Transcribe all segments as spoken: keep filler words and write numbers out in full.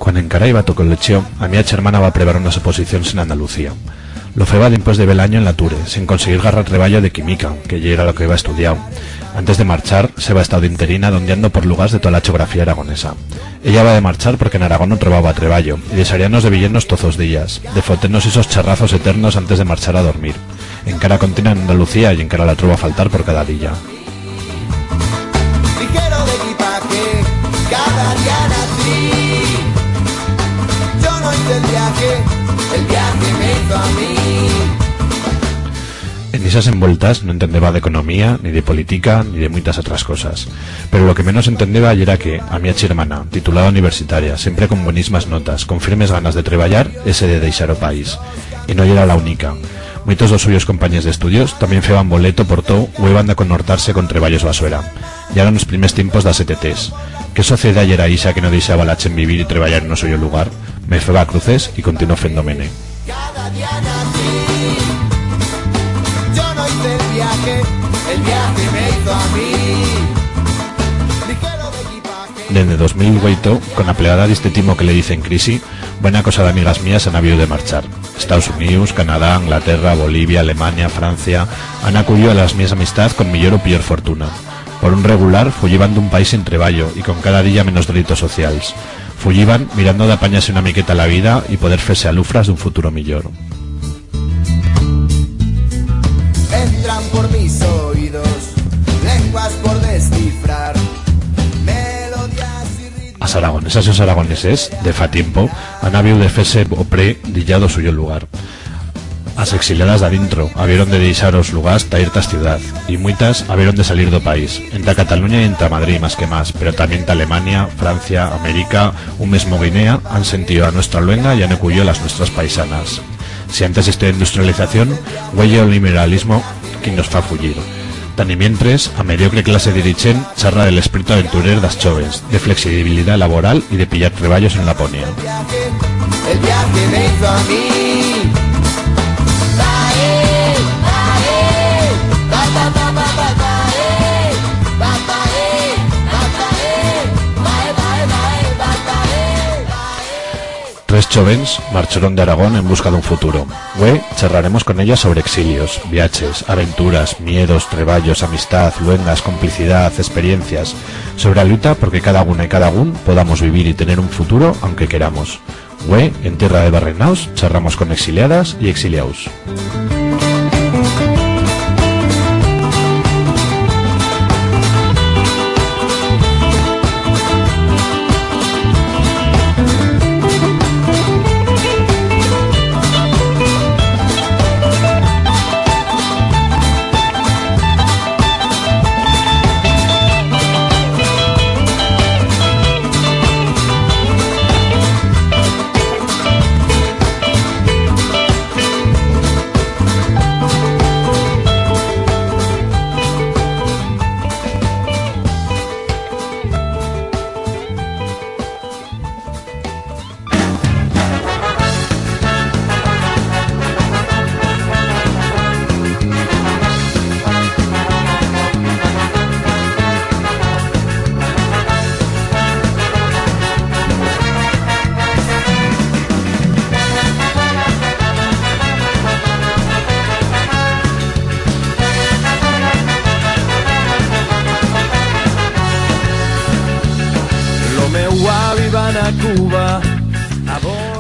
Cuan encara iba ta o colegio, a mía chermana va prebar unas oposicions en Andalucía. Lo feba dimpués de bel anyo en la Ture, sin conseguir garrar treballo de quimica, que yera lo que heba estudiau. Antes de marchar, s'heba estau d'interina dondiando por lugars de toa la chografía aragonesa. Ella heba de marchar porque en Aragón no trobaba treballo, y dixaríanos de viyer-nos toz os días, de foter-nos ixos charrazos eternos antes de marchar a dormir. Encara continua en Andalucía y encara la trobo a faltar por cada día. Ligero d'equipaje, cada día nací. Yo no hice el viaje, el viaje me hizo a mí. En ixas envueltas no entendeba d'economía, ni de politica, ni de muitas otras cosas. Pero lo que menos entendeba yera que a mía chermana, titulada universitaria, siempre con buenismas notas, con firmes ganas de treballar, hese de deixar o país. Y no yera la unica. Muitos d'os suyos companyers d'estudios tamién feban boleto por tou u heban d'aconortar-se con treballos basuera. Yeran os primers tiempos d'as E T Ts. Qué sociedat yera ixa que no deixaba a la chent vivir y treballar en o suyo lugar? Me feba cruces y continuo fendo-me-ne. Cada día nací. Yo no hice el viaje, el viaje me hizo a mí. Ligero d'equipaje. Dende dos mil ueito, con a plegada d'iste timo que le dicen crisi, buena cosa d'amigas mías han habiu de marchar. Estaus Unius, Canadá, Anglaterra, Bolivia, Alemania, Francia, han acuyiu a las mies amistaz con millor u pior fortuna. Por un regular, fuyiban d'un país sin treballo y con cada día menos dereitos socials. Fuyiban mirando d'apanyar-se una miqueta la vida y poder fer-se alufras d'un futuro millor. Entran por mis oídos lenguas por descifrar, melodías y ritmos. As aragonesas y os aragoneses, de fa tiempo, han habiu de fer-se o pre d'illar d'o suyo lugar. As exiliadas d'adintro habieron de deixar os lugars ta ir ta as ciudad, y muitas habieron de salir d'o país, enta Catalunya y enta Madrid más que más, pero tamién ta Alemania, Francia, América u mesmo Guinea han sentiu a nuestra luenga y han acuyiu a las nuestras paisanas. Si antes esta industrialización, hue ye o liberalismo quien nos fa fuyir. Tanimientres, a mediocre clase dirigent charra de l'esprito aventurer d'as chóvens, de flexibilidat laboral y de pillar treballos en Laponia. El viaje me hizo a mí. Tres chóvens marchoron d'Aragón en busca d'un futuro. Hue charraremos con ellas sobre exilios, viaches, aventuras, miedos, treballos, amistaz, luengas, complicidad, experiencias, sobre a luta porque cada una y cada un podamos vivir y tener un futuro aunque queramos. Hue, en Tierra de Barrenaus, charramos con exiliadas y exiliaus. Lo meu avi va anar a Cuba.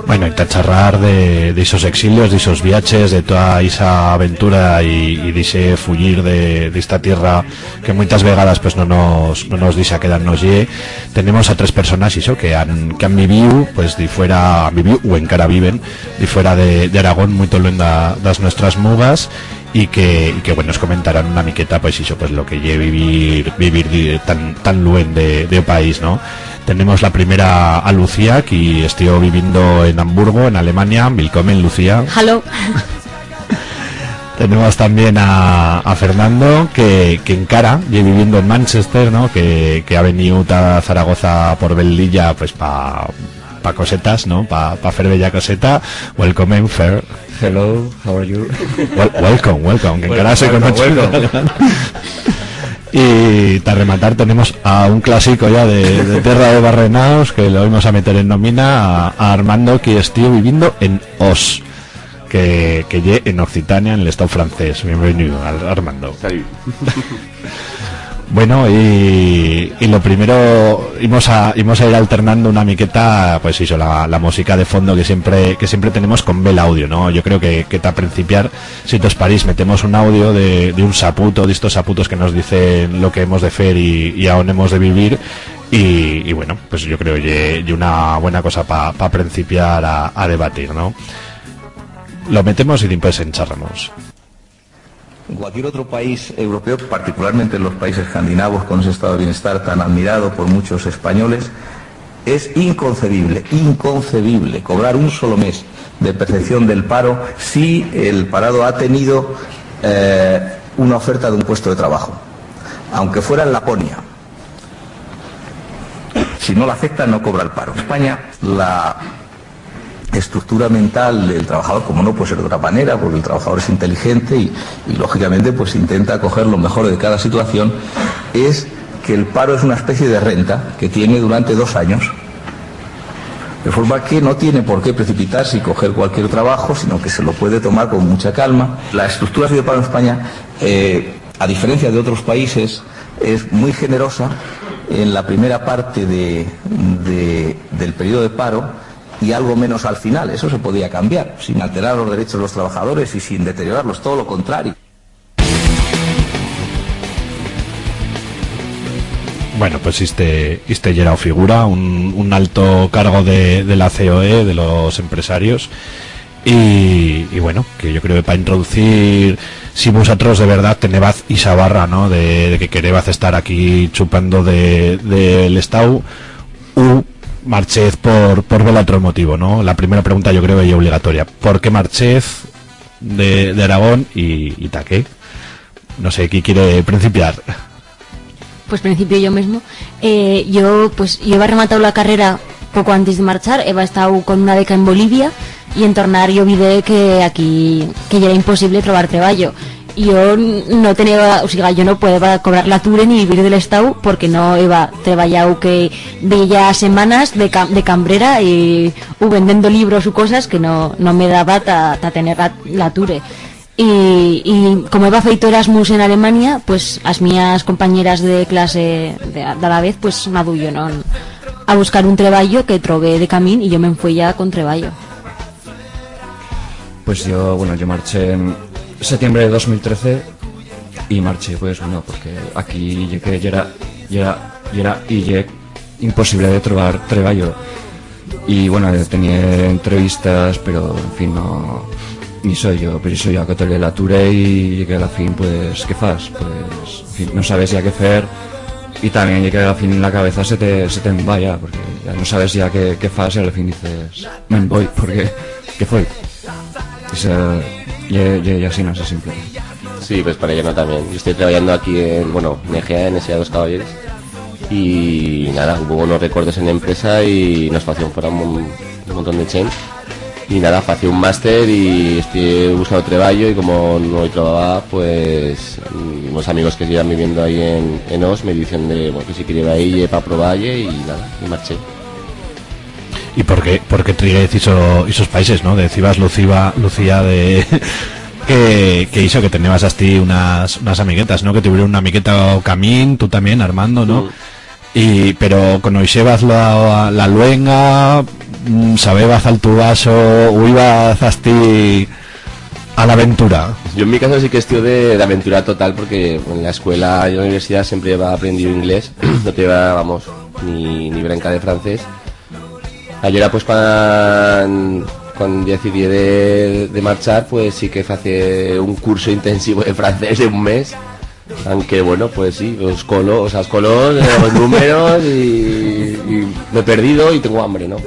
Bueno, y ta charrar de, d'ixos exilios, d'ixos viaches, de toda ixa aventura y, y d'ixe fuyir de, d'ista tierra que muitas vegadas, pues, no nos, no nos dixa quedar-nos-ie, tenemos a tres personas, ixo, que han, que han viviu, pues, di fuera, han viviu u encara viven di fuera de, de Aragón, muito luenga d'as nuestras mugas, y que, y que, bueno, nos comentarán una miqueta, pues, ixo, pues, lo que ye vivir, vivir di, tan, tan luent de, de o país, no? Tenemos la primera a Lucía, que estió vivindo en Hamburgo, en Alemania. Vilcomen, Lucía. Hello. Tenemos también a, a Fernando, que, que encara ye vivindo en Manchester, no? Que, que ha veniu ta Zaragoza por bel día, pues, pa, pa cosetas, no? Pa, pa fer bella coseta. Welcome, Fer. Hello, how are you? Wel-, welcome, welcome, que encara se conoce. Welcome, welcome. Y ta rematar tenemos a un clásico ya de, de Terra de Barrenaos, que lo vamos a meter en nómina, a, a Armando, que estivo vivindo en Os, que, que ye en Occitania, en el estau francés. Bienvenido, Ar-, Armando. Salut. Bueno, y, y lo primero, imos a, imos a ir alternando una miqueta, pues eso, la, la música de fondo que siempre, que siempre tenemos con bel audio, ¿no? Yo creo que, que ta principiar, si tos pareix, metemos un audio de, de un saputo, de estos saputos que nos dicen lo que hemos de fer y, y a on hemos de vivir, y, y bueno, pues yo creo ye, ye una buena cosa pa, pa principiar a, a debatir, ¿no? Lo metemos y dimpués en charramos. En cualquier otro país europeo, particularmente en los países escandinavos, con ese estado de bienestar tan admirado por muchos españoles, es inconcebible, inconcebible cobrar un solo mes de percepción del paro si el parado ha tenido, eh, una oferta de un puesto de trabajo, aunque fuera en Laponia. Si no la acepta, no cobra el paro. En España, la estructura mental del trabajador, como no puede ser de otra manera, porque el trabajador es inteligente y, y, lógicamente, pues, intenta coger lo mejor de cada situación, es que el paro es una especie de renta que tiene durante dos años. De forma que no tiene por qué precipitarse y coger cualquier trabajo, sino que se lo puede tomar con mucha calma. La estructura de paro en España, eh, a diferencia de otros países, es muy generosa en la primera parte de, de, del periodo de paro y algo menos al final. Eso se podía cambiar, sin alterar los derechos de los trabajadores y sin deteriorarlos, todo lo contrario. Bueno, pues iste, iste yera o figura, un, un alto cargo de, de la C O E, de los empresarios, y, y bueno, que yo creo que pa introducir, si vosatros de verdad tenebaz ixa barra, ¿no? De, de que querébaz estar aquí chupando de, del Estau, u marchez por, por bel otro motivo, ¿no? La primera pregunta yo creo que ye obligatoria. ¿Por qué marchez de, de Aragón y, y ta qué? No sé, qui quiere principiar? Pues principio yo mesmo. Eh, yo, pues, yo heba rematau la carrera poco antes de marchar, heba estau con una beca en Bolivia y en tornar yo vi de que aquí, que yera imposible trobar treballo. Yo n-, no teneba, o siga, yo no podeba cobrar l'ature ni vivir del Estau porque no heba treballau que veía semanas de cam-, de cambrera y, u vendendo libros u cosas que no, no me daba ta, ta tener la, l'ature. Y, y como heba feito Erasmus en Alemania, pues as mías compañeras de clase de, d'alavez, pues m'aduyonon a buscar un treballo que trobé de camín y yo me'n fui ya con treballo. Pues yo, bueno, yo marché en septiembre de dos mil trece y marché, pues, bueno, porque aquí ye que yera, yera, yera y ye imposible de trobar treballo. Y, bueno, tenié entrevistas, pero, en fin, no, ni soy yo, pero soy yo a que te l'ature y que a la fin, pues, qué fas? Pues, en fin, no sabes ya qué fer y también ye que a la fin la cabeza se te, se te envaya, porque ya no sabes ya qué, qué fas y a la fin dices, me'n voi, porque, qué foi? Esa, ye, ye, ye así, no sé, simple. Sí, pues para yo no también. Yo estoy trabajando aquí en, bueno, en Egea, en S A dos Caballeres. Y nada, hubo unos recortes en empresa y nos facieron fuera un, un montón de chent. Y nada, fací un máster y estoy buscando treballo y como no lo trobaba, pues, mm, unos amigos que llevan viviendo ahí en, en Os me dicen de, bueno, que si quería ir pa probar y nada, y marché. Y por qué, por qué triguez iso, isos países, no? Decibas Lucia, Lucía de, que, que iso, que tenebas astí unas, unas amiguetas, no? Que tuvieron una amigueta o camín, tú también, Armando, no? Mm. Y, pero conoixebas la, la luenga, mm, sabebas alto u baixo, u ibas astí a la aventura? Yo en mi caso sí que estoy de, de aventura total, porque en la escuela y en la universidad siempre heba aprendido inglés, no te va, vamos, ni, ni brenca de francés. Ayera, pues, cuan, cuan decidí de, de marchar, pues, sí que facé un curso intensivo de francés de un mes. Anque, bueno, pues sí, os colo, o sea, os colo, eh, os números y, y me he perdido y tengo hambre, ¿no?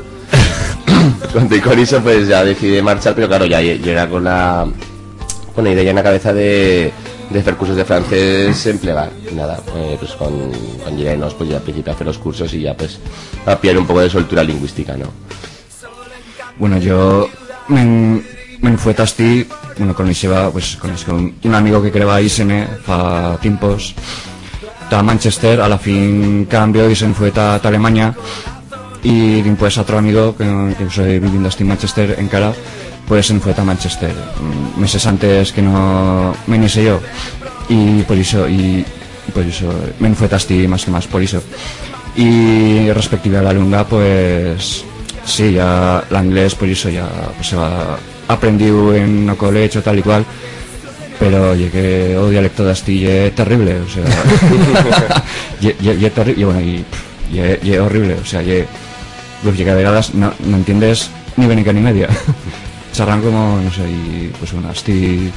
Con, con eso, pues, ya decidí de marchar, pero claro, ya ye-, yera con la, con la idea ya en la cabeza de, de fer cursos de francés en plegar. Y nada, eh, pues, con, con Llenos, pues, ya principié a fer los cursos y ya, pues, a pillar un poco de soltura lingüística, ¿no? Bueno, yo me'n, me'n fue ta astí, bueno, conoixeba, pues, conoixeba un, un amigo que quereba ir-se-ne fa tiempos. ta Manchester, a la fin cambió y se'n fue ta, ta Alemania, y dimpués atro amigo, que, que soi vivindo astí en Manchester encara, pues se'n fue ta Manchester. Mm, meses antes que no veniese yo, y por ixo, y, y por ixo, me'n fue ta astí más que más por ixo. Y respectiva a la luenga, pues, sí, ya l'anglés, por ixo ya, pues, se va aprendiu en o colegio, tal y cual, pero ye que o dialecto d'astí ye terrible, o sea, ye, ye, ye terri-, ye, bueno, y, pff, ye, ye horrible, o sea, ye, pues, ye que a vegadas no, no entiendes ni benica ni media. Charran como, no sé, y, pues, bueno, astí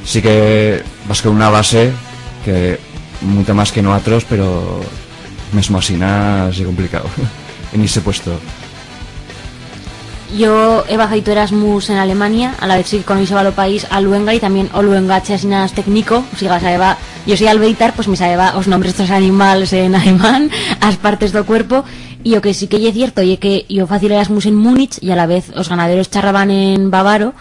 sí que vas con una base que mucho más que noatros, pero mesmo asinas ye complicado en ixe puesto. Yo heba feito Erasmus en Alemania, a la vez sí que conoixeba lo país a luenga y tamién o luengache asinas técnico, o siga, sabeba, yo soi albeitar, pues me sabeba os nombres d'os animals en alemán, as partes d'o cuerpo, y o que sí que ye cierto ye que yo fací Erasmus en Múnich y a la vez os ganaderos charraban en bavaro,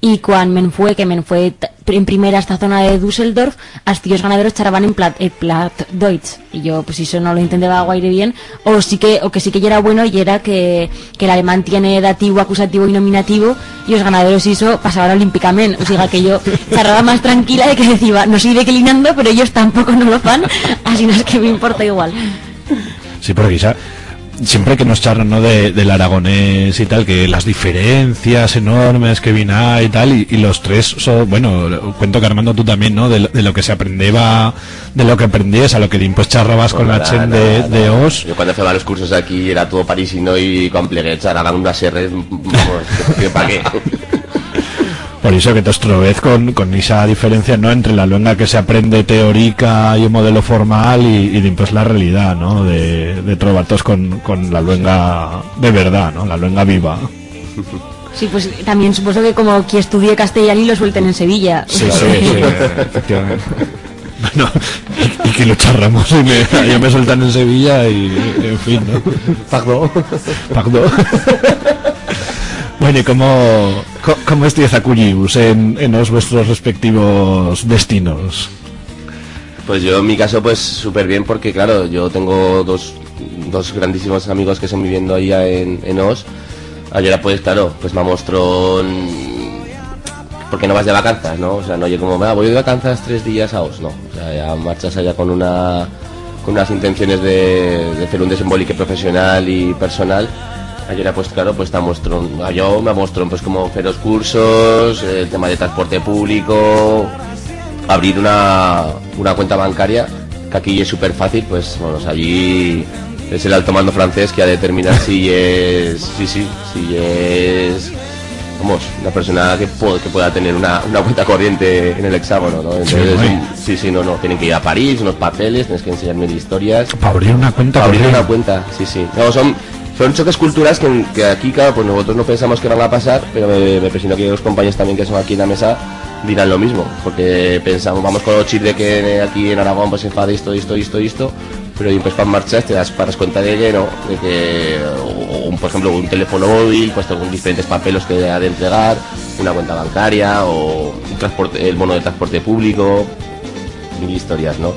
y cuan me'n fue, que me'n fue t-, en primera hasta zona de Düsseldorf, astí os ganaderos charraban en plat-, en Plattdeutsch. Y yo, pues, ixo no lo entendeba guaire bien. O sí que, o que sí que yera bueno, yera que, que l'alemán tiene dativo, acusativo y nominativo, y os ganaderos ixo pasaban olimpicament. O siga que yo charraba más tranquila de que deciba, no soi declinando, pero ellos tampoco no lo fan, así no es que me importa igual. Sí, porque quizá siempre que nos charran, ¿no?, de, del aragonés y tal, que las diferencias enormes que vin a y tal, y, y los tres son, bueno, cuento que Armando tú también, ¿no?, de, lo- de lo que se aprendeba, de lo que aprendías, a lo que dimpués charrabas con la Nada, chent de, nada, de nada. Os. Yo cuando hacía los cursos aquí era todo parisino y con pleguets, ahora dan unas R, vamos, que pa' qué. Por iso que tos trobez con, con ixa diferencia, ¿no?, entre la luenga que se aprende teorica y o modelo formal y, y dimpués la realidad, ¿no?, de, de trobar-tos con, con la luenga de verdad, ¿no?, la luenga viva. Sí, pues tamién suposo que como qui estudie castellán y lo suelten en Sevilla. Sí, sí, sí, efectivamente. Bueno, y, y que lo charramos y me, ya me sueltan en Sevilla y, en fin, ¿no? Pardon. Pardon. Bueno, y cómo, co-, cómo estiez acullius en, en os vuestros respectivos destinos? Pues yo, en mi caso, pues súper bien, porque, claro, yo tengo dos, dos grandísimos amigos que son viviendo allá en, en Os. Allora, pues, claro, pues m'amostron, porque no vas de vacanzas, ¿no? O sea, no ye como, "Va, voy de vacanzas tres días a Os", no. O sea, ya marchas allá con una, con unas intenciones de, de fer un desembolique profesional y personal. Allora, pues, claro, pues t'amostron, a yo m'amostron, pues, como fer os cursos, el tema de transporte público, abrir una, una cuenta bancaria, que aquí ye súper fácil, pues, vamos, allí es el alto mando francés que ha de determinar si es, sí, sí, si es, vamos, una persona que po-, que pueda tener una, una cuenta corriente en el hexágono, ¿no? Sí, entonces, hombre. Sí, sí, no, no, tienen que ir a París, unos papeles, tienes que enseñar mil historias. Pa abrir una cuenta corriente. Pa abrir una cuenta, sí, sí. No, son, son choques culturals que, que aquí, claro, pues nosotros no pensamos que van a pasar, pero me, me imagino que los compañeros también que son aquí en la mesa dirán lo mismo, porque pensamos, vamos con el chip de que aquí en Aragón, pues, se fa de esto, esto, esto, esto, pero y pues pa marchar te das, pa das cuenta de que no, de que, o, o un, por ejemplo, un teléfono móvil, pues, con diferentes papeles que ha de entregar, una cuenta bancaria, o un transporte, el bono de transporte público, mil historias, ¿no?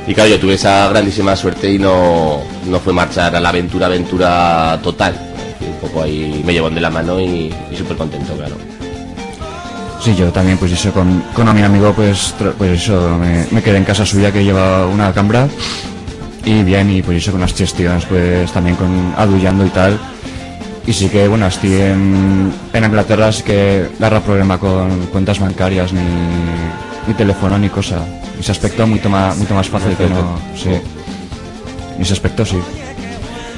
Y claro, yo tuve esa grandísima suerte y no, no fue marchar a la aventura, aventura total. Un poco ahí me llevan de la mano y, y súper contento, claro. Sí, yo también, pues, eso, con, con mi amigo, pues, tra-, pues eso, me, me quedé en casa suya, que lleva una cambra, y bien, y, pues, eso, con las gestiones, pues, también con aduyando y tal. Y sí que, bueno, estoy en, en Inglaterra, sí que agarra problema con cuentas bancarias, ni, ni teléfono, ni cosa. En ese aspecto, mucho más, mucho más fácil que no, sí. En ese aspecto, sí.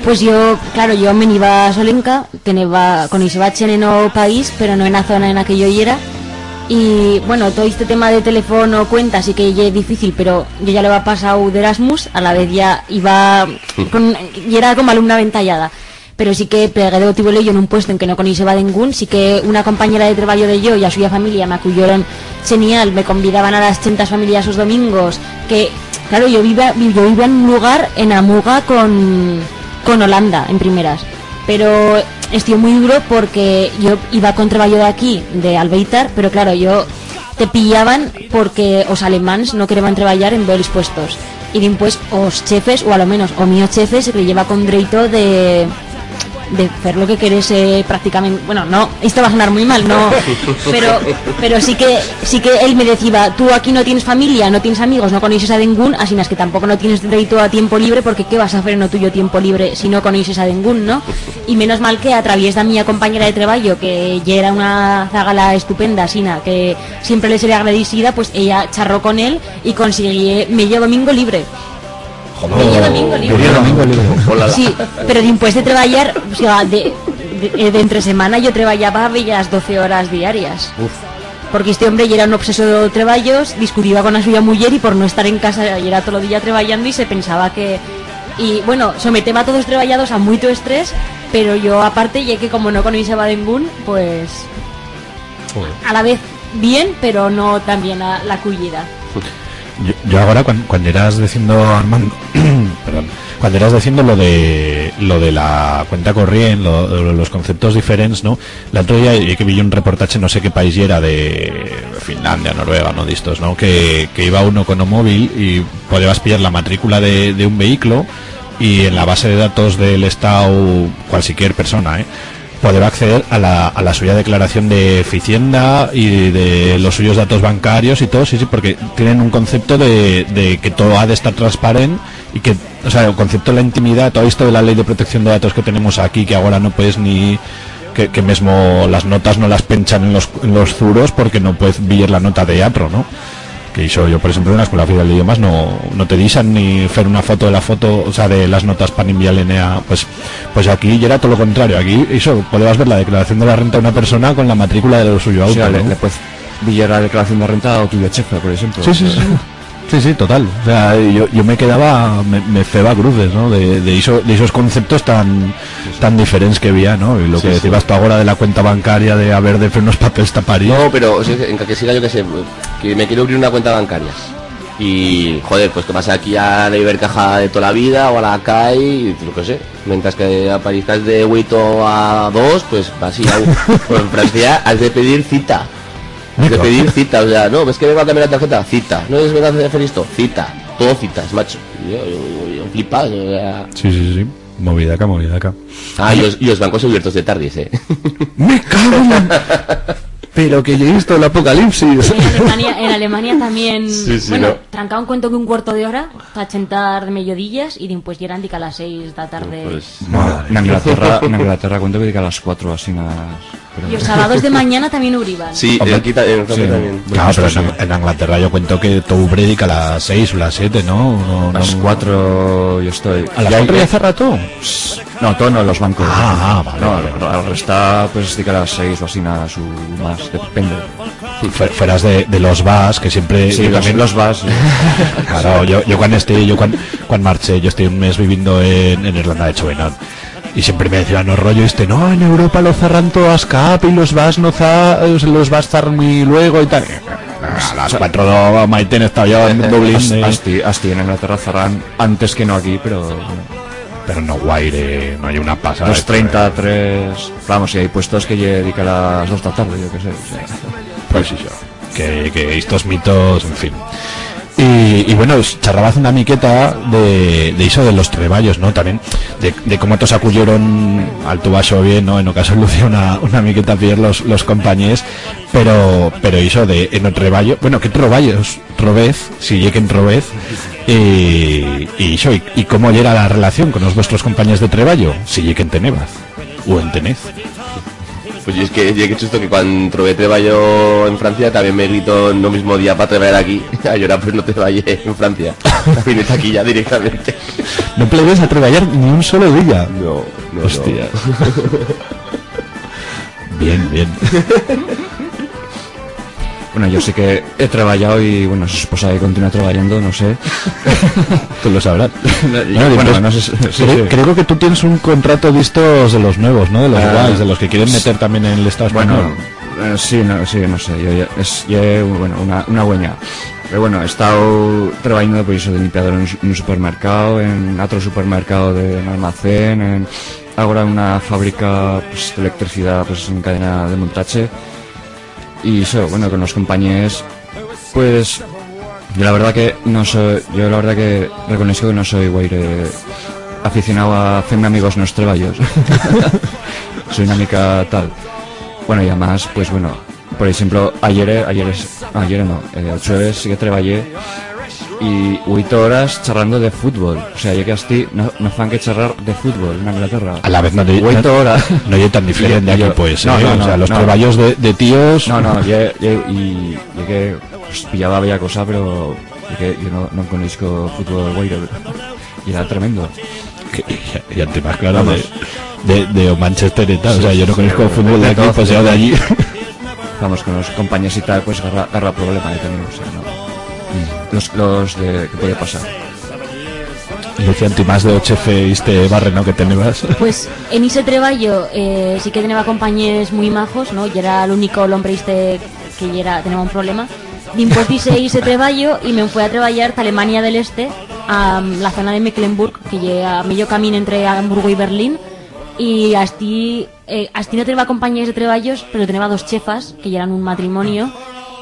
Pues yo, claro, yo me n'iba solenca, teneba, conoixeba chent en o país, pero no en a zona en a que yo yera. Y, bueno, todo este tema de teléfono, cuenta, sí que ye difícil, pero yo ya lo heba pasau d'Erasmus, a la vez ya iba con, yera como alumna aventallada. Pero sí que plegué de botibollo yo en un puesto en que no conoixeba dengún, sí que una compañera de treballo de yo y a suya familia m'acuyoron genial, me convidaban a las chentas familias os domingos, que, claro, yo viva, yo viva en un lugar en a muga con, con Holanda, en primeras. Pero estió muy duro porque yo iba con treballo d'aquí, de albeitar, pero claro, yo te pillaban porque os alemans no quereban treballar en varios puestos. Y dimpués os chefes, u a lo menos o mío chefe, se creyeba con dreito de, de fer lo que querese, eh, practicamente. Bueno, no, esto va a sonar muy mal, no, pero, pero sí que, sí que él me deciba: "Tú aquí no tienes familia, no tienes amigos, no conoixes a dengún, asinas que tampoco no tienes dreito a tiempo libre, porque qué vas a fer en o tuyo tiempo libre si no conoixes a dengún, no?". Y menos mal que a traviés d'a mía compañera de treballo, que yera una zagala estupenda, asina que siempre le seré agradecida, pues ella charró con él y consiguí medio domingo libre. Medio domingo libre. Medio domingo libre. Sí, pero dimpués de treballar, o sea, de, de, de entre semana yo treballaba bellas doce horas diarias. Porque este hombre yera un obseso de treballos, discutiba con a suya muller y por no estar en casa yera todo el día treballando y se pensaba que... Y, bueno, someteba a todos os treballados a muito estrés, pero yo, aparte, ye que como no conoixeba dengún, pues, a la vez bien, pero no tan bien la, la cullida. Yo, yo agora, cuan, cuan yeras diciendo, Armando, perdón, cuan yeras diciendo lo de, lo de la cuenta corrient, lo, lo, los conceptos diferents, no? L'altro día ye que vi un reportache, no sé qué país yera, de Finlandia, Noruega, no, d'istos, no? Que, que iba uno con o móvil y podebas pillar la matricula de, de un vehiclo y en la base de datos de l'Estau, cualsiquier persona, eh, podeba acceder a la, a la suya declaración de Ficienda y de los suyos datos bancarios y todo, sí, sí, porque tienen un concepto de, de que todo ha d'estar transparent y que, o sea, el concepto de la intimidad, todo esto de la ley de protección de datos que tenemos aquí, que agora no puedes ni, que, que mesmo las notas no las penchan en los, en los zuros porque no puedes ver la nota de atro, no? Que ixo, yo, por ejemplo, en la Escuela Oficial de Idiomas no, no te dixan ni fer una foto de la foto, o sea, de las notas pa enviar-le a, pues, pues aquí yera todo lo contrario. Aquí, ixo, podebas ver la declaración de la renta de una persona con la matricula de lo suyo. O sea, auto, le, ¿no? Le puedes ver la declaración de renta a o tuyo chefe, por ejemplo. Sí, sí, sí. Sí, sí, total. O sea, yo, yo me quedaba, me, me feba cruces, ¿no? De, de iso, de isos conceptos tan, tan diferents que había, ¿no? Y lo que decías tú ahora de la cuenta bancaria, de haber de fer unos papels ta París. No, pero, o sea, en que siga, yo qué sé, que me quiero abrir una cuenta bancaria. Y, joder, pues que vas aquí a la Ibercaja de toda la vida o a la cai, y yo qué sé. Mientras que aparezcas de huito a dos, pues así, au. Pero en Francia has de pedir cita. Has de pedir cita, o sea, no, ves que vengo a cambiar la tarjeta, cita. No, es vengo a hacer esto, cita. Todo citas, macho. Yo, yo, yo, yo flipado, o sea. Sí, sí, sí. Movidaca, movidaca. Ah, y los, y los bancos abiertos de tardes, eh. Me cago en la... Pero que yo he visto el apocalipsis. En Alemania, en Alemania también, sí, sí, bueno, no. Trancaba un cuento que un cuarto de hora, ta chentar de mediodillas, y dimpués yeran dica las seis de la tarde. Pues, no, en Inglaterra, en Inglaterra cuento que dica las cuatro, así nada. Y os sábados de mañana también uriban. Sí, hombre, aquí ta-, en Francia sí. También. Claro, pero en, en Inglaterra yo cuento que todo ubre dica las seis o las siete, ¿no? No, las cuatro yo estoy. ¿A las cuatro ya cerra todo? No, todo no, los bancos. Ah, ah, vale, no, vale, vale. Al restar, pues, dica las seis o así, nada, su más, depende. Fueras de, de los bars, que siempre... Sí, yo los, también los bars, sí. Claro, yo, yo cuando estoy, yo cuando, cuando marché, yo estoy un mes viviendo en, en Irlanda de Chovenán. Y siempre me decían, no, rollo este, no, en Europa lo zarran todo a escape y los bars no za-, los bars zarran muy luego y tal. A las cuatro de la mañana estaba yo en Dublín. Asti, asti, en Inglaterra zarran antes que no aquí, pero... Pero no guaire, no hay una pasada. Dos treinta, tres. Vamos, y hay puestos que lle dica las dos de la tarde, yo qué sé, o sea. Pues eso. Que, que estos mitos, en fin. Y, y bueno, charrabaz una miqueta de, de iso de los treballos, ¿no? También de, de cómo tos acuyeron al tu baixo bien, ¿no? En o caso de Lucía una, una miqueta pier los, los compañers, pero, pero iso de en o treballo, bueno, ¿qué treballos trobez, si ye que en trobez, y, y iso, y, y cómo yera la relación con os vuestros compañers de treballo, si ye que en tenebaz, u en tenez? Pues y es que, y es que chusto que cuando trobé treballo en Francia también me gritó no mismo día pa treballar aquí. A llorar pues no traballé en Francia. Vine aquí ya directamente. No plegues a treballar ni un solo día. No, no, no. Hostia. Bien, bien. Bueno, yo sí que he traballado y, bueno, su esposa ahí continúa traballando, no sé. Tú lo sabrás. Bueno, bueno, pues, no sé si, sí, creo, sí, creo que tú tienes un contrato de estos de los nuevos, ¿no? De los guays, de los que quieren meter también en el Estado español. Bueno, eh, sí, no, sí, no sé, yo ya, es, ya, bueno, una, una güeña. Pero bueno, he estado traballando, pues, eso, de limpiador en un su-, en un supermercado, en otro supermercado de, en almacén, en, ahora en una fábrica, pues, de electricidad, pues, en cadena de montaje. Y eso, bueno, con los compañeros, pues, Yo la verdad que no soy, yo la verdad que reconozco que no soy guaire aficionado a hacerme amigos en los treballos. Soy una mica tal. Bueno, y además, pues bueno, por ejemplo, ayer, ayer, ayer no, eh, el jueves sí que trabajé y huito horas charrando de fútbol. O sea, ya que así no, no fan que charrar de fútbol en Inglaterra. A la vez no de, Huito no, horas. No ye tan diferente Y yo, aquí, pues, no, eh? No, O sea, no, los no. treballos de, de tíos. No, no, ya, ya, y, ya que, pues, pillaba bella cosa, pero ya que yo no, no conozco fútbol guaire. Y era tremendo. Que, y, y ante más claro de, Vamos. de, de Manchester y tal. O sea, yo no conozco fútbol de De aquí, todo, pues de ya de todo. allí. Vamos, con los compañeros y tal, pues garra, garra problema, eh, también, o sea, no. Los, los de, ¿qué puede pasar? Lucía, ante más de o chefe este barre, ¿no? Que tenebas. Pues en ese treballo, eh, sí que teneba compañeros muy majos, ¿no? Y era el único hombre este que yera, teneba un problema. Dimpués dixe ese treballo y me'n fue a treballar ta Alemania del Este, a, mm, la zona de Mecklenburg, que ye a medio camín entre Hamburgo y Berlín, y astí, eh, astí no teneba compañeros de treballos, pero teneba dos chefas, que yeran un matrimonio,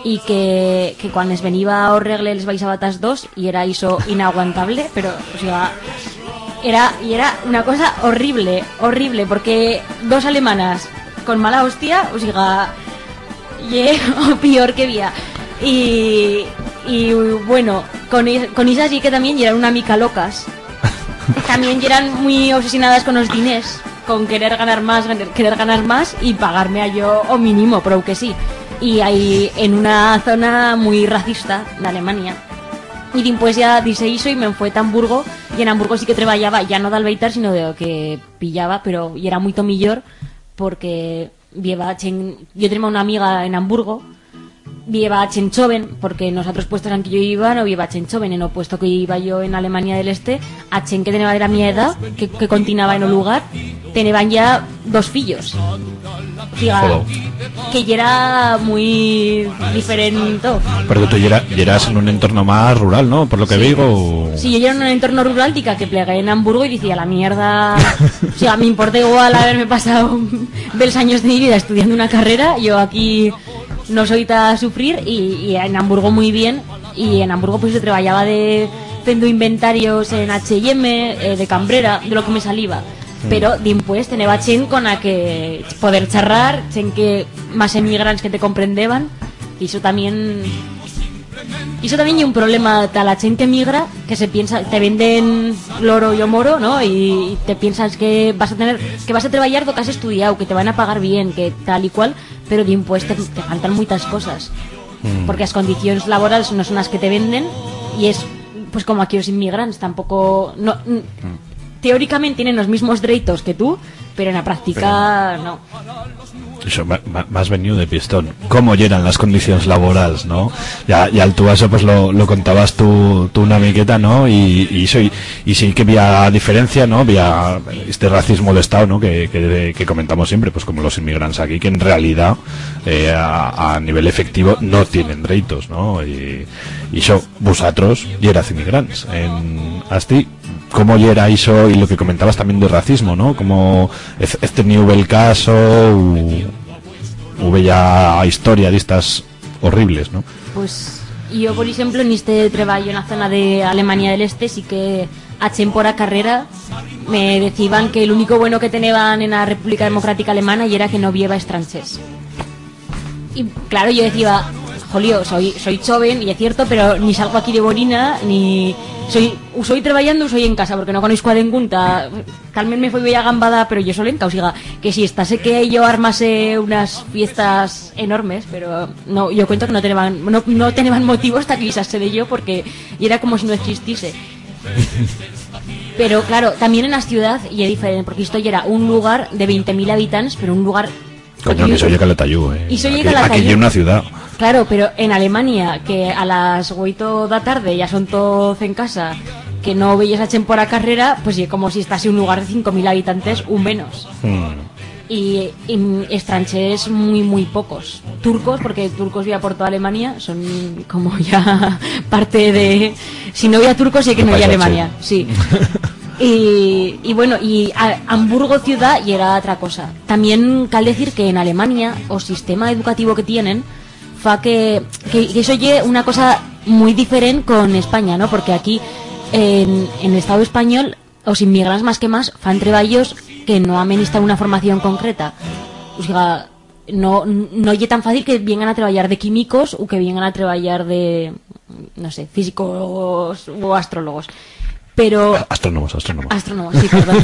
y que, que cuan les veniba o regle les baixaba tas dos, y era ixo inaguantable, pero, o sea, era, y era una cosa horrible, horrible, porque dos alemanas con mala hostia, o sea, ye o pior que vía. Y, y, bueno, con, i- con ixas sí que también yeran una mica locas. También yeran muy obsesionadas con los diners, con querer ganar más, ganar- querer ganar más y pagarme a yo o mínimo, pero que sí. Y ahí en una zona muy racista de Alemania. Y dimpués ya dixe ixo y me'n fue ta Hamburgo, y en Hamburgo sí que treballaba, ya no d'albaitar, sino de lo que pillaba, pero yera muito millor, porque vieba chen, yo tenía una amiga en Hamburgo, vieba chen choven, porque en os atros puestos en que yo iba no vieba chen choven, en o puesto que iba yo en Alemania del Este, a chen que teneba de la mi edat, que, que continaba en o lugar, teneban ya dos fillos. Diga, Jodo. Que yera muy diferente. Porque tú yera, yeras en un entorno más rural, ¿no? Por lo que Sí. digo. Sí, yo yera en un entorno rural, dica que plegué en Hamburgo y decía, "La mierda". O sea, me importa igual haberme pasado bels años de mi vida estudiando una carrera, yo aquí no soy ta sufrir y, y en Hamburgo muy bien, y en Hamburgo pues se treballaba de fendo inventarios en H y M, eh, de cambrera, de lo que me saliba. Mm. Pero dimpués teneba chen con a que poder charrar, chen que más emigrants que te comprendeban, y eso también, eso también ye un problema ta la chen que emigra, que se piensa, te venden l'oro y o moro, ¿no? Y, y te piensas que vas a tener, que vas a treballar do que has estudiau, que te van a pagar bien, que tal y cual, pero dimpués te, te faltan muitas cosas. Mm. Porque as condicions laborals no son as que te venden y es, pues, como aquí os inmigrants, tampoco, no, n- Mm. teóricamente tienen los mismos dreitos que tú, pero en la práctica Pero no. Eso, ma- ma- m'has veniu de pistón. Cómo yeran las condicions laborals, ¿no? Ya, ya el tú eso, pues, lo, lo contabas tú, tú una miqueta, ¿no? Y, y eso, y, y sí que había diferencia, ¿no? Había este racismo de Estado, ¿no? Que, que, que comentamos siempre, pues, como los inmigrants aquí, que en realidad, eh, a, a nivel efectivo no tienen dreitos, ¿no? Y, y eso, vosatros yeraz inmigrants. En, asti, cómo yera ixo y lo que comentabas también de racismo, ¿no? Cómo hez, hez teniu bel caso u, u bella historia d'istas horribles, ¿no? Pues yo, por ejemplo, en este treballo en la zona de Alemania del Este, sí que a chen por a carrera me deciban que el único bueno que teneban en la República Democrática Alemana yera que no vieba estranchers. Y claro, yo decía, "Jolio, soy, soy joven, y es cierto, pero ni salgo aquí de borina, ni soy, u soy traballando, u soy en casa, porque no conozco a dengún, ta-, tal vez me fui bella gambada, pero yo sola en causiga, que si estase que yo armase unas fiestas enormes, pero no, yo cuento que no teneban, no, no teneban motivos ta queixar-se de yo, porque yera como si no existise". Pero claro, también en la ciudad ye diferente, porque esto yera un lugar de veinte mil habitants, pero un lugar Coño, que eso ye calatayú, eh. Iso ye Aquí, aquí calatayú. Ye una ciudad. Claro, pero en Alemania, que a las ueito da tarde ya son toz en casa, que no veyes a chen por a carrera, pues ye como si estase un lugar de cinco mil habitantes u menos. Hmm. Y, y estranchers muy, muy pocos. Turcos, porque turcos ya por toda Alemania, son como ya parte de, si no había turcos, sí que no había Alemania, sí. Y, y bueno, y a-, Hamburgo ciudad yera otra cosa. También cal decir que en Alemania o sistema educativo que tienen fa que, que, que eso ye una cosa muy diferent con España, no? Porque aquí, en, en Estado español, os inmigrants más que más fan treballos que no amenistan una formación concreta. O sea, no, no ye tan fácil que viengan a treballar de químicos u que viengan a treballar de, no sé, físicos u astrólogos. Pero... A-, astrónomos, astrónomos. Astrónomos, sí, perdón.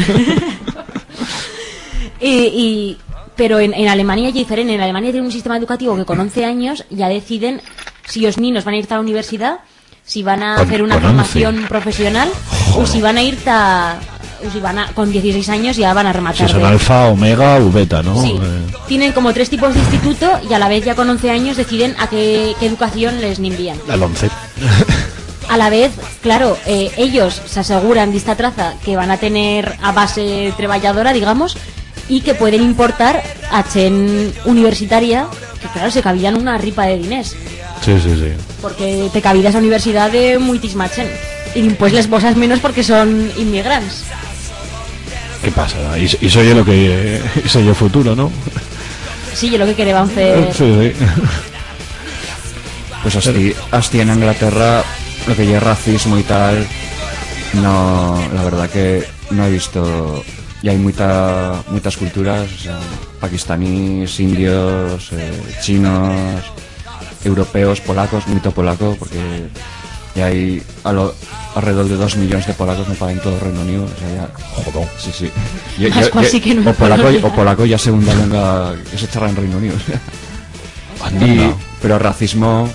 Y, y, pero en, en Alemania ye diferent. En Alemania tienen un sistema educativo que con once anyos ya deciden si os ninos van a ir a la universidad, si van a hacer una formación profesional, o si van a ir ta, o si van a, con dieciséis años ya van a rematar. Si son alfa, omega u beta, no? Sí. Eh. Tienen como tres tipos de instituto y a la vez ya con once anyos deciden a qué, qué educación les n'envían. Al once. A la vez, claro, eh, ellos s'aseguran d'ista traza que van a tener a base treballadora, digamos, y que pueden importar a chent universitaria, que, claro, se cavidan una ripa de diners. Sí, sí, sí. Porque te cavidas a universidad de muitisma chent. Y pues les bosas menos porque son inmigrants. Qué pasada. Ixo, ixo ye lo que, ixo ye futuro, no? Sí, ye lo que quereban fer. Sí, sí. Pues astí, astí en Inglaterra, lo que ye racismo y tal, no, la verdad que no he visto, y hay muita, muitas culturas, o sea, pakistaníes, indios, eh, chinos, europeos, polacos, muito polaco, porque ya hay a lo, alrededor de dos millons de polacos me paren todo el Reino Unido, o sea, ya... Jodón. Sí, sí. Más cuasi que nunca. O polaco, o polaco ya segunda lengua que se charra en Reino Unido. Anda. Y, pero racismo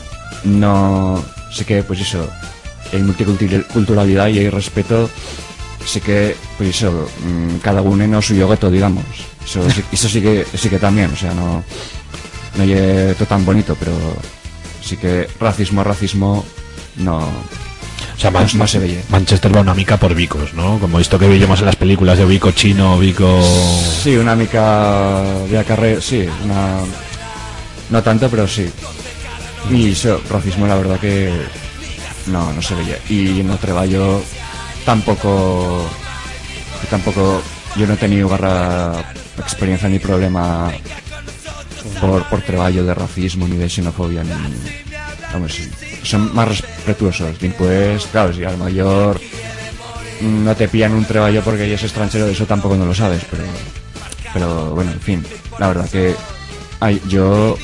no, sí que, pues eso, hay multiculturalidad y hay respeto, sí que, pues eso, mm, cada uno en su gueto, digamos. Eso sí, eso sí que, sí que también, o sea, no, no ye todo tan bonito, pero sí que racismo, racismo, no. O sea, Man-, no, no se veye. Manchester va una mica por bicos, ¿no? Como esto que veíamos en las películas de bico chino, bico... Sí, una mica de acarre-, sí, una, no tanto, pero sí. Y eso, racismo, la verdad que no, no se veye. Y en el trabajo tampoco, tampoco, yo no he tenido garra experiencia ni problema por, por trabajo de racismo, ni de xenofobia, ni, vamos, son más respetuosos. Dimpués, claro, si a lo mejor no te pillan un trabajo porque eres extranjero, eso tampoco no lo sabes, pero, pero bueno, en fin, la verdad que hay, yo,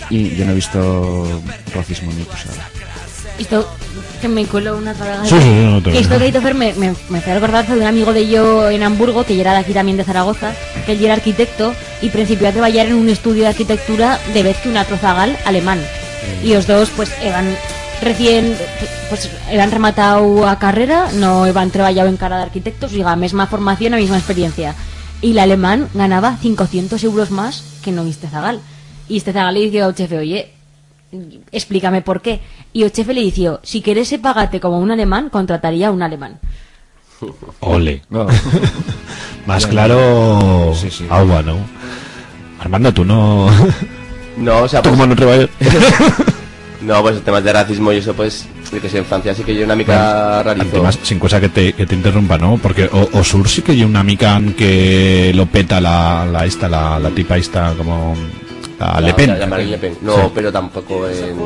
y yo no he visto racismo ni cosa. Esto, que me cuelo una palabra. Sí, sí, sí, no te... Que esto que ha dicho Fer me, me, me fue acordar de un amigo de yo en Hamburgo, que yera d'aquí también de Zaragoza, que él yera arquitecto y principió a treballar en un estudio de arquitectura de vez que un atro zagal alemán. Mm. Y os dos, pues, eban recién, pues, eban rematau a carrera, no eban treballau encara d'arquitectos, diga, a mesma formación, a mesma experiencia. Y l'alemán ganaba cincocientos euros más que no este zagal. Y este zagal le dició a un chefe: "Oye, explícame por qué". Y o chefe le dició: "Si querese pagarte como un alemán, contrataría a un alemán". Ole. No. Más claro, sí, sí, agua, ¿no? Armando, tú no. No, o sea, tú pues como no trabajas. No, pues, temas de racismo y eso, pues, yo que sé, en Francia sí que yo una mica... Bueno, rarizo. Además, sin cosa que te, que te interrumpa, ¿no? Porque o, o sur sí que hay una mica que lo peta la, la esta, la, la tipa esta, como la... La, Le Pen. La, la Marine Le Pen. No, sí, pero tampoco en...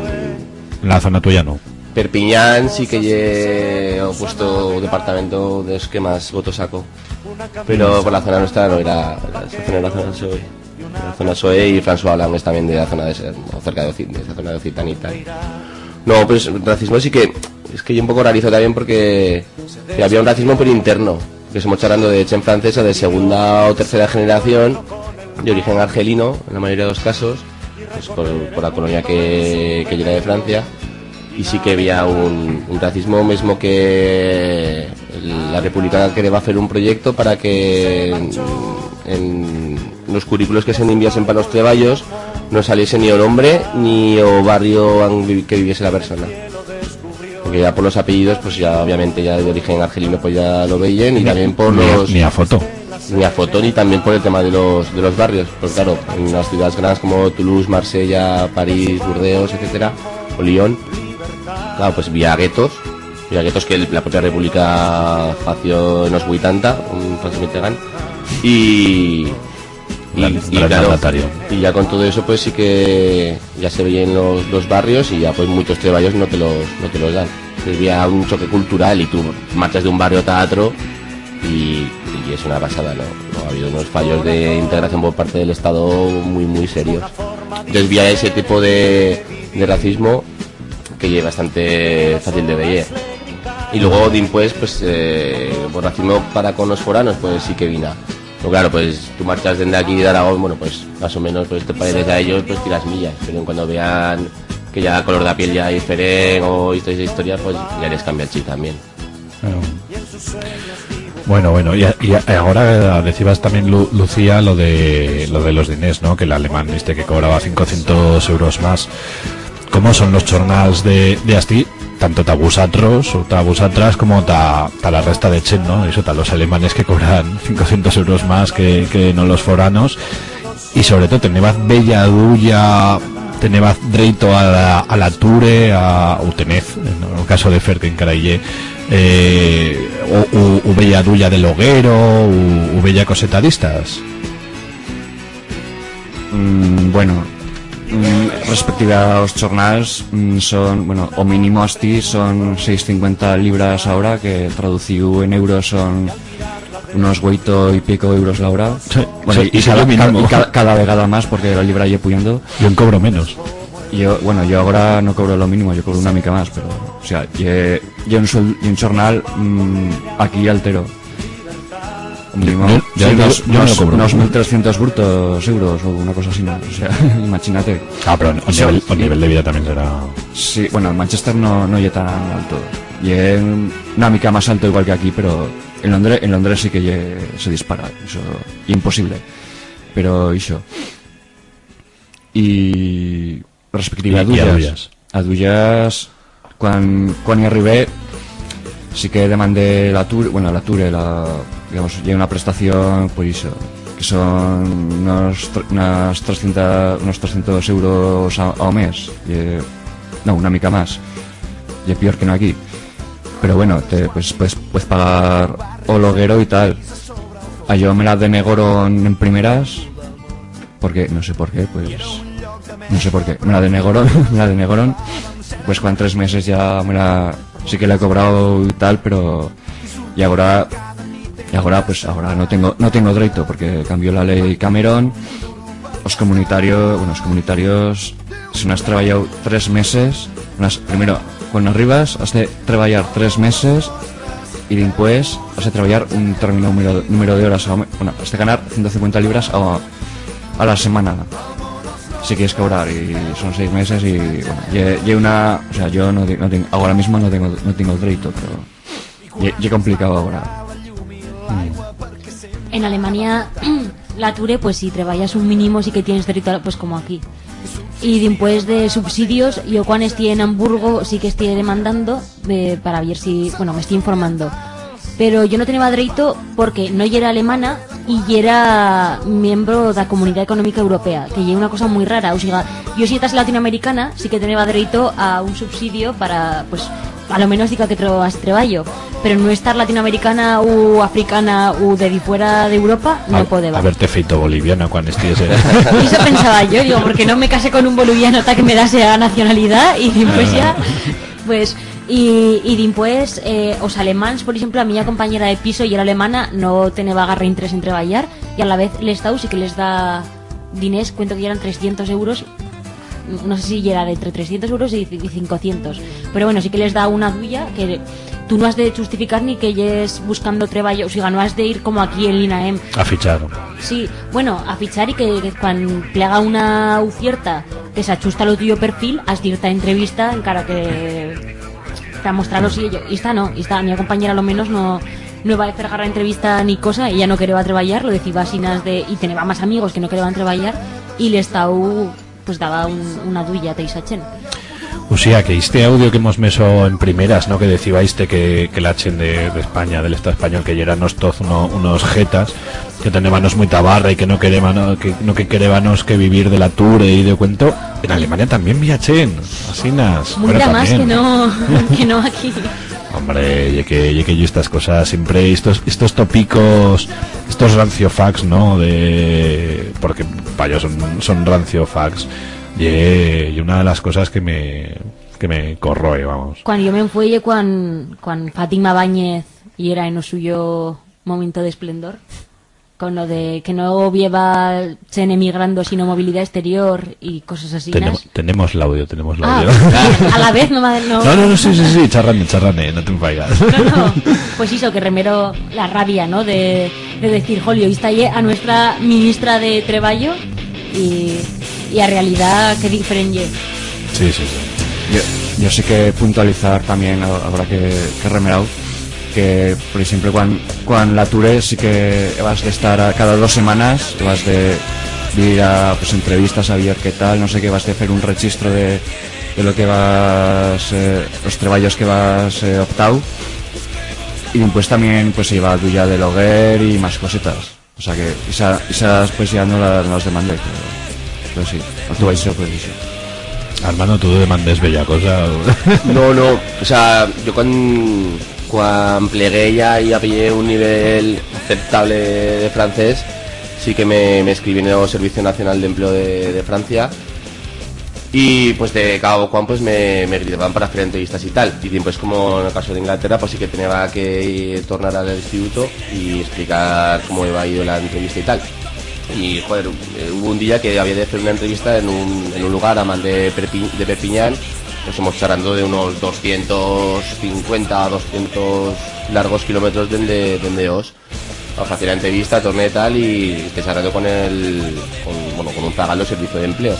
En la zona tuya no. Perpiñán sí que ye o puesto, o departamento de los que más votos sacó. Pero por la zona nuestra no era, era, esa zona era zona PSOE. La zona PSOE y François Hollande también de la zona de, o cerca de Occ-, de esa zona de Occitania y tal. No, pues racismo sí que, es que yo un poco rarizo también porque que había un racismo por interno, que estamos charrando de chent francesa de segunda o tercera generación, de origen argelino, en la mayoría de los casos, pues por, por la colonia que, que yera de Francia, y sí que había un, un racismo, mesmo que la República quereba fer un proyecto para que en, en los currículos que se enviasen para los treballos no saliese ni o nombre ni o barrio en vi-, que viviese la persona. Porque ya por los apellidos, pues ya obviamente ya de origen argelino, pues ya lo veían, y ni, también por ni a, los... Ni a foto. Ni a foto, ni también por el tema de los, de los barrios. Pues claro, en las ciudades grandes como Toulouse, Marsella, París, Burdeos, etcétera, o Lyon, claro, pues había guetos, había guetos que el, la propia República fació en los ochenta, un François Mitterrand, y, Y, gran, y gran claro, mandatario. Y ya con todo eso, pues sí que ya se veían los, los barrios y ya, pues, muchos treballos no te los, no te los dan. Había un choque cultural y tú marchas de un barrio ta otro y, y es una pasada, ¿no? No, ha habido unos fallos de integración por parte del Estado muy, muy serios. Desvía ese tipo de, de racismo que ye bastante fácil de veyer. Y luego, dimpués, pues, eh, por racismo para con los foranos, pues sí que vina. Pero claro, pues tú marchas desde aquí de Aragón, bueno, pues más o menos, pues te pareces a ellos, pues tiras millas. Pero en cuando vean que ya el color de la piel ya es diferente o esta historia, pues ya les cambia el chip también. Claro. Bueno, bueno, y, a- y a- ahora decías también, Lu- Lucía, lo de, lo de los diners, ¿no? Que el alemán este que cobraba cincocientos euros más. ¿Cómo son los chornals de, de astí? Tanto ta vusatros, o ta vusatras, como ta, ta la resta de chent, ¿no? Eso, ta los alemanes que cobran cincocientos euros más que, que no los foranos. Y sobre todo, tenebaz bella duya, tenebaz dreito a la, a l'ature, a, u tenez, en el caso de Fer, que encara i ye, eh, u, u, u bella duya de loguero, u, u bella coseta d'istas. Mm, bueno, mm, respectiva a os chornals, mm, son, bueno, o mínimo astí son seis cincuenta libras a hora, que traduciu en euros son unos ueito y pico euros la hora. Sí, bueno, sí, y, y eso cada, es lo cada, mínimo. Y cada, cada vegada más, porque la libra ye puyando. Yo cobro menos. Yo, bueno, yo ahora no cobro lo mínimo, yo cobro una mica más, pero, o sea, ye, ye un suel-, ye un chornal, mm, aquí altero. Mínimo, yo, yo, sí, yo, unos, yo no unos, cobro. Unos mil trescientos brutos euros o una cosa así, ¿no? O sea, imagínate. Ah, pero el, o sea, nivel, el nivel de vida también será. Sí, bueno, en Manchester no, no ye tan alto. Ye una mica más alto igual que aquí, pero en Londres, en Londres sí que ye, se dispara. Eso ye imposible. Pero eso. Y respectiva a duyas. Y, y a duyas. A duyas, cuan, cuan i arribé, sí que demandé l'ature, bueno, l'ature, la, digamos, ye una prestación, pues, eso, que son unos tr-, unas trescientas, unos trescientos euros a, a o mes. Ye, no, una mica más. Ye pior que no aquí. Pero bueno, te, pues, pues, pues pagar o loguero y tal. A yo me la denegoron en primeras, porque, no sé por qué, pues, no sé por qué, me la denegoron, me la denegoron, pues, cuan tres meses ya me la, sí que la he cobrado y tal, pero, y ahora, y ahora, pues, ahora no tengo, no tengo dreito, porque cambió la ley Cameron, os comunitarios, bueno, os comunitarios, si no has trabajado tres meses, no has, primero, cuando arribas, has de trabajar tres meses y después has de trabajar un determinado número, número de horas, a- bueno, has de ganar ciento cincuenta libras a, a la semana si quieres cobrar, y son seis meses y, bueno, ye, ye una, o sea, yo no, te- no tengo, ahora mismo no tengo, no tengo derecho, pero ye, ye complicado ahora. En Alemania, l'ature, pues, si treballas un mínimo, sí que tienes derecho a, pues, como aquí. Y dimpués de subsidios, yo cuan estié en Hamburgo, sí que estié demandando, eh, para ver si, bueno, me estié informando. Pero yo no teneba dereito porque no yera alemana y yera miembro d'a Comunidat Economica Europea, que ye una cosa muy rara. O siga, yo si estás latinoamericana, sí que teneba dereito a un subsidio para, pues, a lo menos diga que trobo más treballo. Pero no estar latinoamericana u africana u de difuera d'Europa, no podeba. Haberte feito boliviana cuan estiese. Y eso pensaba yo, digo, porque no me casé con un boliviano ta que me dase a nacionalidad y dimpués ya, pues, y, y dimpués, eh, os alemans, por ejemplo, a miña compañera de piso yera alemana, no teneba garra interés en treballar, y a la vez l'Estau sí que les da diners, cuento que yeran trescientos euros, no sé si yera de entre trescientos euros y, y cincocientos, pero bueno, sí que les da una duya que tú no has de justificar ni que yes buscando treballo, o siga, no has de ir como aquí en l'INAEM. A fichar. Sí, bueno, a fichar y que, que cuan plega una ufierta que s'achusta a lo tuyo perfil, has de ir ta entrevista, encara que ta mostrar-los y ello. Y esta no, y esta, a mi compañera a lo menos no, no iba a fer garra entrevista ni cosa, ella no quereba treballar, lo deciba asinas de, y teneba más amigos que no quereban treballar, y l'Estau, pues, daba un, una duya ta ixa chent. O sea, que este audio que hemos meso en primeras, ¿no? Que decía este que, que la chent de, de España, del Estado español, que yeranos toz uno- unos jetas, que tenébanos muita barra y que no querébanos, que, no que querébanos que vivir de l'ature y de cuento. En Alemania también bi ha chent, asinas. Muita más que no, que no aquí. Hombre, ye que, ye que yo estas cosas, siempre estos, estos topicos, estos ranciofacts, ¿no? De, porque pa yo son, son ranciofacts, ye, ye una de las cosas que me, que me corroe, vamos. Cuan yo me'n fue ye cuan, cuan Fátima Báñez yera en o suyo momento de esplendor. Con lo de que no hubieba chent emigrando, sino movilidad exterior y cosas así. Tenemos, tenemos l'audio, tenemos l'audio. Ah, a la vez, no me ha, no. No, no, no, sí, sí, sí, charrane, charrane, no te enfaigas. No, no. Pues eso, que remero la rabia, ¿no? De, de decir, jolio, esta ye a nuestra ministra de Treballo y, y a realidad qué diferent ye. Sí, sí, sí. Yo, yo sí que puntualizar también, a-, ahora que, que he remerau, que, por ejemplo, cuan, cuan l'ature sí que vas de estar a cada dos semanas, vas de, de ir a, pues, entrevistas a ver qué tal, no sé qué, vas de hacer un registro de, de lo que vas, eh, los treballos que vas, eh, optau, y después también, pues, se iba a duyar de l'hoguer y más cosetas. O sea que esa, esa después ya no la, no las demandé, pero, pero sí, a tu vais a poder eso. Armando, ¿tú demandes bella cosa? No, no, o sea, yo cuan, cuan plegué ya y apillé un nivel aceptable de francés, sí que me, me escribí en el Servicio Nacional de Empleo de, de Francia. Y, pues, de cada cuan, pues, me, me gritaban para hacer entrevistas y tal. Y después, como en el caso de Inglaterra, pues sí que tenía que ir, tornar al instituto y explicar cómo había ido la entrevista y tal. Y, joder, eh, hubo un día que había de hacer una entrevista en un, en un lugar a man de Perpi-, de Perpiñán, pues, estamos charrando de unos doscientos cincuenta a doscientos largos kilómetros dende, dende Os. Pa hacer la entrevista, torné tal, y te charrando con el, con, bueno, con un zagal del Servicio de Empleo.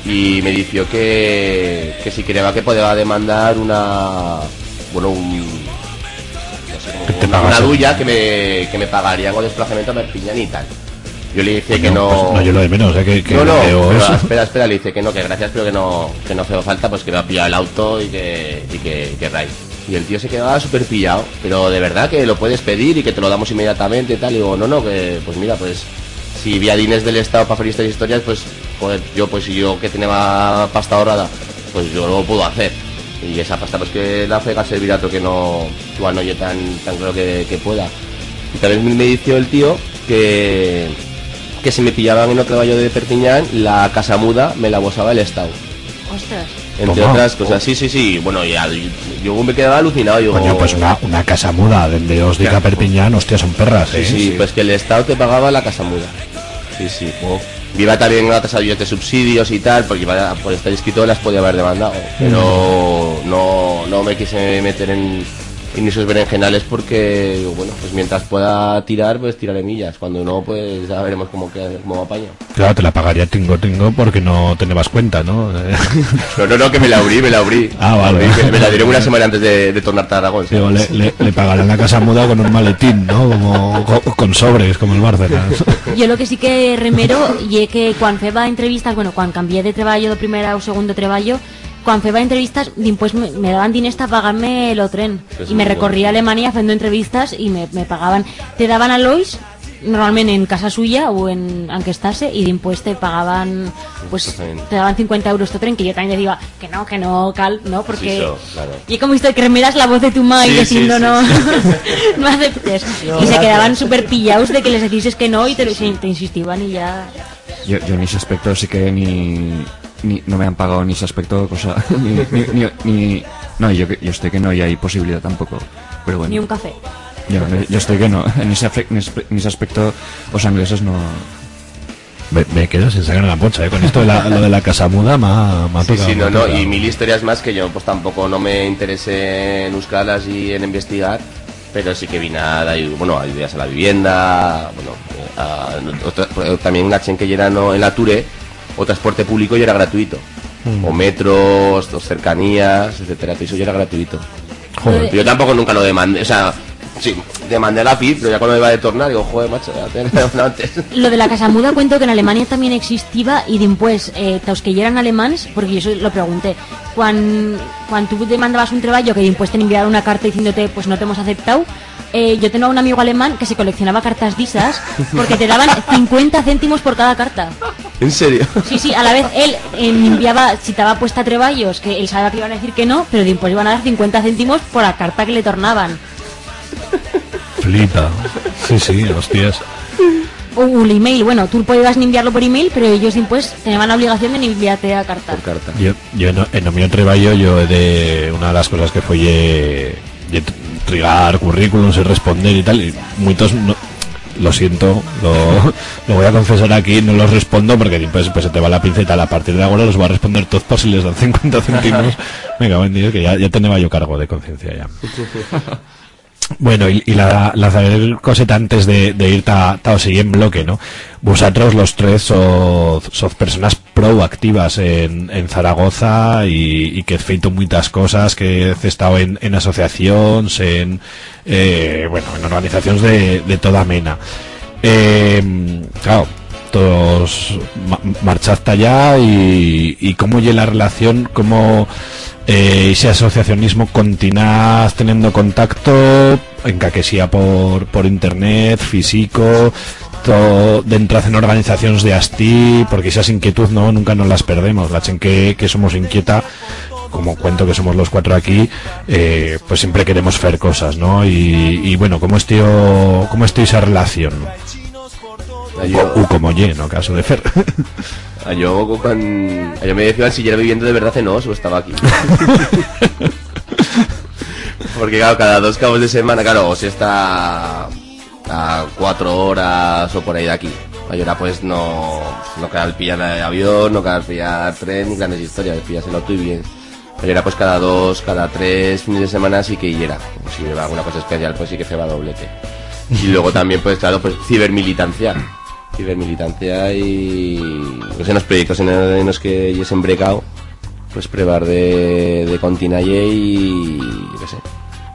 Y me dició que, que si quereba que podeba demandar una, bueno, un, no sé, como una duya que me, que me pagaría con desplazamiento a Perpiñán y tal. Yo le dije que no. Pues no, yo lo de menos, eh, que, que... No, no, pero espera, espera, le dice que no, que gracias, pero que no, que no hacía falta, pues que me ha pillado el auto y que, y que, que rai. Y el tío se quedaba súper pillado, pero de verdad que lo puedes pedir y que te lo damos inmediatamente y tal. Y digo, no, no, que, pues mira, pues si vía diners del Estado pa fer estas historias, pues, joder, yo, pues si yo que tenía pasta ahorrada, pues yo lo puedo hacer. Y esa pasta, pues que la fega servir a otro que no, igual no yo tan, tan claro que, que pueda. Y también me, me dició el tío que, que si me pillaban en otro barrio de Perpiñán, la casa muda me la bosaba el Estado. Ostras. Entre otras cosas, sí, sí, sí. Bueno, ya, yo me quedaba alucinado, digo. Coño, pues una, una casa muda dende Os dica Perpiñán, hostia, son perras, eh. Sí, sí, pues que el Estado te pagaba la casa muda. Sí, sí. Viva también gracias a Dios de subsidios y tal, porque iba a, por estar inscrito las podía haber demandado. Pero no, no me quise meter en, en esos berenjenales porque, digo, bueno, pues mientras pueda tirar, pues tiraré millas. Cuando no, pues ya veremos cómo queda, cómo me apaño. Claro, te la pagaría tingo tingo porque no tenebas cuenta, ¿no? No, no, no, que me la abrí, me la abrí. Ah, vale. Me, me la dieron una semana antes de, de tornar a Aragón, sí. Digo, le, le, le pagarán la casa muda con un maletín, ¿no? Como, co-, con sobres, como el Bárcenas. Yo lo que sí que remero ye que cuan feba entrevistas, bueno, cuan cambié de treballo, de primera o segundo treballo, cuan feba entrevistas, dimpués me, me daban diners ta pagar-me lo tren. Y me recorrí Alemania fendo entrevistas y me, me pagaban. Te daban a lois normalment en casa suya u en, anque estase, y dimpués te pagaban, pues, te daban cincuenta euros tu tren, que yo también decía, que no, que no, cal, no, porque... Ye como esto de que remeras la voz de tu mai diciendo, no, no aceptes. Y se quedaban súper pillaus de que les decises que no y te, te insistiban y ya. Yo, yo en ese aspecto sí que ni, ni, no me han pagado en ese aspecto, cosa, ni, ni, ni, ni, no, yo, yo estoy que no, y hay posibilidad tampoco, pero bueno. Ni un café. Yo, yo estoy que no, en ese, en ese aspecto, los angleses no. Me, me quedo sin sangre en la poncha, eh. Con esto de la, lo de la casa muda me ha, me ha tocado. Sí, sí, no, no, y mil historias más que yo, pues, tampoco no me interesé en buscarlas y en investigar, pero sí que vine a dar, bueno, ayudas a la vivienda, bueno, a, otra, también a chent que yera, no, en la Ture, o transporte público yera gratuito. O metros, o cercanías, etcétera, todo eso yera gratuito. Joder. Yo tampoco nunca lo demandé, o sea, sí, demandé a la PIB, pero ya cuando iba de tornar, digo, joder, macho, ya te antes. Lo de la casa muda, cuento que en Alemania también existiba y dimpués, eh, taus que yeran alemans, porque yo eso lo pregunté, cuan, cuan tú demandabas un treballo que dimpués te enviaron una carta diciéndote, pues no te hemos aceptado, eh, yo tengo un amigo alemán que se coleccionaba cartas d'isas porque te daban cincuenta céntimos por cada carta. En serio? Sí, sí, a la vez él, eh, enviaba, si estaba puesta a treballos, que él sabía que iban a decir que no, pero dimpués iban a dar cincuenta céntimos por a carta que le tornaban. Flipa. Sí, sí, hostias. O un email, bueno, tú podías enviarlo por email, pero ellos dimpués tenían la obligación de enviarte a carta. Por carta. Yo, yo no, en o mío treballo, yo de, una de las cosas que fue ye, ye trigar currículums y responder y tal, y muitos no, lo siento, lo, lo voy a confesar aquí, no los respondo porque pues, pues se te va la pinza y tal. A partir de ahora los voy a responder todos por si les dan cincuenta céntimos. Venga, buen día, que ya, ya tenía yo cargo de conciencia ya. Bueno, y, y la, la saber coseta antes de, de ir ta, ta o siguiente bloque, ¿no? Vosatros los tres soz, soz personas proactivas en, en Zaragoza y, y que hez feito muitas cosas, que hez estado en, en asociacions, en, eh, bueno, en organizacions de, de toda mena. Eh, claro, tos ma-, marchaz ta allá y, y cómo ye la relación, cómo, eh, ese asociacionismo, continás teniendo contacto, enca que sea por, por internet, físico, to-, d'entrar en organizacions de astí, porque esas inquietud, no, nunca nos las perdemos. La chent que, que somos inquieta, como cuento que somos los cuatro aquí, eh, pues siempre queremos fer cosas, ¿no? Y, y bueno, ¿cómo estió, cómo estió esa relación? A yo, u como ye, no caso de fer. A yo, cuan, a yo me decían si yera viviendo de verdad en Os o estaba aquí. Porque, claro, cada dos cabos de semana, claro, Os está a cuatro horas o por ahí d'aquí. A yo era, pues, no, no cal pillar avión, no cal pillar tren, ni grandes historias, pillas el auto y bien. Pero era, pues, cada dos, cada tres fines de semana sí que yera. Si hubiera alguna cosa especial, pues sí que feba doblete. Y luego también, pues, claro, pues, cibermilitancia. Cibermilitancia y, pues, en los proyectos en, en los que yes embrecao, pues, prebar de, de continuar-ie y, yo qué sé.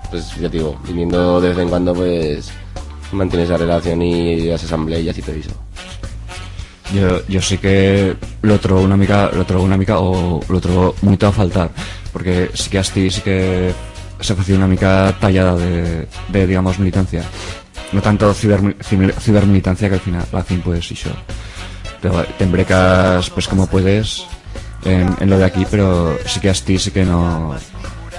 Pues, ya te digo, viniendo de vez en cuando, pues, mantiene esa relación y las asambleas y todo eso. Yo, yo sí que lo trobo una mica, lo trobo una mica o lo trobo muito a faltar, porque sí que astí sí que se facía una mica tallada de, de, digamos, militancia. No tanto cibermi-, ciber-, cibermilitancia, que al final la fin, pues, ixo. Pero te embrecas, pues, como puedes en, en lo de aquí, pero sí que astí sí que no,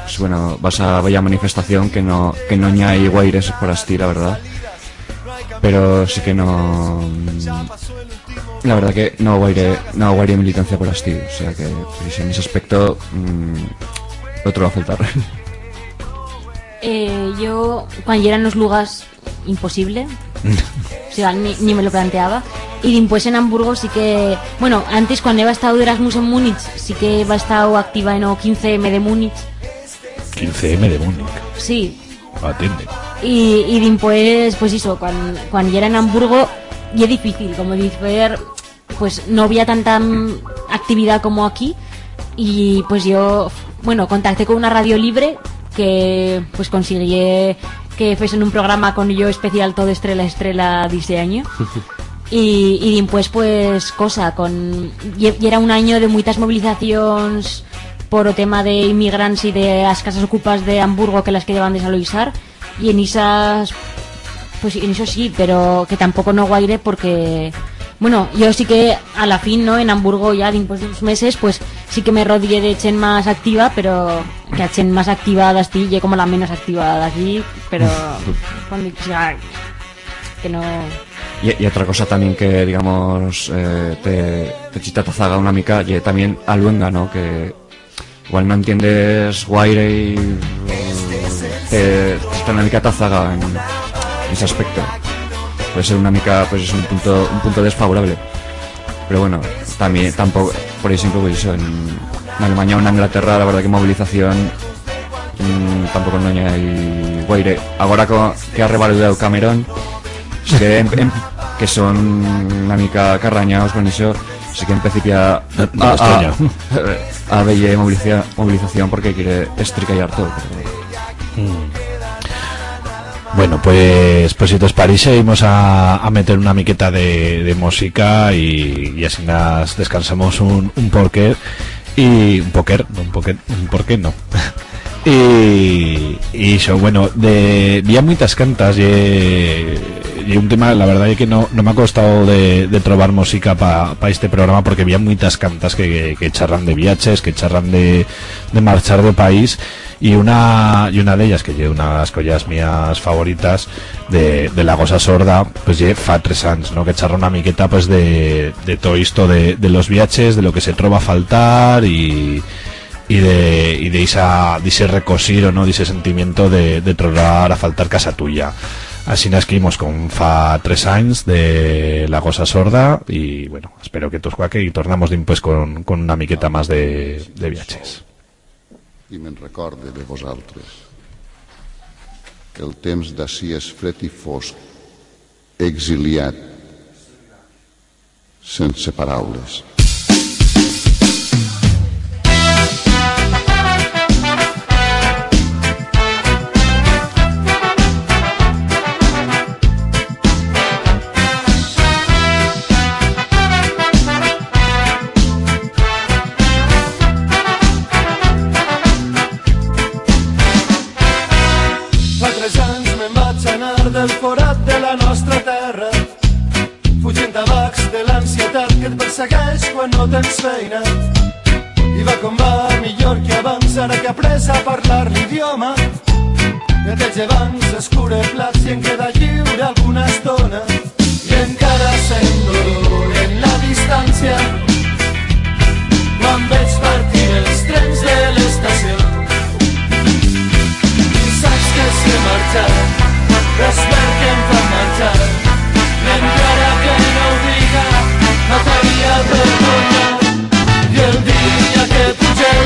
sí, bueno, vas a bella manifestación que no, que no n'i hai guaires por astí, la verdad. Pero sí que no, la verdad que no guaire, no guaire militancia por astí, o sea que, pues, en ese aspecto, mm, lo trobo a faltar. Eh, yo, cuan yera en los lugars, imposible. O sea, ni, ni me lo planteaba. Y dimpués en Hamburgo sí que, bueno, antes, cuan heba estado de Erasmus en Múnich, sí que heba estado activa en o quince M de Múnich. Quince M de Múnich. Sí. Atiende. Y, y dimpués, pues ixo, cuan, cuan yera en Hamburgo, ye difícil, como diz Fer, pues no había tanta, mm, actividad como aquí, y pues yo, bueno, contacté con una radio libre que, pues, consiguié que fesen un programa con yo especial todo estrela, estrela d'ixe anyo. Y, y dimpués, pues, cosa, con, ye-, yera un anyo de muitas movilizacions por o tema de inmigrants y de as casas ocupas de Hamburgo que las quedaban desaloixar. Y en ixas, pues, en ixo sí, pero que tampoco no guaire porque, bueno, yo sí que a la fin, ¿no? En Hamburgo ya, dimpués d'uns meses, pues, sí que me rodié de chent más activa, pero que a chent más activa d'astí ye como la menos activa d'aquí, pero cuando, o sea, que no. Y, y otra cosa también que, digamos, eh, te, te chita ta zaga una mica, ye también a luenga, ¿no? Que igual no entiendes guaire y, eh, te, te está una mica ta zaga en, en ese aspecto. Puede ser una mica, pues, es un punto, un punto desfavorable. Pero bueno, también, tampoco, por ejemplo, pues eso, en, en Alemania o en Inglaterra, la verdad que movilización, mm, tampoco no hay guaire. Ahora co-, que ha revaludado Cameron, sí que, em, em, que son una mica carranyados con eso, sí que en principio a, a, a, a veyer moviliza-, movilización porque quiere estricallar todo. Mm. Bueno, pues, pues si tos parixe, imos a, a meter una miqueta de, de música y, y así nos descansamos un, un porquer y un poquer, no, un poquer, un porquer no. Y, y ixo, bueno, de, bi ha muitas cantas, ye, Ye un tema, la verdat ye que no, no m'ha costau de, de trobar musica pa, pa este programa, porque bi ha muitas cantas que, que, que charran de viaches, que charran de, de marchar de país, y una, y una d'ellas, que ye una de las collas mías favoritas, de, de La Gosa Sorda, pues ye Fa tres ans, no? Que charra una miqueta, pues, de, de todo isto de, de los viaches, de lo que se troba a faltar y, y de, y de ixa, d'ixe recosir, o no, d'ixe sentimiento de, de trobar a faltar casa tuya. Asinas que imos con Fa tres ans de La Gosa Sorda y, bueno, espero que tos cuaque y tornamos dimpués con, con una miqueta más de, de viaches. Y me'n recorde de vosaltres. El temps d'ací és fred i fosc, exiliat, sense paraules. Fa tres ans me'n vaig anar del forat de la nostra terra, fugint a bacs de l'ansietat que et persegueix quan no tens feina. I va com va, millor que abans, ara que he après a parlar l'idioma. Neteje bancs, escure plats i em queda lliure alguna estona. I encara sent dolor en la distància quan veig partir els trens de l'estació. I saps que si he marxat és perquè em fa marxar. I encara que no ho diga, no t'havia perdonat. I el dia que pugeu,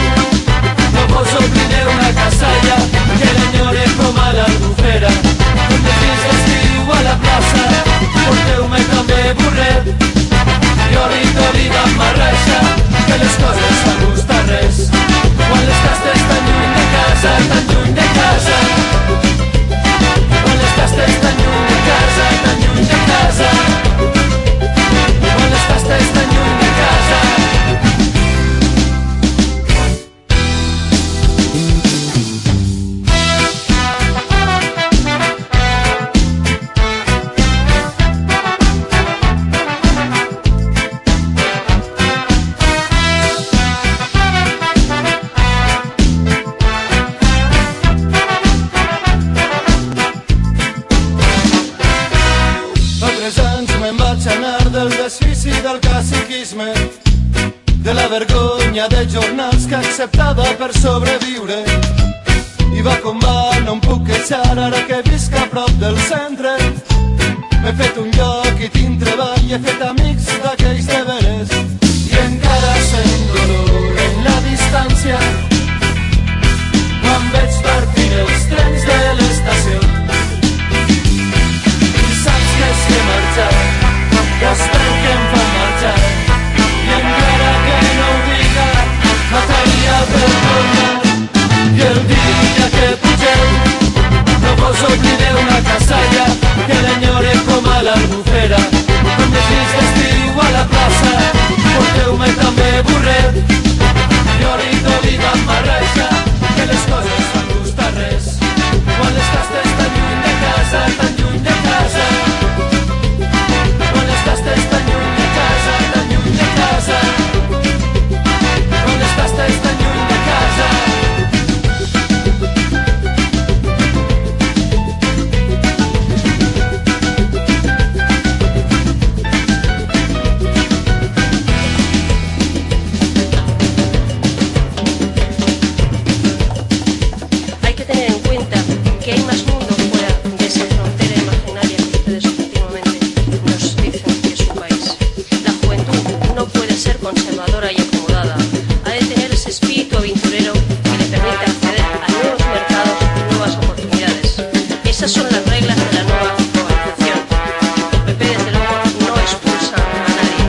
no vos oblideu una casalla, que l'enyore com a l'Albufera. Quan de fills d'estiu a la plaça, porteu-me també burret. I oli d'oliva amb marraixa, que les coses fan gust a res. Quan les tastes tan lluny de casa, tan lluny de casa. Quan les tastes tan lluny de casa, tan lluny de casa. Quan les tastes tan lluny de casa. Fa tres ans me'n vaig anar del desfici del caciquisme, de la vergonya de jornals que acceptava per sobreviure. I va com va, no em puc queixar ara que visc a prop del centre. M'he fet un lloc i tinc treball, he fet amics d'aquells de veres. I encara sent dolor en la distància quan veig partir els trens de l'estació. I saps que si he marxat és perquè em fa marxar. I encara que no ho diga, mataria per tornar. I el dia que pugeu, no vos oblideu una casalla, que l'enyore com a l'Albufera. Quan de fills d'estiu a la plaça, porteu-me també burret. I oli d'oliva amb marraixa, que les coses fan gust a res. Quan les tastes tan lluny de casa, tan lluny de casa. Quan les tastes tan lluny de casa, tan lluny de casa. Quan les tastes tan lluny de casa. Hay que tener en cuenta que hay más mundo fuera de esa frontera imaginaria que ustedes continuamente nos dicen que es su país. La juventud no puede ser conservadora y acomodada. Ha de tener ese espíritu aventurero que le permite acceder a nuevos mercados y nuevas oportunidades. Esas son las reglas de la nueva globalización. El P P, desde luego, no expulsa a nadie.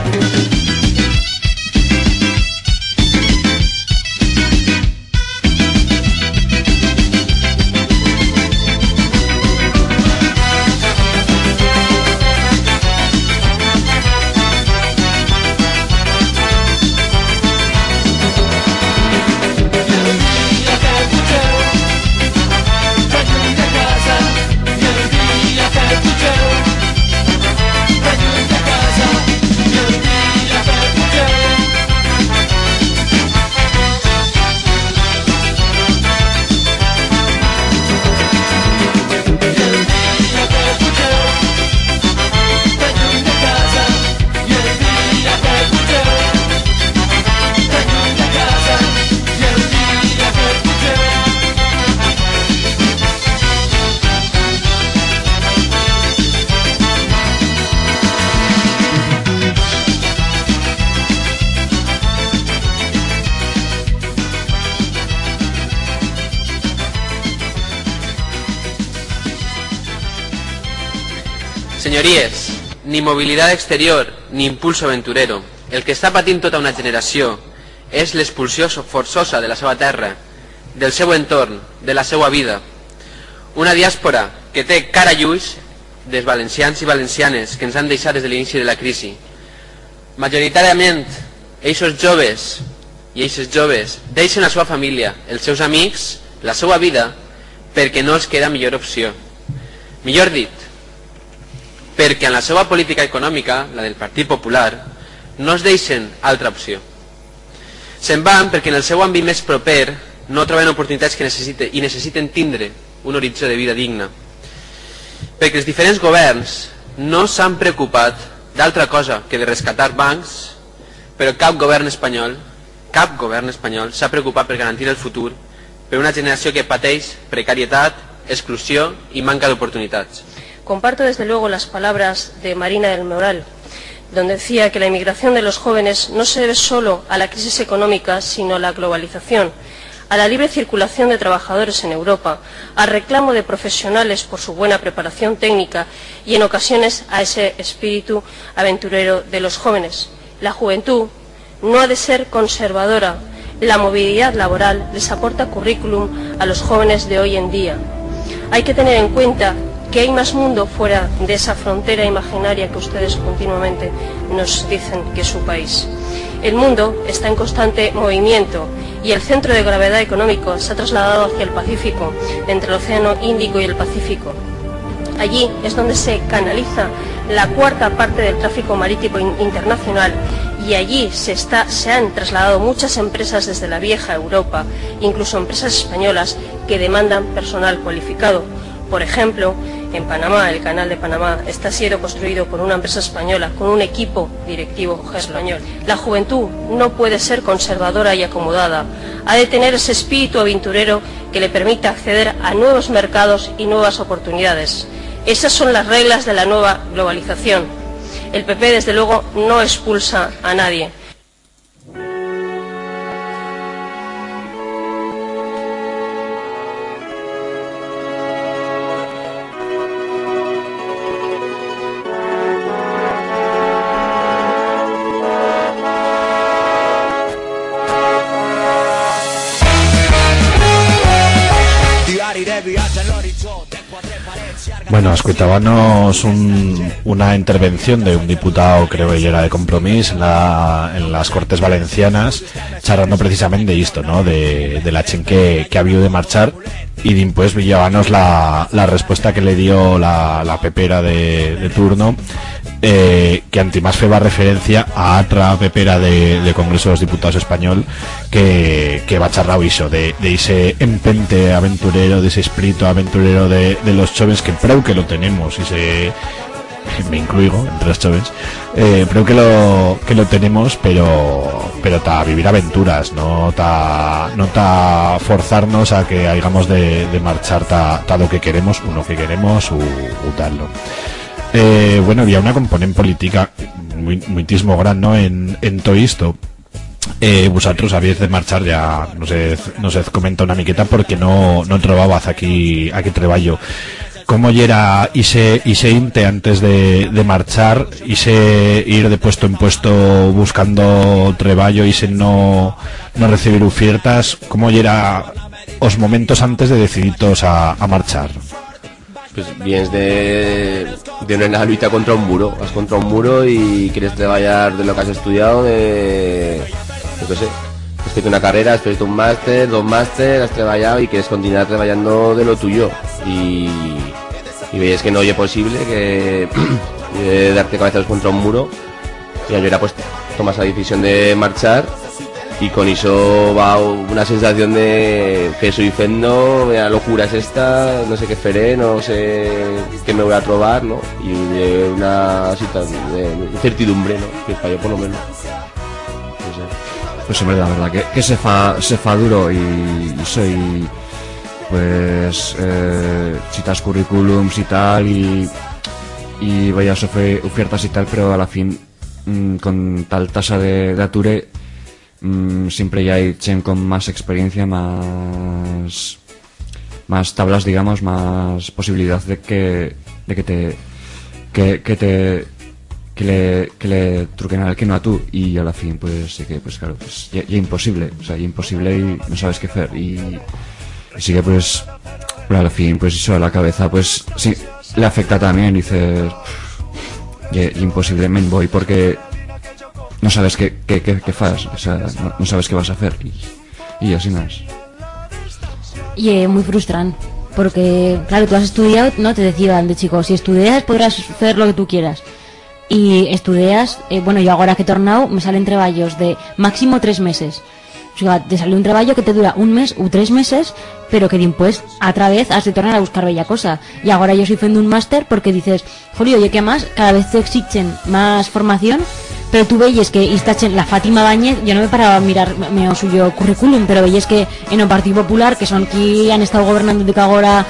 Senyories, ni mobilitat exterior, ni impulso aventurero. El que està patint tota una generació és l'expulsió so-, forçosa de la seva terra, del seu entorn, de la seva vida. Una diàspora que té cara i ulls dels valencians i valencianes que ens han deixat des de l'inici de la crisi. Majoritàriament, eixos joves i eixes joves deixen la seva família, els seus amics, la seva vida, perquè no els queda millor opció. Millor dit, perquè en la seva política econòmica, la del Partit Popular, no es deixen altra opció. Se'n van perquè en el seu àmbit més proper no troben oportunitats que necessite, i necessiten tindre un horitzó de vida digne. Perquè els diferents governs no s'han preocupat d'altra cosa que de rescatar bancs, però cap govern espanyol, cap govern espanyol s'ha preocupat per garantir el futur per una generació que pateix precarietat, exclusió i manca d'oportunitats. Comparto desde luego las palabras de Marina del Moral, donde decía que la emigración de los jóvenes no se debe solo a la crisis económica, sino a la globalización, a la libre circulación de trabajadores en Europa, al reclamo de profesionales por su buena preparación técnica y, en ocasiones, a ese espíritu aventurero de los jóvenes. La juventud no ha de ser conservadora. La movilidad laboral les aporta currículum a los jóvenes de hoy en día. Hay que tener en cuenta que hay más mundo fuera de esa frontera imaginaria que ustedes continuamente nos dicen que es su país. El mundo está en constante movimiento y el centro de gravedad económico se ha trasladado hacia el Pacífico, entre el Océano Índico y el Pacífico. Allí es donde se canaliza la cuarta parte del tráfico marítimo in-, internacional, y allí se está, se han trasladado muchas empresas desde la vieja Europa, incluso empresas españolas que demandan personal cualificado. Por ejemplo, en Panamá, el canal de Panamá está siendo construido por una empresa española con un equipo directivo español. La juventud no puede ser conservadora y acomodada. Ha de tener ese espíritu aventurero que le permita acceder a nuevos mercados y nuevas oportunidades. Esas son las reglas de la nueva globalización. El P P, desde luego, no expulsa a nadie. Bueno, escuitábanos un, una intervención de un diputado, creo que era de Compromís, en la, en las Cortes Valencianas, charrando precisamente de esto, ¿no? De, de la chent que, que ha habido de marchar, y dimpués billábanos la, la respuesta que le dio la, la pepera de, de turno, eh, que antimás feba referencia a atra pepera de, de Congreso de los Diputados español que, que va charrau ixo, de, de ixe empente aventurero, de ese espíritu aventurero de, de los chóvens, que prou que lo tenemos, y se, me incluigo entre los chóvens, eh, prou que lo, que lo tenemos, pero, pero ta vivir aventuras, no ta, no ta forzarnos a que haigamos de, de marchar ta, ta lo que queremos, uno que queremos, u, u tal, ¿no? Eh, bueno, había una component política mui-, muitismo gran, ¿no? En, en todo esto. Eh, vusatros habíez de marchar ya, no sé, no sé, comenta una miqueta porque no, no trobabaz aquí, aquí treballo. Cómo yera ixe, ixe inte antes de, de marchar, ixe ir de puesto en puesto buscando treballo, ixe no, no recibir ufiertas, cómo yera os momentos antes de decidir-tos a, a marchar? Pues vienes de, de una luita contra un muro. Vas contra un muro y quieres treballar de lo que has estudiado, de, yo qué sé, has feito una carrera, has feito un máster, dos máster, has treballau y quieres continuar treballando de lo tuyo. Y, y ves que no ye posible, que, eh, darte cabezazos contra un muro. Y yo era, pues, tomar esa decisión de marchar, y con ixo va una sensación de: "Qué soi fendo? La locura es esta, no sé qué feré, no sé qué me voi a trobar", ¿no? Y de una situación de incertidumbre, ¿no? Que pa yo, por lo menos. No sé. Pues, hombre, la verdad que, que se fa, se fa duro y, y soy, pues, eh, chitas currículums y tal, y, y vaya, se fe ufiertas y tal, pero a la fin, mm, con tal tasa de, de ature, mm, siempre i hai chent con más experiencia, más, más tablas, digamos, más posibilidad de que, de que te, que, que te, que le, que le truquen a él que no a tu, y a la fin, pues, sí que, pues, claro, pues, ye, ye imposible, o sea, ye imposible y no sabes qué fer, y, y sí que, pues, bueno, a la fin, pues, eso, a la cabeza, pues, sí, le afecta también, dices, "Ye, ye imposible, me'n voi", porque no sabes qué, qué, qué, qué fas, o sea, no, no sabes qué vas a fer, y, y así más. Ye muy frustrant, porque, claro, tú has estudiau, no? Te deciban de chico, "Si estudias podrás fer lo que tú quieras". Y estudias, eh, bueno, yo agora que he tornau, me salen treballos de máximo tres meses. O sea, te sale un treballo que te dura un mes u tres meses, pero que dimpués, atra vez, has de tornar a buscar bella cosa. Y agora yo soi fendo un máster porque dices, "Jolío, ye que más, cada vez te exigen más formación", pero tú veyes que ista chent, la Fátima Báñez, yo no me paraba a mirar-me o suyo curriculum, pero veyes que en o Partido Popular, que son qui han estau gobernando de que agora,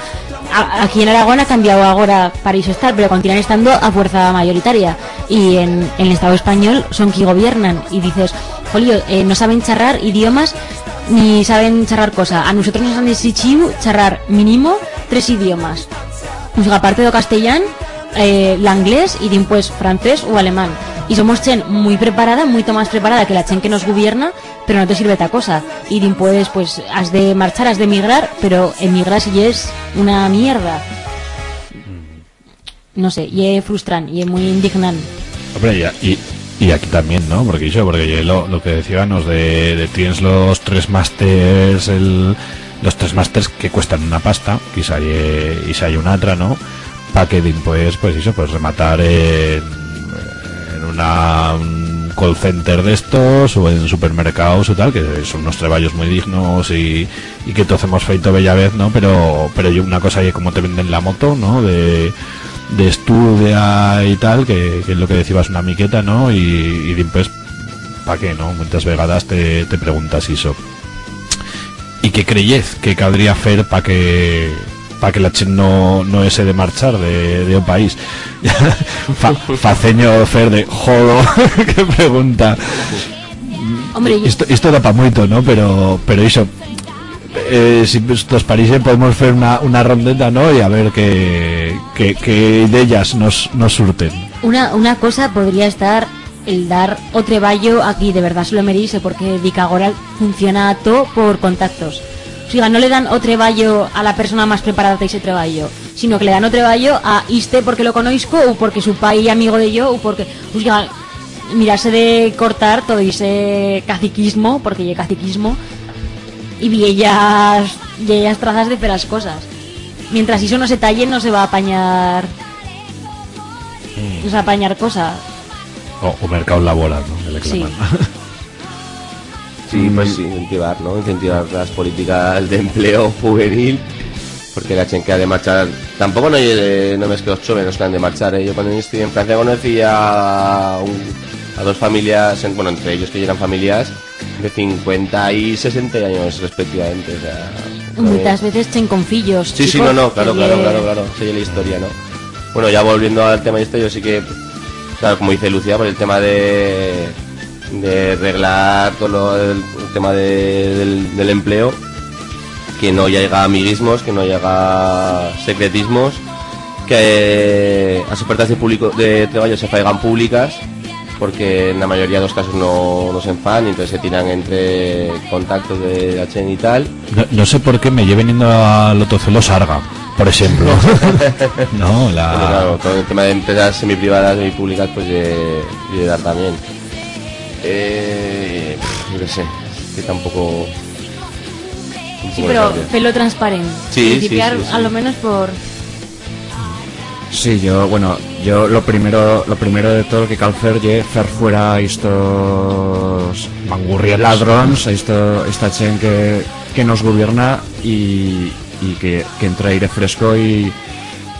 a-, aquí en Aragón ha cambiau agora para iso estar, pero continúan estando a fuerza mayoritaria. Y en, en l'Estau español son qui gobiernan. Y dices, "Jolío, eh, no saben charrar idiomas, ni saben charrar cosa. A nusotros nos han exigiu charrar mínimo tres idiomas". Pues aparte d'o castellán, eh, l'anglés y dimpués francés u alemán. Y somos chent muy preparada, muito más preparada que la chent que nos gubierna, pero no te sirve ta cosa. Y dimpués, pues, has de marchar, has de emigrar, pero emigras y es una mierda. No sé, ye frustrant, ye muy indignant. Hombre, y, a- y, y aquí también, ¿no? Porque iso, porque ye lo, lo que decíbanos de, de tienes los tres másters, el, los tres másters que cuestan una pasta, quizá ye, quizá ye una atra, ¿no? Pa que dimpués, pues iso, pues rematar en, en una, un call center d'estos o en supermercados o tal, que son unos treballos muy dignos y, y que toz hemos feito bella vez, ¿no? Pero, pero ye una cosa ye cómo te venden la moto, ¿no? De, de estudia y tal, que, que es lo que decibas una miqueta, ¿no? Y, y dimpués, pa qué, ¿no? Muitas vegadas te, te preguntas iso. Y qué creyez que caldría fer pa que, pa que la chent no, no hese de marchar de, de o país? Fa, faceño fer de jodo, qué pregunta. Hombre, y esto, esto da pa muito, ¿no? Pero, pero iso, eh, si tos parixen, podemos fer una, una rondeta, ¿no? Y a ver qué, qué, qué d'ellas nos, nos surten. Una, una cosa podría estar el dar o treballo a qui de verdat se lo merixe, porque dica agora funciona to por contactos. O sea, no le dan o treballo a la persona más preparada ta ixe treballo, sino que le dan o treballo a iste porque lo conoixco, u porque su pai ye amigo de yo, u porque, o sea, mirarse de cortar todo ixe caciquismo, porque ye caciquismo, y viellas, viellas trazas de fer las cosas. Mientras iso no se talle, no se va a apañar, no se va a apañar cosa. O, o mercado laboral, ¿no? Que le claman. Sí, pues sí, incentivar, ¿no? Incentivar las políticas de empleo juvenil, porque la chent que ha de marchar, tampoco no ye, no mes que los chovenos que han de marchar, ¿eh? Yo cuando estuve en Francia conocí a, un- a dos familias, en- bueno, entre ellos que eran familias de cincuenta y sesenta años respectivamente, o sea, no Muitas es- veces chen con fillos, Sí, sí, chicos, no, no, claro, que claro, ye- claro, claro, esa es la historia, ¿no? Bueno, ya volviendo al tema este, yo sí que, claro, como dice Lucía, por el tema de, de arreglar todo lo- el tema de- del, del empleo, que no haya amiguismos, que no haya secretismos, que las ofertas de público, de trabajo se faigan públicas, porque en la mayoría de los casos no, no se fan, y entonces se tiran entre contactos de la chent y tal. No, no sé por qué me lleven yendo a lo tozuelo Sarga, por ejemplo. No, la Bueno, claro, todo el tema de empresas semiprivadas, semipúblicas, pues ye, ye dar también. Eh, pf, yo qué sé, es que tampoco... Sí, tampoco pero lo sabría. Felo transparente. Sí, sí, Principiar sí, sí. A lo menos por... Sí, yo, bueno, yo lo primero, lo primero de todo lo que cal fer ye fer fuera estos Mangurriels. Ladrons, a esto, esta chent que, que nos gobierna y, y que, que entre aire fresco y,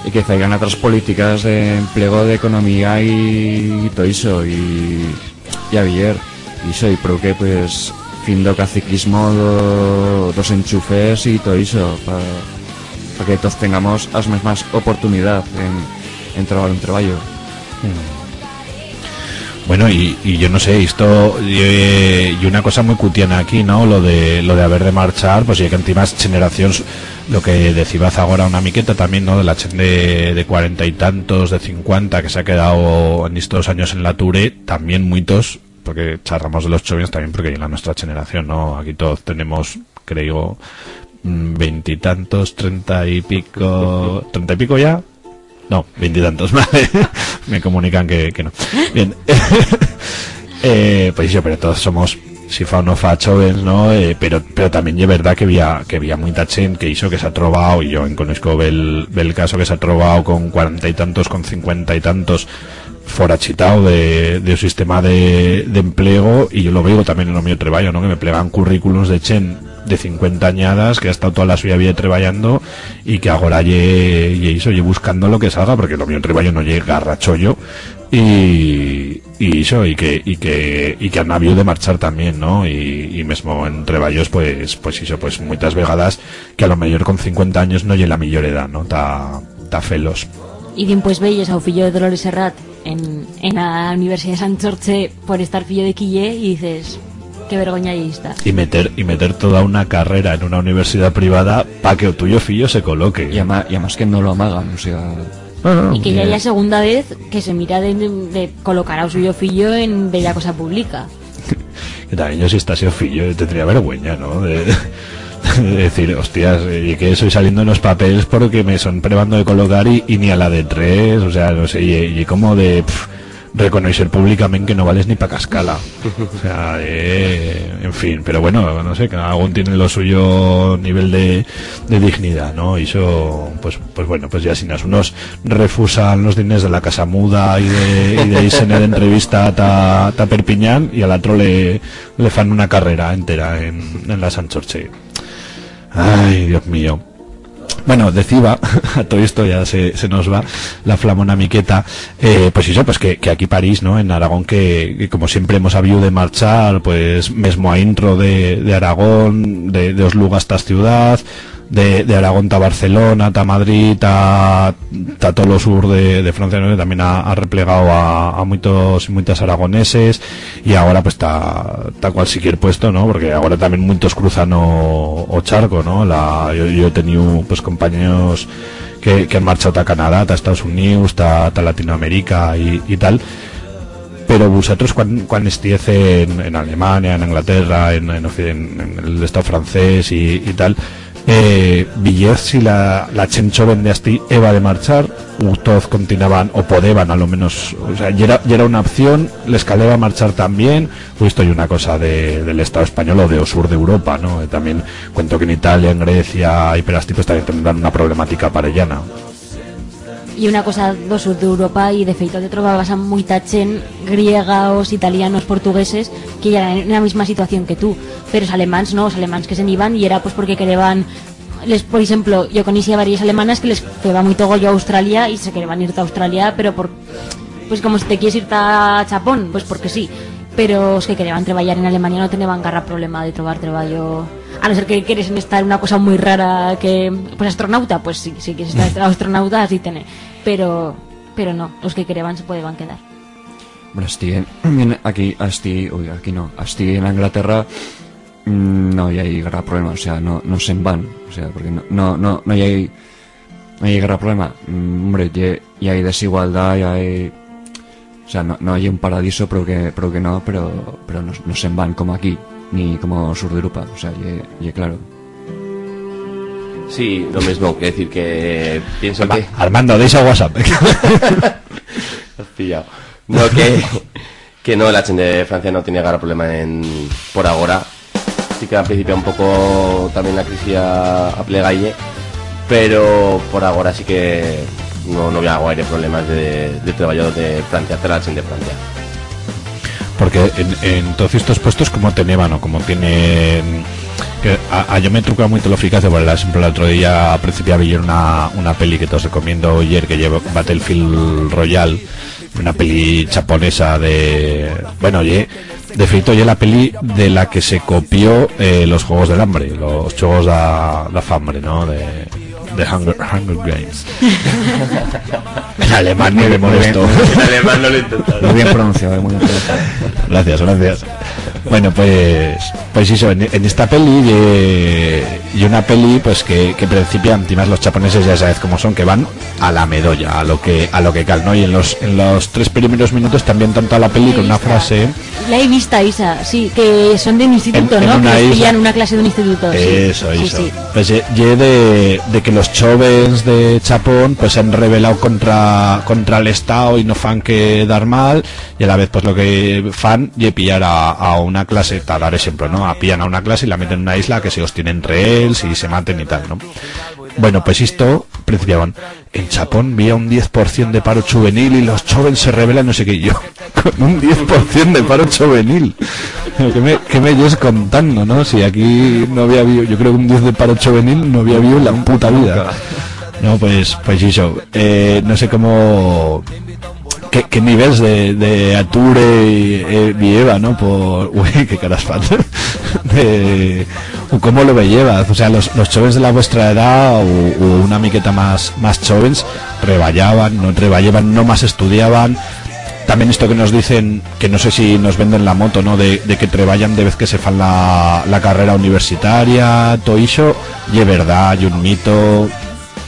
y que faigan otras políticas de emplego, de economía y, y todo eso. Y, y a vier, y soy pro que, pues, fin do caciquismo do- dos enchufes y todo eso, para que todos tengamos las mismas oportunidades en, en trobar un trabajo. Mm. Bueno, y, y yo no sé, esto, eh, y una cosa muy cutiana aquí, ¿no? Lo de, lo de haber de marchar, pues ya que antigas cheneracions, lo que decibaz agora una miqueta también, ¿no? De la chent de, de cuarenta y tantos, de cincuenta, que s'ha quedau en estos anyos en l'atur, también muitos, porque charramos de los chóvens también, porque ye la nuestra cheneración, ¿no? Aquí toz tenemos, creigo, mm, veintitantos, treinta y pico, treinta y pico ya? No, veintitantos, vale. Me comunican que, que no. Bien. Eh, pues ixo, pero toz somos, si fa o no fa, chóvens, ¿no? Eh, pero, pero también ye verdad que había, que había muita chent que ixo que s'ha trobau, y yo en conozco bel, bel caso, que s'ha trobau con cuarenta y tantos, con cincuenta y tantos, fora chitau de, de o sistema de, de emplego, y yo lo veigo también en o mío treballo, ¿no? Que me plegan currículums de chent de cincuenta anyadas que ha estau toda la suya vida treballando y que agora ye, ye ixo, ye buscando lo que salga, porque lo mío treballo no ye garrachollo, y, y ixo, y que, y que, y que han habiu de marchar también, ¿no? Y, y mesmo en treballos, pues, pues ixo, pues muitas vegadas que a lo mellor con cincuenta anyos no ye la millor edat, ¿no? Ta, ta fer-los. Y dimpués veyes a o fillo de Dolores Serrat en, en a Universidat de Sanchorche por estar fillo de Quillé y dices, qué vergonya ye esta. Y meter, y meter toda una carrera en una universidad privada pa que o tuyo fillo se coloque. Y ama-, y amás que no lo amagan, o sea. No, no, Y que ya eh, ye a segunda vez que se mira de, de colocar a o suyo fillo en bella cosa publica. Que también yo, si estase o fillo, tendría vergüenza, ¿no? De, de decir, hostias, eh, que estoy saliendo en los papeles porque me son prebando de colocar y, y ni a la de tres, o sea, no sé, y, y como de, pf, reconocer públicamente que no vales ni pa cascala. O sea, eh, en fin, pero bueno, no sé, cada uno tiene lo suyo nivel de, de dignidad, ¿no? Y eso, pues, pues bueno, pues ya si unos refusan los diners de la Casa Muda y de, y de ir-se-ne d'entrevista ta, ta Perpiñán, y al otro le, le fan una carrera entera en, en la Sanchorche. Ay, Dios mío. Bueno, deciba, a todo esto ya se, se nos va la flama una miqueta, eh, pues eso, pues que, que aquí París, ¿no? En Aragón, que, que como siempre hemos habido de marchar, pues mesmo a intro de, de Aragón, de, de os lugas ta as ciudad, de, de Aragón ta Barcelona, ta Madrid, ta, ta todo lo sur de, de Francia, ¿no? También ha, ha replegado a, a muitos y muitas aragoneses, y agora, pues, ta, ta cualsiquier puesto, ¿no? Porque agora también muitos cruzan o, o charco, ¿no? La, yo, yo he tenido, pues, compañeros que, que han marchado ta Canadá, ta Estados Unidos, ta, ta Latinoamérica y, y tal. Pero vosotros, cuan, cuan estiez en, en Alemania, en Inglaterra, en, en, Occ-, en, en el Estado francés y, y tal, eh, viyez si la, la chent choven de astí heba de marchar, u toz continuaban, o podeban, a lo menos, o sea, yera, yera una opción, les caleba marchar también, u esto ye una cosa de, del Estado español o de o sur d'Europa, ¿no? Eh, también cuento que en Italia, en Grecia y per astí, pues, también tendrán una problematica parellana. Y una cosa d'o sur d'Europa, y de feito te trobabas a muita chent, griegos, italianos, portugueses, que ya en la misma situación que tú. Pero os alemans no, os alemans que se'n iban y era, pues, porque quereban, les, por ejemplo, yo coneixía varias alemanas que les feba muito goyo Australia y se quereban ir ta Australia, pero por, pues, como si te quieres ir ta Chapón, pues porque sí. Pero os que quereban treballar en Alemania no teneban garra problema de trobar treballo, a no ser que queresen estar una cosa muy rara que, pues, astronauta, pues sí, si quieres estar astronauta, así tene. Pero, pero no, os que quereban se podeban quedar. Bueno, astí en, en, aquí, astí, ui, aquí no, astí en Inglaterra, mm, no i hai garra problema, o sea, no, no se'n van, o sea, porque no, no, no, no i hai, no i hai garra problema. Mm, hombre, ye, i hai desigualdat, i hai, o sea, no, no ye un paradiso, pero que, pero que no, pero, pero no, no se'n van como aquí, ni como sur d'Europa, o sea, ye, ye claro. Sí, lo mismo, que decir que pienso Arma-, que Armando, deixa o WhatsApp. Has pillado. No, que, que no, la chent de Francia no tiene garra problema en, por agora. Sí que al principio un poco también la crisis a, a plegalle, pero por agora sí que no, no había guaire problemas de, de treballo de Francia, hacer la chent de Francia. Porque en, en todos estos puestos, como teneban o como tienen, que a, a yo me truca muito lo ficacio, por ejemplo, el otro día a principio vi una, una peli que te os recomiendo ayer, que lleva Battlefield Royale, una peli japonesa de, bueno, ye, de feito, ye la peli de la que se copió, eh, los Juegos del Hambre, los Juegos da, da Fambre, ¿no? De, The Hunger, Hunger Games. En alemán no le molesto. En alemán no lo intentaba. Muy bien pronunciado, eh, muy bien pronunciado. Gracias, gracias. Bueno, pues, pues eso, en, en esta peli, eh, y una peli, pues que, que principia, además los chaponeses ya sabes cómo son, que van a la medolla, a lo que, a lo que cal, ¿no? Y en los, en los tres primeros minutos también tanto a la peli con una frase. La he vista, Isa, sí, que son de un instituto, ¿no? Que les pillan una clase de un instituto, sí. Eso, sí, eso. Pues, eh, ye de, de que los chóvens de Chapón, pues, se han rebelado contra, contra el Estado y no fan que dar mal, y a la vez, pues, lo que fan ye pillar a, a una clase, ta dar ejemplo, ¿no? A pillan a una clase y la meten en una isla que se hostienen entre ells y se maten y tal, ¿no? Bueno, pues esto principiaban. En Chapón bi ha un diez por cien de paro chuvenil y los chóvens se rebelan, no sé qué, y yo, con un diez por cien de paro chuvenil. Pero qué me, qué me yes contando, ¿no? Si aquí no había habido, yo creo que un diez de paro chuvenil no había habido en la puta vida. No, pues, pues eso, eh, no sé cómo, qué, qué niveles de, de ature y, eh, bi heba, ¿no? Por, ui, qué caras fan. De, u cómo lo veyebaz. O sea, los, los chóvens de la vuestra edat u, u una miqueta más, más chóvens, treballaban, no treballaban, no más estudiaban. También esto que nos dicen, que no sé si nos venden la moto, ¿no? De, de que treballan de vez que se fan la, la carrera universitaria, todo eso, y es verdad, y un mito,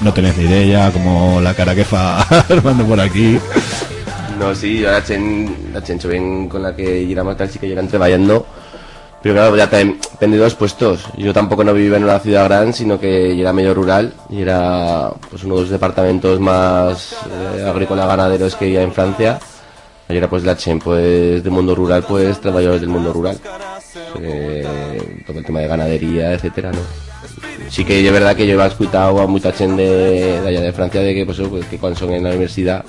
no tenés ni idea, como la cara que fa Armando por aquí. No, sí, yo la chen, la chen choven con la que yéramos tal, sí que yeran trebayando. Pero claro, ya también depende de los puestos. Yo tampoco no vivía en una ciudad gran, sino que yera medio rural, y era, pues, uno de los departamentos más, eh, agrícola-ganaderos que había en Francia. Y era, pues, la chen, pues, del mundo rural, pues, trabajadores del mundo rural. Eh, todo el tema de ganadería, etcétera, ¿no? Sí que es verdad que yo he escuchado a mucha chen de, de allá de Francia de que, pues, eso, pues, que cuando son en la universidad,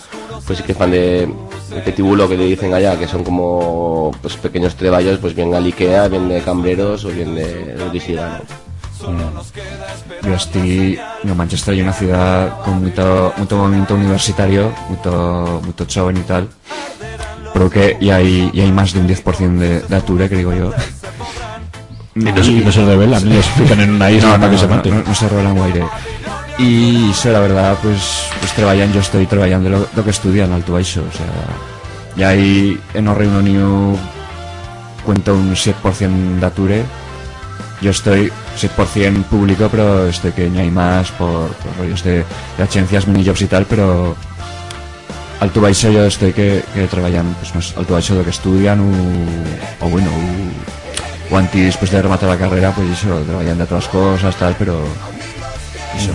pues sí que fan de, de petibulo que le dicen allá, que son como, pues, pequeños treballos, pues bien a l'Ikea, bien de cambreros o bien de, de lo que siga, ¿no? Mm. Yo estoy, no, Manchester es una ciudad con mucho, mucho movimiento universitario, mucho, mucho joven y tal. Pero que y hay, y hay más de un diez por cien de, de ature, que digo yo. Y no, se- y no se rebelan, ni los pican en una isla No, para no, que se no, mate. No, no se rebelan guaire. Y eso, la verdad, pues, pues trabajan, yo estoy trabajando lo, lo que estudian, alto baixo, o sea, y ahí en o Reino Unido cuenta un siete por ciento de ature, yo estoy siete por ciento público, pero estoy que ni hay más por, por rollos de, de agencias, minijobs y tal, pero alto baixo yo estoy que, que trabajan, pues, más alto baixo de lo que estudian u, o bueno, u, u antes, después de rematar la carrera, pues eso, trabajan de otras cosas, tal, pero eso.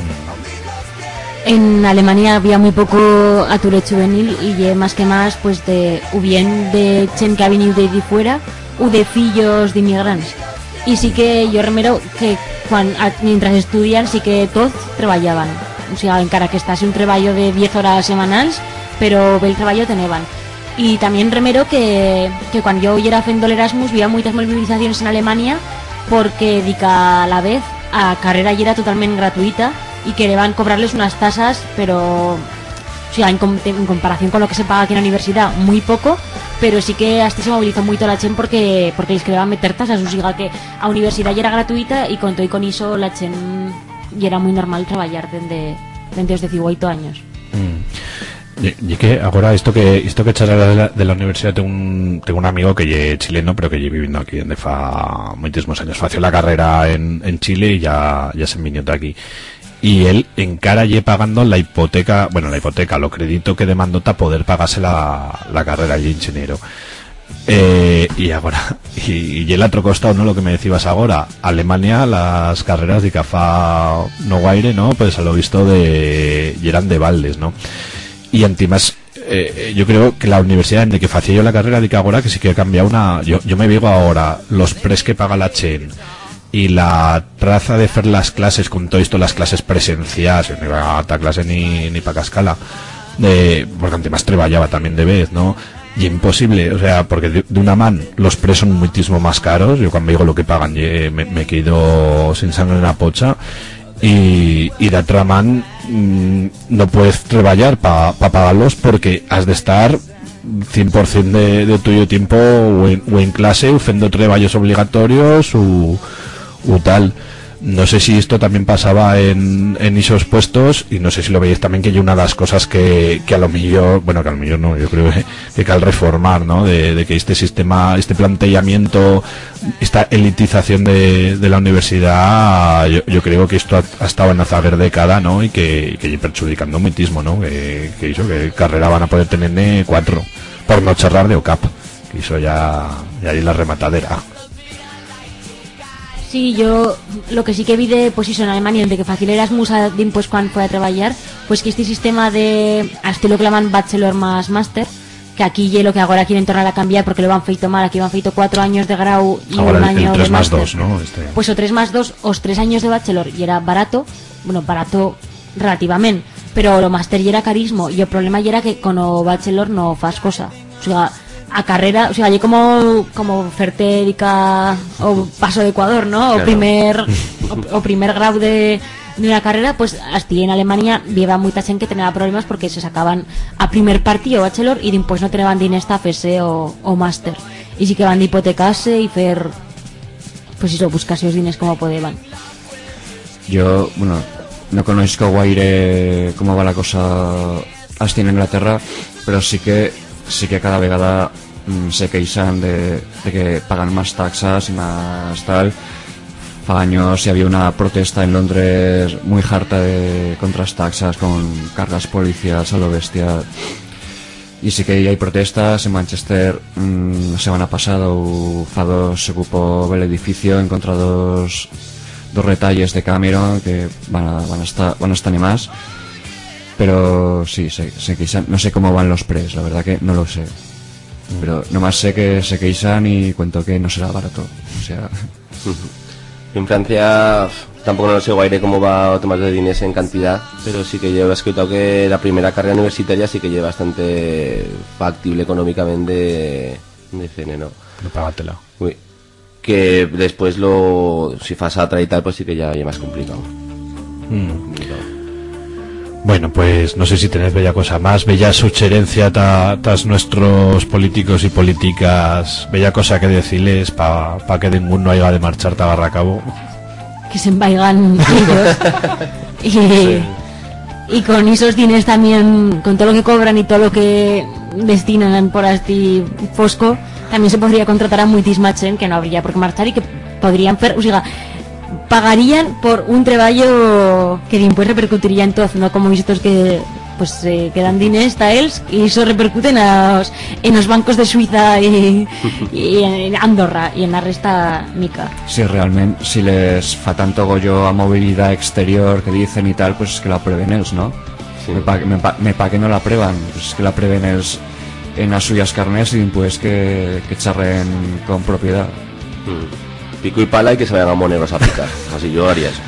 En Alemania había muy poco ature chuvenil y ye más que más, pues, de, u bien de chen que ha veniu de, de fuera u de fillos d'inmigrants. Y sí que yo remero que cuan, a, mientras estudian sí que toz treballaban. O sea, encara que estase un treballo de diez horas semanals, pero bel treballo teneban. Y también remero que, que cuan yo yera fendo l'Erasmus, había muitas movilizaciones en Alemania porque, dica, a la vez, a carrera yera totalment gratuita y quereban cobrar-les unas tasas, pero, o sea, en com-, en comparación con lo que se paga aquí en la universidad, muy poco, pero sí que astí se movilizó muito la chen porque, porque les quereban meter tasas, o siga que a universidad yera gratuita y con todo y con ixo la chen yera muy normal traballar dende, dende os dieciueito anyos. Mm. Ye, ye que agora esto que, esto que charras de la, de la universidad, tengo un, tengo un amigo que ye chileno, pero que ye viviendo aquí dende fa muitismos anyos. Fació la carrera en, en Chile y ya, ya se vinió ta aquí. Y él encara ye pagando la hipoteca, bueno, la hipoteca, lo credito que demandó ta poder pagar-se la, la carrera, ye ingeniero. Eh, y agora, y, y el otro costado, ¿no? Lo que me decías agora, Alemania, las carreras de que fa no guaire, ¿no? Pues a lo visto de, yeran de baldes, ¿no? Y antimás, eh, eh, yo creo que la universidad en de que facía yo la carrera de que agora que sí que ha cambiado una, yo, yo me digo agora, los pres que paga la chen, y la traza de fer las clases con todo esto, las clases presencials, yo no iba a ta clase ni, ni pa cascala, de, porque antimás treballaba también de vez, ¿no? Y imposible, o sea, porque de, de una man los pres son muitismo más caros, yo cuando digo lo que pagan, ye, me, me quedo sin sangre en la pocha, y, y de otra man, mm, no puedes treballar pa, pa pagar-los porque has de estar cien por cien de, de tuyo tiempo o en, o en clase, o fendo treballos obligatorios, u, u tal. No sé si esto también pasaba en, en esos puestos, y no sé si lo veis también, que hay una de las cosas que, que a lo mejor, bueno, que a lo mejor no, yo creo que, que cal reformar, ¿no? De, de que este sistema, este plantejamiento, esta elitización de, de la universidad, yo, yo creo que esto ha, ha estado en la zaga de cada, ¿no? Y que, que ye perjudicando muitismo, ¿no? Que, que eso, que carrera van a poder tener cuatro, por no charrar de OCAP, que eso ya, ya hay la rematadera. Sí, yo lo que sí que vi de, pues, iso, en Alemania, donde que facié Erasmus a, dimpués cuan fue a treballar, pues que este sistema de, a estilo que llaman bachelor más máster, que aquí ye lo que agora quieren tornar a cambiar porque lo han feito mal, aquí lo han feito cuatro anyos de grau y agora un el, el anyo de tres más máster. Dos, ¿no? Este. Pues o tres más dos, os tres anyos de bachelor, y era barato, bueno, barato relativament, pero lo máster yera carismo, y o problema yera que con o bachelor no fas cosa. O sea, a carrera, o sea, ye como, como fer-te dica o paso de Ecuador, ¿no? O claro. Primer, o, o primer grau de, de una carrera, pues, astí en Alemania bi heba muita chent que teneba problemas porque se sacaban a primer parti o bachelor y dimpués no teneban diners ta fer-se o, o máster. Y sí que van de hipotecar-se y fer, pues eso, buscar-se os diners como podeban. Yo, bueno, no conoixco guaire cómo va la cosa astí en Inglaterra, pero sí que, sí que cada vegada, mm, se queixan de, de que pagan más taxas y más tal. Fa anyos i había una protesta en Londres muy harta de, contra as taxas, con cargas policials a lo bestia. Y sí que i hai protestas. En Manchester, mm, la semana pasada u fa dos s'ocupó bel edificio en contra dos, dos retalles de Cameron que van a, van a estar, van a estar animás. Pero sí, se, se queixan. No sé cómo van los pres, la verdad que no lo sé. Pero nomás sé que se queixan y cuento que no será barato. O sea, en Francia, tampoco no lo sé guaire cómo va o temas de diners en cantidad, pero sí que yo he escuchado que la primera carrera universitaria sí que ye bastante factible economicamente de, de cene, ¿no? No pagatela. Ui. Que después lo, si fas atra y tal, pues sí que ya ye más complicado. Mm. Complicado. Bueno, pues no sé si tenez bella cosa más, bella sucherencia ta, tas nuestros políticos y políticas, bella cosa que deciles pa, pa que dengún no haiga de marchar ta Barracabo. Que se'n vaigan ellos. Y, sí. Y con esos diners también, con todo lo que cobran y todo lo que destinan por así fosco, también se podría contratar a muitisma chent que no habría por qué marchar y que podrían fer, o sea, pagarían por un treballo que dimpués repercutiría en toz, no como estos que, pues, eh, quedan diners ta ells y eso repercute en os, en os bancos de Suiza y, y en Andorra y en la resta mica. Si realment, si les fa tanto goyo a mobilidat exterior que dicen y tal, pues que la prueben ells, no? Sí. Me pa, me pa, me pa que no la prueban, pues que la prueben ells en as suyas carnes y dimpués que, que charren con propiedat. Mm. Pico y pala y que se vayan a Monegros a picar. Así yo haría eso.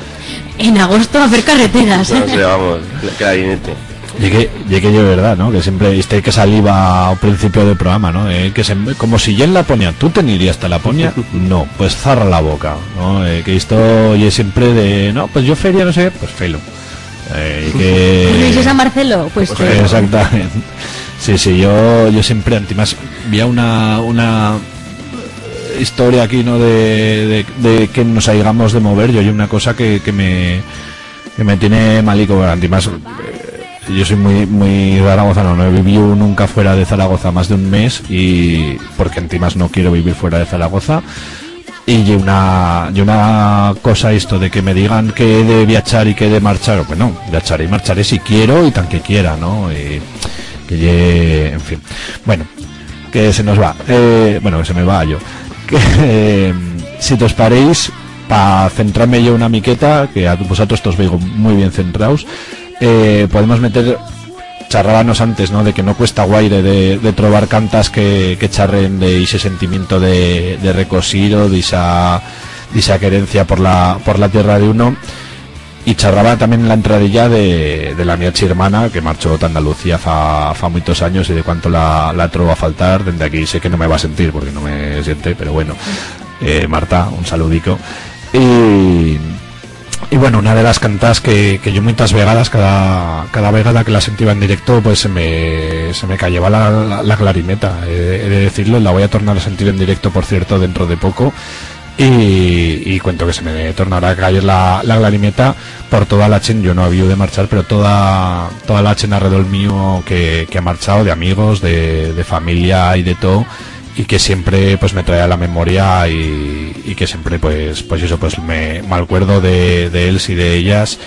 En agosto a fer carreteras. No sé, vamos, cla-, clarinete. Ye que, ye que ye verdad, ¿no? Que siempre, este que saliba al principio del programa, ¿no? Eh, que se, como si ye en Laponia, ¿tú te n'irías ta Laponia? No, pues zarra la boca, ¿no? Eh, que esto ye siempre de, no, pues yo feria, no sé qué, pues felo. Eh, y que... ¿No dices a Marcelo? Pues, pues felo. Exactamente. Sí, sí, yo, yo siempre, antimás, había una, una historia aquí, ¿no? De, de, de que nos haigamos de mover, yo, y una cosa que, que me, que me tiene malico, antimás, eh, yo soy muy, muy zaragozano, no he vivido nunca fuera de Zaragoza más de un mes, y porque antimás no quiero vivir fuera de Zaragoza, y ye una, ye una cosa esto de que me digan que he de viachar y que he de marchar, bueno, viacharé y marcharé si quiero y tan que quiera, ¿no? Y que ye, en fin. Bueno, que se nos va. Eh, bueno, que se me va yo. Que, eh, si tos pareix, pa centrar-me yo una miqueta, que a vosatros tos veigo muy bien centraus, eh, podemos meter, charrábanos antes, ¿no? De que no cuesta guaire de, de trobar cantas que, que charren de ixe sentimiento de, de recosido, d'ixa, d'ixa querencia por la, por la tierra de uno. Y charraba también en la entradilla de, de la mía chirmana, que marchó ta Andalucía fa, fa muitos anyos y de cuánto la, la trobo a faltar. Dende aquí sé que no me va a sentir, porque no me siente, pero bueno. Eh, Marta, un saludico. Y, y bueno, una de las cantas que, que yo muitas vegadas, cada, cada vegada que la sentiba en directo, pues se me, se me cayeba la, la, la clarineta, he de, he de decirlo, la voy a tornar a sentir en directo, por cierto, dentro de poco. Y, y cuento que se me tornará a cayer la, la glarimeta por toda la chent, yo no había de marchar, pero toda, toda la chent arredol mío que, que ha marchado, de amigos, de, de familia y de todo, y que siempre, pues, me trae a la memoria y, y que siempre, pues, pues eso, pues me, me acuerdo de, de ells y de ellas,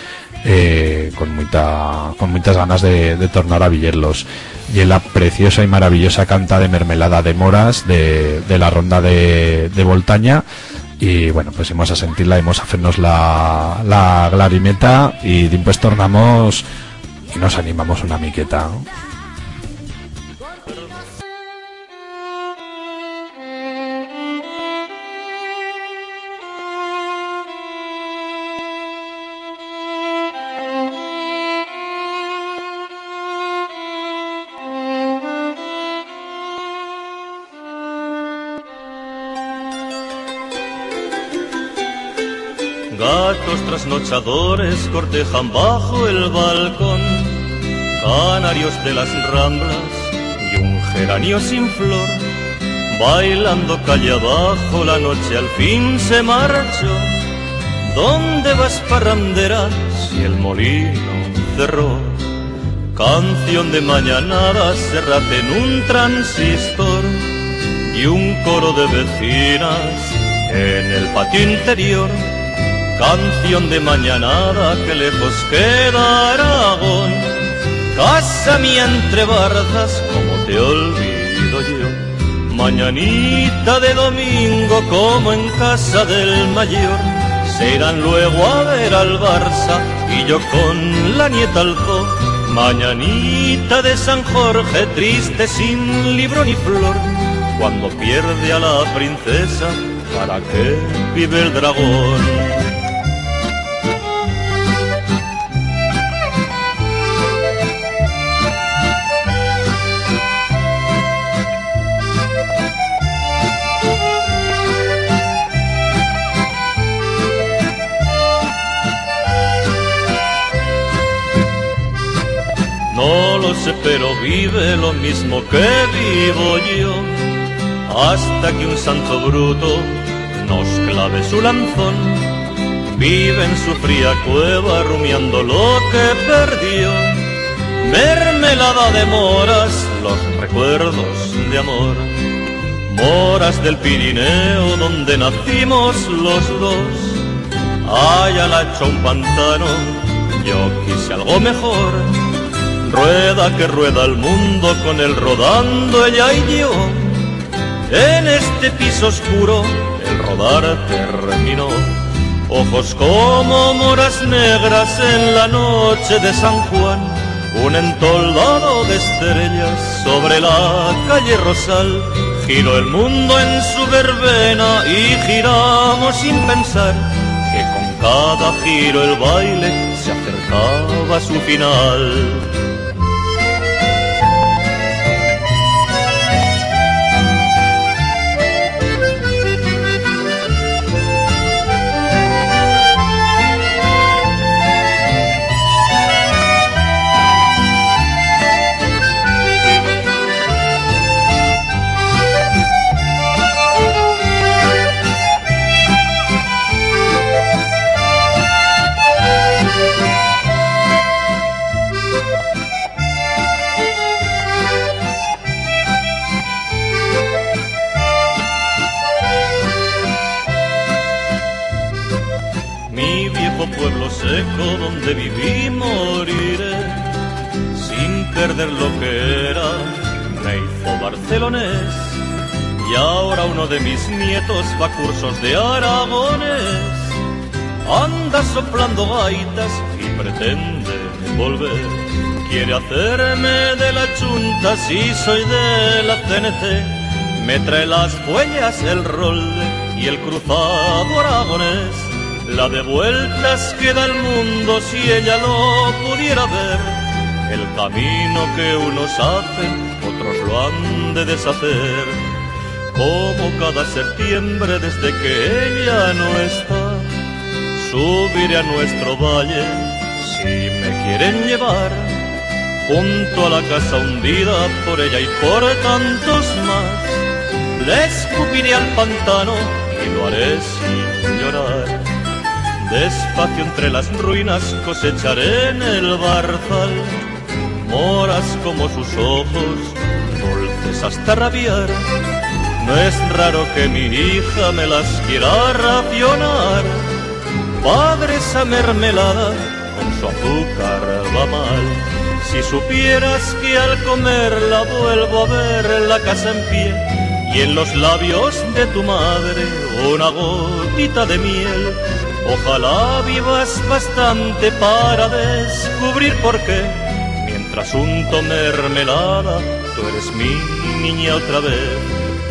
eh, con muita, con muitas ganas de, de tornar a viyer-los. Y la preciosa y maravillosa canta de Mermelada de Moras de, de la ronda de, de Voltaña. Y bueno, pues imos a sentir-la, imos a fer-nos la, la glarimeta y dimpués tornamos y nos animamos una miqueta. Gatos trasnochadores cortejan bajo el balcón, canarios de las Ramblas y un geranio sin flor, bailando calle abajo la noche al fin se marchó. ¿Dónde vas, parrandera, si el molino cerró? Canción de mañanada, serrate en un transistor y un coro de vecinas en el patio interior. Canción de mañanada, que lejos queda Aragón. Casa mía entre barzas, como te olvido yo. Mañanita de domingo como en casa del mayor, se irán luego a ver al Barça y yo con la nieta al zoo. Mañanita de San Jorge triste sin libro ni flor, cuando pierde a la princesa, ¿para qué vive el dragón? No lo sé, pero vive lo mismo que vivo yo, hasta que un santo bruto nos clave su lanzón. Vive en su fría cueva rumiando lo que perdió. Mermelada de moras, los recuerdos de amor. Moras del Pirineo donde nacimos los dos. Allá la echa un pantano, yo quise algo mejor. Rueda que rueda el mundo con él rodando ella y yo. En este piso oscuro el rodar terminó. Ojos como moras negras en la noche de San Juan, un entoldado de estrellas sobre la calle Rosal. Giró el mundo en su verbena y giramos sin pensar que con cada giro el baile se acercaba a su final. Mi viejo pueblo seco donde viví moriré, sin perder lo que era, me hizo barcelonés. Y ahora uno de mis nietos va a cursos de aragonés. Anda soplando gaitas y pretende volver. Quiere hacerme de la Chunta si soy de la C N T. Me trae las fuellas, el rolde y el cruzado aragonés. La de vueltas que da el mundo si ella lo pudiera ver. El camino que unos hacen, otros lo han de deshacer. Como cada septiembre desde que ella no está, subiré a nuestro valle si me quieren llevar. Junto a la casa hundida por ella y por tantos más, le escupiré al pantano Y lo haré sin llorar. Despacio entre las ruinas cosecharé en el barzal moras como sus ojos, dulces hasta rabiar. No es raro que mi hija me las quiera racionar. Padre, esa mermelada con su azúcar va mal. Si supieras que al comerla vuelvo a ver la casa en pie y en los labios de tu madre una gotita de miel. Ojalá vivas bastante para descubrir por qué, mientras unto mermelada, tú eres mi niña otra vez.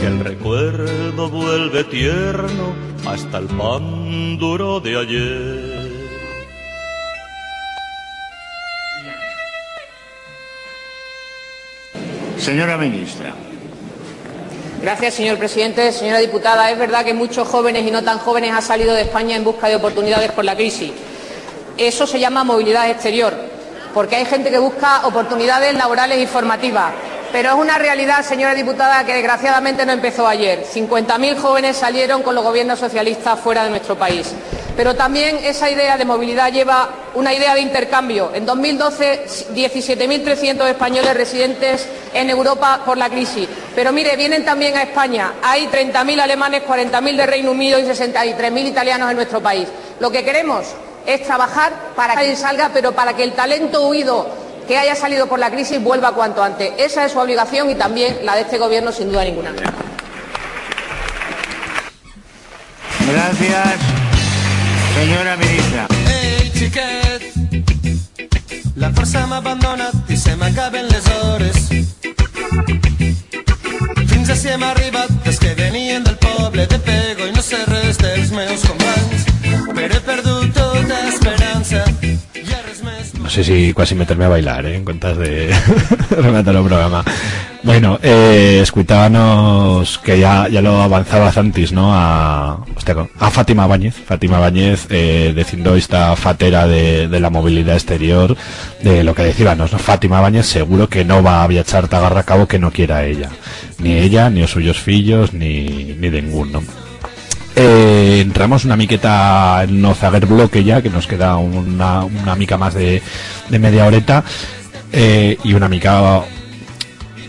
Que el recuerdo vuelve tierno hasta el pan duro de ayer. Señora ministra. Gracias, señor presidente. Señora diputada, es verdad que muchos jóvenes y no tan jóvenes han salido de España en busca de oportunidades por la crisis. Eso se llama movilidad exterior, porque hay gente que busca oportunidades laborales y formativas. Pero es una realidad, señora diputada, que desgraciadamente no empezó ayer. Cincuenta mil jóvenes salieron con los gobiernos socialistas fuera de nuestro país. Pero también esa idea de movilidad lleva una idea de intercambio. En dos mil doce, diecisiete mil trescientos españoles residentes en Europa por la crisis. Pero mire, vienen también a España. Hay treinta mil alemanes, cuarenta mil de Reino Unido y sesenta y tres mil italianos en nuestro país. Lo que queremos es trabajar para que alguien salga, pero para que el talento huido que haya salido por la crisis vuelva cuanto antes. Esa es su obligación y también la de este gobierno, sin duda ninguna. Gracias, señora ministra. Ei, chiquet, la força m'ha abandonat i se m'acaben les hores. Fins ací hem arribat, els que venien del poble de Pego i no sé res dels meus companys, però he perdut tota esperança. No sé si cuasi meterme a bailar, eh, en cuentas de rematar el programa. Bueno, eh, escuitábanos que ya, ya lo avanzabas antes, ¿no? A, hostia, a Fátima Báñez, Fátima Báñez, eh, diciendo esta fatera de, de la movilidad exterior, de lo que decíbanos, ¿no? Fátima Báñez seguro que no va a viachar ta Garra Cabo que no quiera ella. Ni ella, ni os suyos fillos, ni, ni dengún, ¿no? Eh, entramos una miqueta en o zaguer bloque ya, que nos queda una, una mica más de, de media horeta, eh, y una mica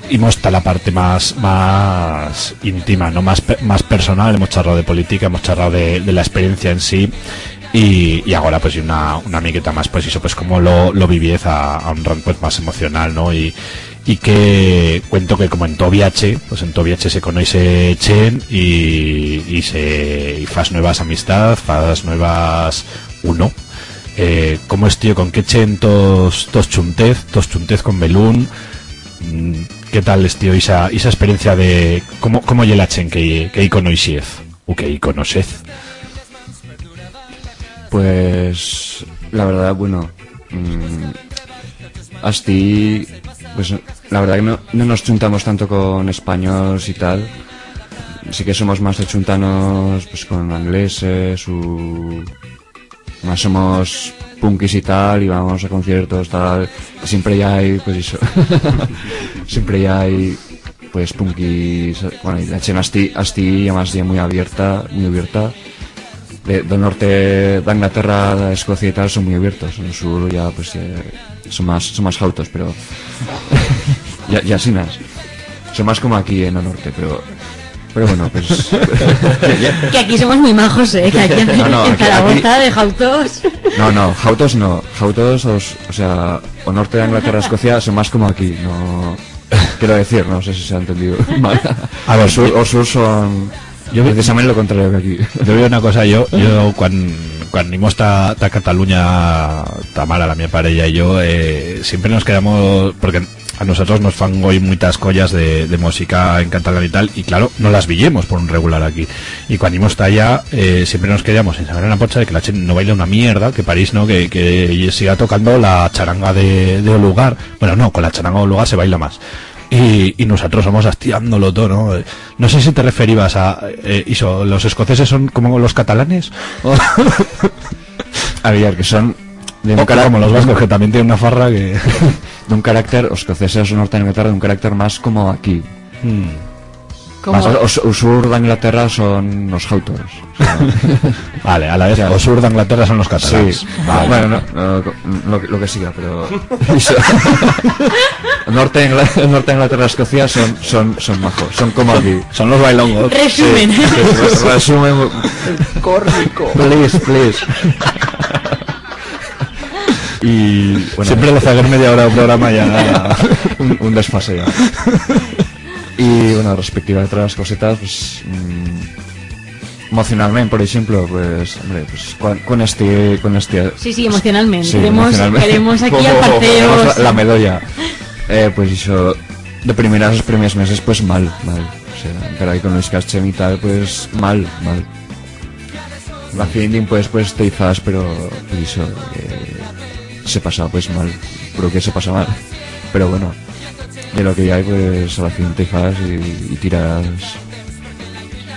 imos ta la parte más, más íntima, ¿no? Más pe-, más personal. Hemos charrado de política, hemos charrado de, de la experiencia en sí, y, y agora, pues, y una, una miqueta más, pues, eso, pues, cómo lo, lo viviez a, a un ran, pues, más emocional, ¿no? Y, y que cuento que como en todo viache, pues en todo viache se conoixe chent y, y se, y fas nuevas amistad, fas nuevas uno. Eh, cómo estió, con qué chent tos, tos chuntez, tos chuntez con belún, mm, qué tal estió ixa, ixa experiencia de cómo, cómo ye la chent que, que i conoixiez u que i conoixez? Pues, la verdad, bueno, mm, astí, pues, la verdad que no, no nos chuntamos tanto con españols y tal. Sí que somos más de chuntanos, pues, con angleses u, más somos punkis y tal, y vamos a conciertos, tal. Siempre ya hay, pues, eso. Siempre ya hay, pues, punkis, bueno, y la chent astí, astí, y además ya muy abierta, muy abierta. De, del norte d'Anglaterra, Escocia y tal, son muy abiertos. En el sur ya, pues, ya son más, son más jautos, pero ya, ya asinas. Son más como aquí en el norte, pero, pero bueno, pues, ya, ya. Que aquí somos muy majos, ¿eh? Que aquí en, no, no, en aquí, Zaragoza aquí de jautos. No, no, jautos no. Jautos, os, o sea, o norte de Inglaterra, Escocia, son más como aquí, no. Quiero decir, no sé si se ha entendido mal. A ver, o sur, yo, o sur son yo vi-, precisamente lo contrario que aquí. Yo veo una cosa, yo, yo cuan, cuan imos ta, ta Cataluña, Tamara, la mi parella y yo, eh, siempre nos quedamos, porque a nosotros nos fan goi muitas collas de, de música en catalán y tal, y claro, no las viyemos por un regular aquí. Y cuan imos ta allá, eh, siempre nos quedamos sin saber una pocha de que la chent no baila una mierda, que París, ¿no? Que, que siga tocando la charanga de, de o lugar. Bueno, no, con la charanga o lugar se baila más. Y, y nosotros somos hastiándolo todo, ¿no? No sé si te referibas a, eh, iso, los escoceses son como los catalanes. A ver, que son de un... O cara-, como los vascos, que también tienen una farra que... De un carácter, os escoceses o norte de Inglaterra, de un carácter más como aquí. Hmm. Como... Mas o, o, o sur d'Anglaterra son os Hawthorns. Vale, a la vez, ya. O sur d'Anglaterra son os catalans. Sí. Vale. Bueno, no, no, lo, lo que siga, pero iso. Norte de Ingla-, norte de Inglaterra, Escocia son, son, son majos, son como aquí. Son los bailongos. Resumen. Sí, sí, re-, resumen. El córnico. Please, please. Y, bueno, siempre lo hace media hora del programa ya. Un, un desfase ya. Y, bueno, respectiva a otras cosetas, pues, mm, emocionalment, por eixemplo, pues, hombre, pues, con, con este, con este... Sí, sí, emocionalment. Sí, queremos, emocionalment. Queremos aquí a parceos. La, la medolla. Eh, pues, ixo, de primeras, los primers meses, pues, mal, mal. O sea, encara que conoixcas chent y tal, pues, mal, mal. La fin, dimpués, pues, te i fas, pero, pues, ixo, eh, se pasa, pues, mal. Creo que se pasa mal. Pero, bueno, de lo que ya hay, pues, a la fin te i fas y, y tiras.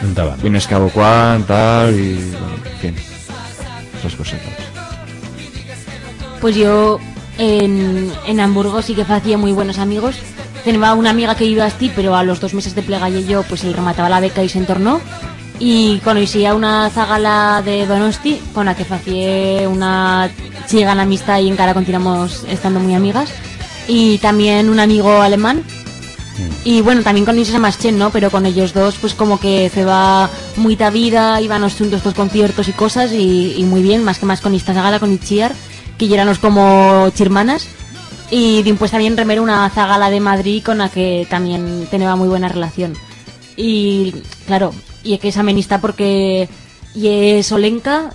Endavant. Vienes cabo cuan, tal, y, bueno, en fin. Esas cosetas. Pues yo en, en Hamburgo sí que facía muy buenos amigos. Teneba una amiga que iba astí, pero a los dos meses de plegar-ie yo, pues, él remataba la beca y se'n tornó. Y conoixí a una zagala de Donosti, con la que facié una chigana amistat y encara continuamos estando muy amigas. Y tamién un amigo alemán. Mm. Y, bueno, tamién conoixes a más chent, no? Pero con ellos dos, pues, como que feba muita vida, íbanos chuntos tos conciertos y cosas, y, y muy bien, más que más con ista zagala, con Itziar, que yéranos como chirmanas. Y dimpués tamién remero una zagala de Madrid con la que tamién teneba muy buena relación. Y, claro, ye que es amenista porque ye solenca,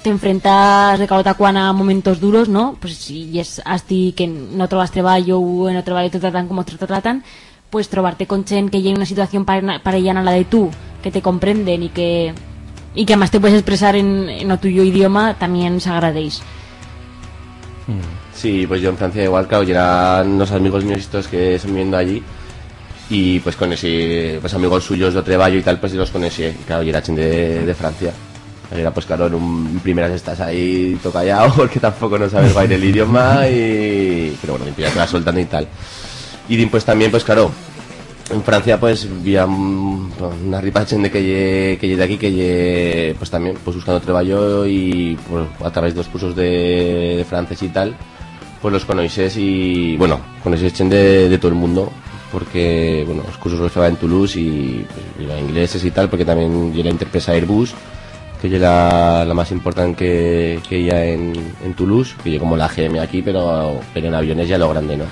t'enfrentas de cabo ta cuan a momentos duros, no? Pues si yes astí que no trobas treballo u en o treballo te tratan como te tratan, pues trobar-te con chent que ye en una situación pare-, parellana a la de tu, que te comprenden y que, y que amás te puedes expresar en, en o tuyo idioma, tamién s'agradeix. Mm. Sí, pues yo en Francia igual, claro, yeran los amigos míos estos que son viviendo allí, y, pues, conocí, pues, amigos suyos de treballo y tal, pues, los conocí, y, claro, yera chent de, de Francia. Yera, pues, claro, en un, en primeras estás ahí tot callao, porque tampoco no sabes guaire el idioma, y, pero bueno, te vas soltando y tal. Y dimpués tamién, pues, claro, en Francia, pues, bi ha, mm, una ripa de chent que ye, que ye d'aquí, que ye, pues, tamién, pues, buscando treballo y, pues, a través de los cursos de, de francés y tal, pues, los conoixes y, bueno, conoixes chent de, de todo el mundo, porque, bueno, los cursos los feba en Toulouse y, pues, yera ingleses y tal, porque tamién yera interpresa Airbus, que ye la, la más important que, que i ha en, en Toulouse, que ye como la G M aquí, pero, pero en aviones ya lo grande, no?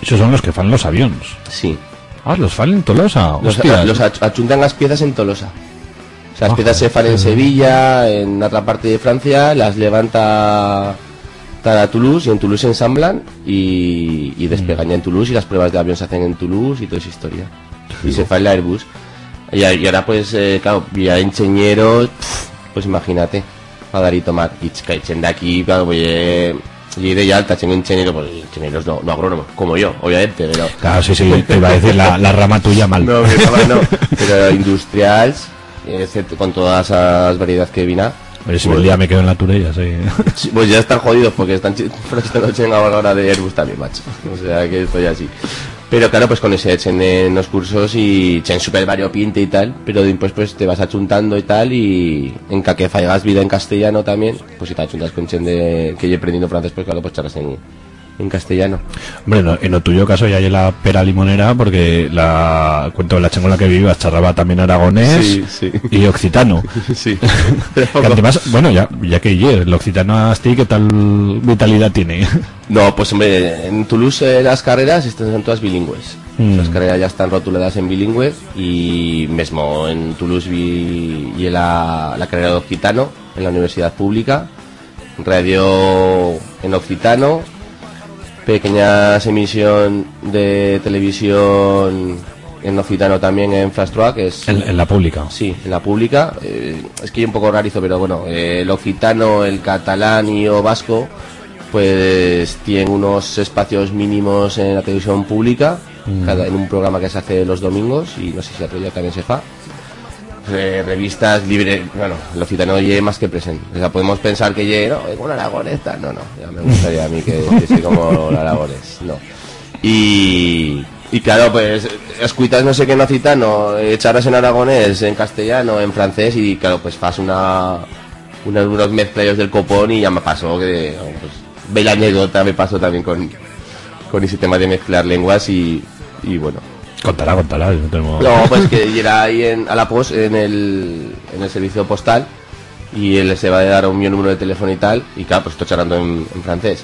Esos son los que fan los avions. Sí. Ah, los fan en Tolosa, los, hostia. Los ach-, achuntan las piezas en Tolosa. O sea, las piezas se fan en Sevilla, en otra parte de Francia, las levan ta, ta Toulouse, y en Toulouse se ensamblan y, y despegan ya en Toulouse, y las pruebas de avión se hacen en Toulouse y toda esa historia. Y se fa el Airbus. Y a-, y ahora, pues, eh, claro, ya ingenieros, pf, pues imagínate, pa dar y tomar. Y ch-, que chent d'aquí, claro, pues, eh, y de ya alta, chent ingeniero, pues, ingenieros no, no agrónomos, como yo, obviamente, pero... Claro, sí, sí, te iba a decir la, la rama tuya mal. No, mi rama no, pero industrials, eh, con todas las variedades que vina. Oye, si pues, el día me quedo en la Turella, sí. Sí, pues ya están jodidos porque están chi-, pero esta noche en la hora de Airbus también, macho. O sea que estoy así. Pero claro, pues conoixes chent en los cursos y chent super variopinte y tal, pero dimpués, pues, te vas achuntando y tal, y encara que faigas vida en castellano tamién, pues si t'achuntas con chent de, que ye aprendiendo francés, pues claro, pues charras en, en castellano. Hombre, no, en o tuyo caso ya ye la pera limonera, porque la, cuento, la chent con la que vivas charraba tamién aragonés. Sí, sí. Y occitano. Sí. Que además, bueno, ya, ya que ye, el occitano astí, ¿qué tal vitalidad tiene? No, pues, hombre, en Toulouse, eh, las carreras están todas bilingües. Mm. Las carreras ya están rotuladas en bilingüe y mesmo en Toulouse vi, ye la, la carrera de occitano en la universidad pública, radio en occitano, pequeñas emisión de televisión en occitano tamién en France trois, que es... En, en la pública. Sí, en la pública. Eh, es que ye un poco rarizo, pero bueno, eh, el occitano, el catalán y o vasco, pues tienen unos espacios mínimos en la televisión pública, mm, cada, en un programa que se hace los domingos, y no sé si otro día también se fa. Eh, revistas, libre, bueno, el occitano ye más que presente. O sea, podemos pensar que ye, no, como un aragonés, tal. No, no, ya me gustaría a mí que, que sea como el aragonés, no. Y, Y claro, pues, escuitas no sé qué en occitano, eh, charras en aragonés, en castellano, en francés, y claro, pues fas una, una, unos mezclallos del copón y ya me pasó que, pues, bella anécdota me pasó también con, con ese tema de mezclar lenguas y, y bueno. Contala, contala, no tenemos... No, pues que yera ahí en, a la pos, en el, en el servicio postal, y él se va a dar un mío número de teléfono y tal, y claro, pues estoy charlando en, en francés.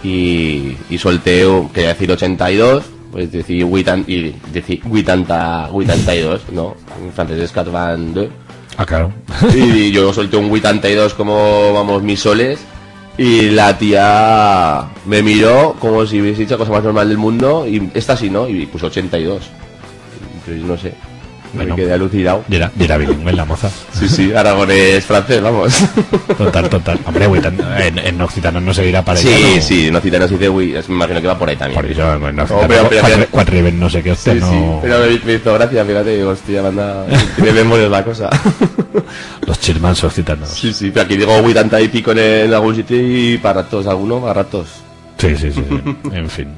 Y, y solté, quería decir ochenta y dos, pues decí huitanta, y decí huitanta, huitanta y dos, ¿no? En francés es quatre-vingt-deux. Ah, claro. Y yo solté un huitanta y dos como, vamos, mis soles, y la tía me miró como si hubiese dicho la cosa más normal del mundo, y esta sí, ¿no? Y puso ochenta y dos. Entonces, no sé. Bueno, me quedé alucinado. Yera, yera bilingüe la moza. Sí, sí, aragonés, francés, vamos. Total, total. Hombre, güey, tan-, en, en occitano no se dirá para... Sí, sí, en occitano se dice, güey, es, me imagino que va por ahí también. Por eso, en occitano, pero, pero, cuatro, cuatro y ven no sé qué, hostia, sí, no. Sí, pero me, me hizo gracia, fíjate, digo, hostia, manda, tiene memoria la cosa. Los chirmans occitanos. Sí, sí, pero aquí digo huitanta y pico en, en algún sitio y para ratos, alguno, para ratos. Sí, sí, sí, sí. En fin.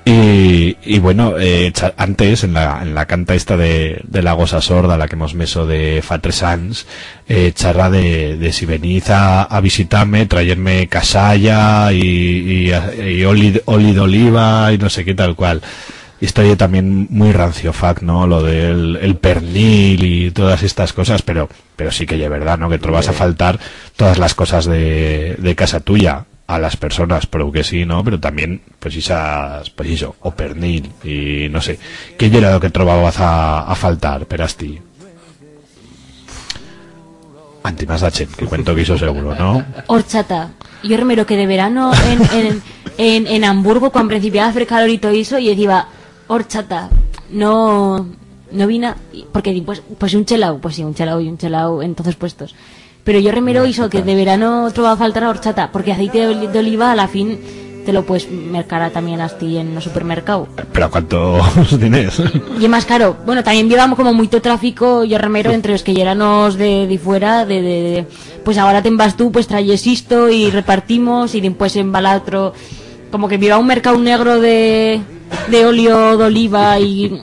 Y, y bueno, eh, cha-, antes, en la, en la canta esta de, de la Gosa Sorda, la que hemos meso de fa tres ans, eh, charra de, de si venís a, a visitar-me, trayer-me casalla y, y, y oli, oli d'oliva y no sé qué tal cual. Esto ye también muy ranciofac, ¿no? Lo del, el pernil y todas estas cosas, pero, pero sí que ye verdad, ¿no? Que trobas a faltar todas las cosas de, de casa tuya a las personas, prou que sí, ¿no? Pero también, pues, esas, pues, eso, o pernil, y no sé. Qué yera lo que trobabas a, a faltar, per asti? Antimás da chent, que cuento que iso seguro, ¿no? Horchata. Yo remero que de verano en, en, en, en Hamburgo, cuando principiaba a fer calor y todo eso, yo decía, horchata, no, no vina, porque di, pues, pues un chelau, pues sí, un chelau y un chelau en todos puestos. Pero yo remero iso, que de verano te va a faltar a horchata, porque aceite de oli-, de oliva a la fin te lo puedes mercar a, también asti en el supermercado. Pero a cuántos diners? Y es más caro. Bueno, también llevamos como mucho tráfico, yo remero, entre los que yeranos de, de fuera, de, de, de, pues ahora te vas tú, pues traes esto y repartimos y después en va la otro. Como que viva un mercado negro de, de olio d'oliva y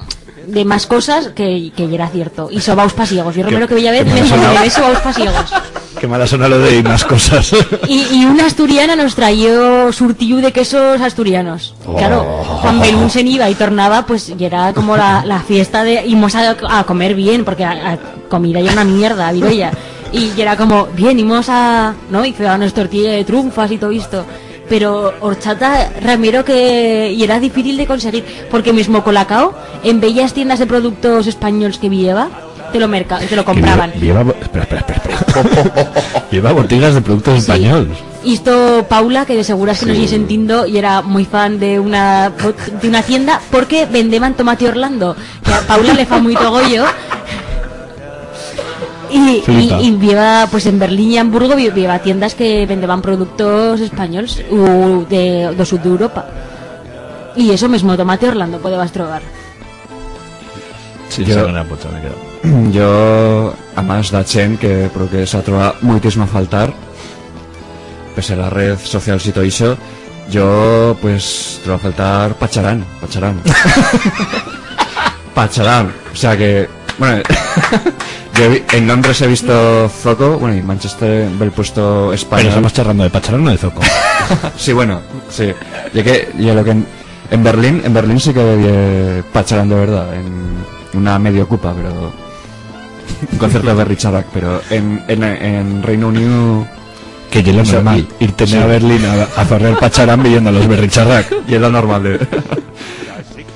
de más cosas que, que yera cierto. Y sobaus pasiegos. Yo remero que bella vez me sobaus pasiegos. Qué mala sona lo de y más cosas. Y, y una asturiana nos trayó surtiu de quesos asturianos. Claro, cuando Belún se iba y tornaba, pues yera como la, la fiesta de, íbamos a, a comer bien, porque la, la comida yera una mierda, digo ella. Y yera como, bien, íbamos a, ¿no? Y feban tortilla de trunfas y todo esto. Pero horchata, remero que yera difícil de conseguir, porque mesmo Colacao, en bellas tiendas de productos españols que bi heba, te lo merca-, te lo compraban. Lleva, espera, espera, espera, espera. Lleva botigas de productos españols. Sí. Isto Paula, que de seguras que nos ye sentindo, yera muy fan de una bot-, de una tienda, porque vendeban tomate Orlando, que a Paula le fa muito goyo. Y, y, y bi heba, pues, en Berlín y Hamburgo bi-, bi heba tiendas que vendeban productos españols u de, do sud de Europa. Y eso mesmo, tomate Orlando, podebas trobar. Sí, yo, esa no la he puesto, me quedo. Yo, a más d'a chent que, porque se ha trobado muitismo a faltar, pese a las redes sociales y todo eso, yo, pues, te va a faltar pacharán, pacharán. Pacharán. O sea que, bueno, yo vi-, en Londres he visto zoco, bueno, y Manchester, el puesto español. Pero estamos charlando de pacharán o de zoco. Sí, bueno, sí. Ya que, ya lo que en, en Berlín, en Berlín sí que había pacharán de verdad, en una medio cupa, pero un concierto de Berry Charrac, pero en, en, en Reino Unido que ye lo normal, y, irte a Berlín a, a zorrear pacharán viendo a los Berry Charrac. Ye lo normal de...